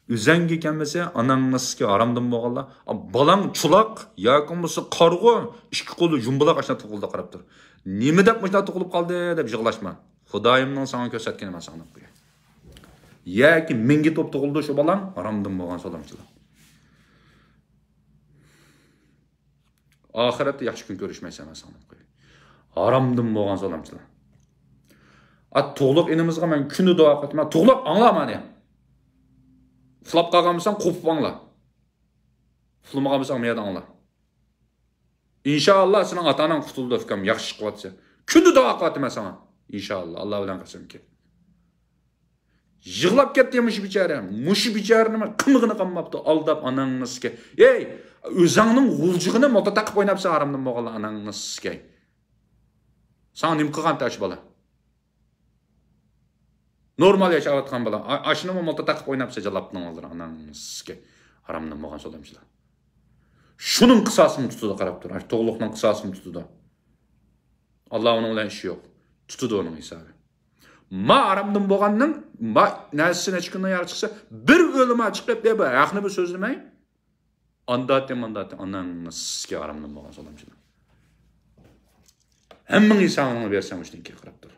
ئۆزەڭگە كەلمىسە، ئاناڭنى سىكى ھارامدىن بولغانلار. بالاڭ چولاق ياكى بولمىسا قارىغۇ، ئىككى قولى يۇمبىلاق ئاشۇنداق تۇغۇلدى، قاراپ تۇر. نېمە دەپ مۇشۇنداق تۇغۇلۇپ قالدى دەپ يىغلاشما. خۇدايىمنىڭ ساڭا كۆرسەتكىنى مەن ساڭا دەپ قوياي. ياكى مىڭگە توپ تۇغۇلدى شۇ بالاڭ، ھارامدىن بولغان سولامچىلار. ئاخىرەتتە ياخشى كۈن كۆرۈشمەيسەن، مەن ساڭا دەپ قوياي. ھارامدىن بولغان سولامچىلار. ئا، تۇغلۇق ئىنىمىزغا مەن كۈندە دۇئا قىلىمەن. تۇغلۇق، ئاڭلا مانا. ئۇخلاپ قالغان بولساڭ، قوپۇپ ئاڭلا. ئۇخلىمىغان بولساڭ، مەيەردە ئاڭلا. ئىنشائاللا، سېنىڭ ئاتا-ئاناڭ قۇتۇلىدۇ، ئۇكام، ياخشى ئىش قىلىۋاتىسەن. كۈندە دۇئا قىلىۋاتىمەن ساڭا. ئىنشائاللا، ئاللا بىلەن قەسەمكى. يىغلاپ كەتتى مۇشۇ بىچارە. مۇشۇ بىچارىنىڭ قىلمىغىنى قالماپتۇ. ئالداپ ئاناڭنى سىكەي. ئەي، ئۆزۈڭنىڭ غۇلجىغىنى مولتا تاقىپ ئويناپسەن، ھارامدىن بولغانلار، ئاناڭنى سىكەي. ساڭا نېمە قىلغانتى ئاشۇ بالا؟ نورمال ياشاۋاتقان بالا. ئا-، ئاشۇنىمۇ مولتا تاقىپ ئويناپسەن، جالاپنىڭ ئالدىدا، ئاناڭنى سىكەي. ھارامدىن بولغان سولامچىلار. شۇنىڭ قىساسىنى تۇتىدۇ، قاراپ تۇر. ئاشۇ تۇغلۇقنىڭ قىساسىنى تۇتىدۇ. ئاللا ئۇنىڭ بىلەن ئىشى يوق. تۇتىدۇ ئۇنىڭ ھېسابى. ما ھارامدىن بولغاننىڭ، ما نەرسىسى نەچچە كۈندىن يارى چىقسا، بىر ئۆلىما چىقىپ، «ئەي، بۇ ھەقنى بىر سۆزلىمەي.» ئانداتى، مانداتى، ئاناڭنى سىكى ھارامدىن بولغان سولامچىلار. ھەممىڭ ھېسابىڭنى بېرىسەن مۇشۇدىن كېيىن، قاراپ تۇر.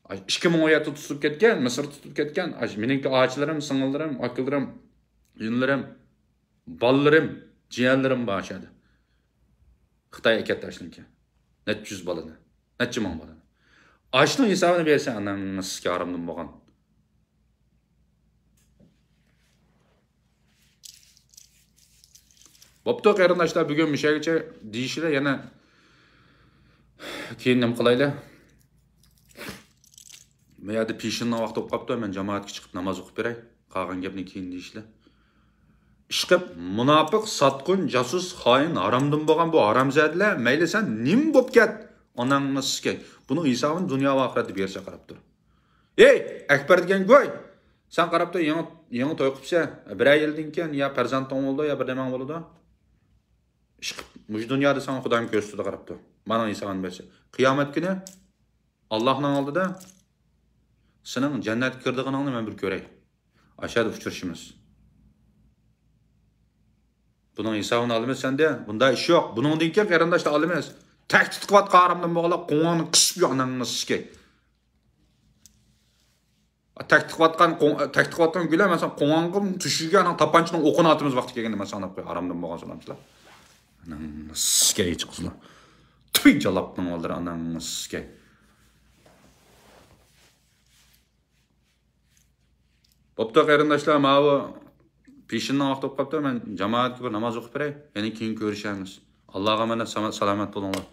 ئاي، ئىككى مىڭ ئون يەتتە تۇتۇپ كەتكەن، مىسىر تۇتۇپ كەتكەن، ئاي، مېنىڭكى ئاچىلىرىم، سىڭىللىرىم، ئاكىلىرىم، ئىنىلىرىم، بالىلىرىم، جىيەنلىرىم بار ئاشۇ يەردە. خىتاي ئەكەتتى ئاشۇنىڭكى. نەچچە يۈز بالىنى، نەچچە مىڭ بالىنى. ئاشۇنىڭ ھېسابىنى بېرىسەن، ئاناڭنى سىكى ھارامدىن بولغان. بوپتۇ، قېرىنداشلار، بۈگۈن مۇشۇ يەرگىچە دېيىشلى، يەنە كېيىن نېمە قىلايلى؟ بۇ يەردە پېشىننىڭ ۋاقتى بولۇپ قاپتۇ، مەن جامائەتكە چىقىپ ناماز ئوقۇپ بېرەي. قالغان گەپنى كېيىن دېيىشلى. ئىشقىلىپ، مۇناپىق، ساتقۇن، جاسۇس، خائىن، ھارامدىن بولغان بۇ ھارامزادىلەر، مەيلى سەن نېمە بوپ كەت، ئاناڭنى سىكەي. بۇنىڭ ھېسابىنى دۇنيا ۋە ئاخىرەتتە بېرىسەن، قاراپ تۇر. ئەي، ئەكبەر دېگەن گۇي، سەن قاراپ تۇر، يېڭى، يېڭى توي قىپسەن، بىرەر يىلدىن كېيىن يا پەرزەنتىڭ بولىدۇ، يا بىر نېمەڭ بولىدۇ. ئىشقىلىپ، مۇشۇ دۇنيادا ساڭا خۇدايىم كۆرسىتىدۇ، قاراپ تۇر. مانىڭ ھېسابىنى بەرسە. قىيامەت كۈنى ئاللاھنىڭ ئالدىدا سېنىڭ جەننەتكە كىرىدىغىنىڭنى مەن بىر كۆرەي. ئاشۇ يەردە ئۇچرىشىمىز. بۇنىڭ ھېسابىنى ئالىمىز سەندىن. بۇنداق ئىش يوق. بۇنىڭدىن كېيىن قېرىنداشلار ئالىمىز. تەھدىت قىلىۋاتقان ھارامدىن بولغانلار قوڭۇڭنى قىسىپ يوق، ئاناڭنى سىكەي. تەھدىت قىلىۋاتقان قوڭ-، تەھدىت قىلىۋاتقان گۈلە، مەن ساڭا قوڭاڭغا تۈشۈرگەن، ئاناڭ تاپانچىنىڭ ئوقىنى ئاتىمىز ۋاقتى كەلگەندە مەن ساڭا دەپ قوياي، ھارامدىن بولغان سولامچىلار. ئاناڭنى سىكەي قىزلار. تۈي جالاپنىڭ بالىلىرى، ئاناڭنى سىكەي. بوپتۇ، قېرىنداشلار، ماۋۇ پېشىننىڭ ۋاقتى بولۇپ قاپتۇ. مەن جامائەتكە بىر ناماز ئوقۇپ بېرەي. يەنە كېيىن كۆرۈشەرمىز. ئاللاغا ئامانەت، ساما-، سالامەت بولۇڭلار.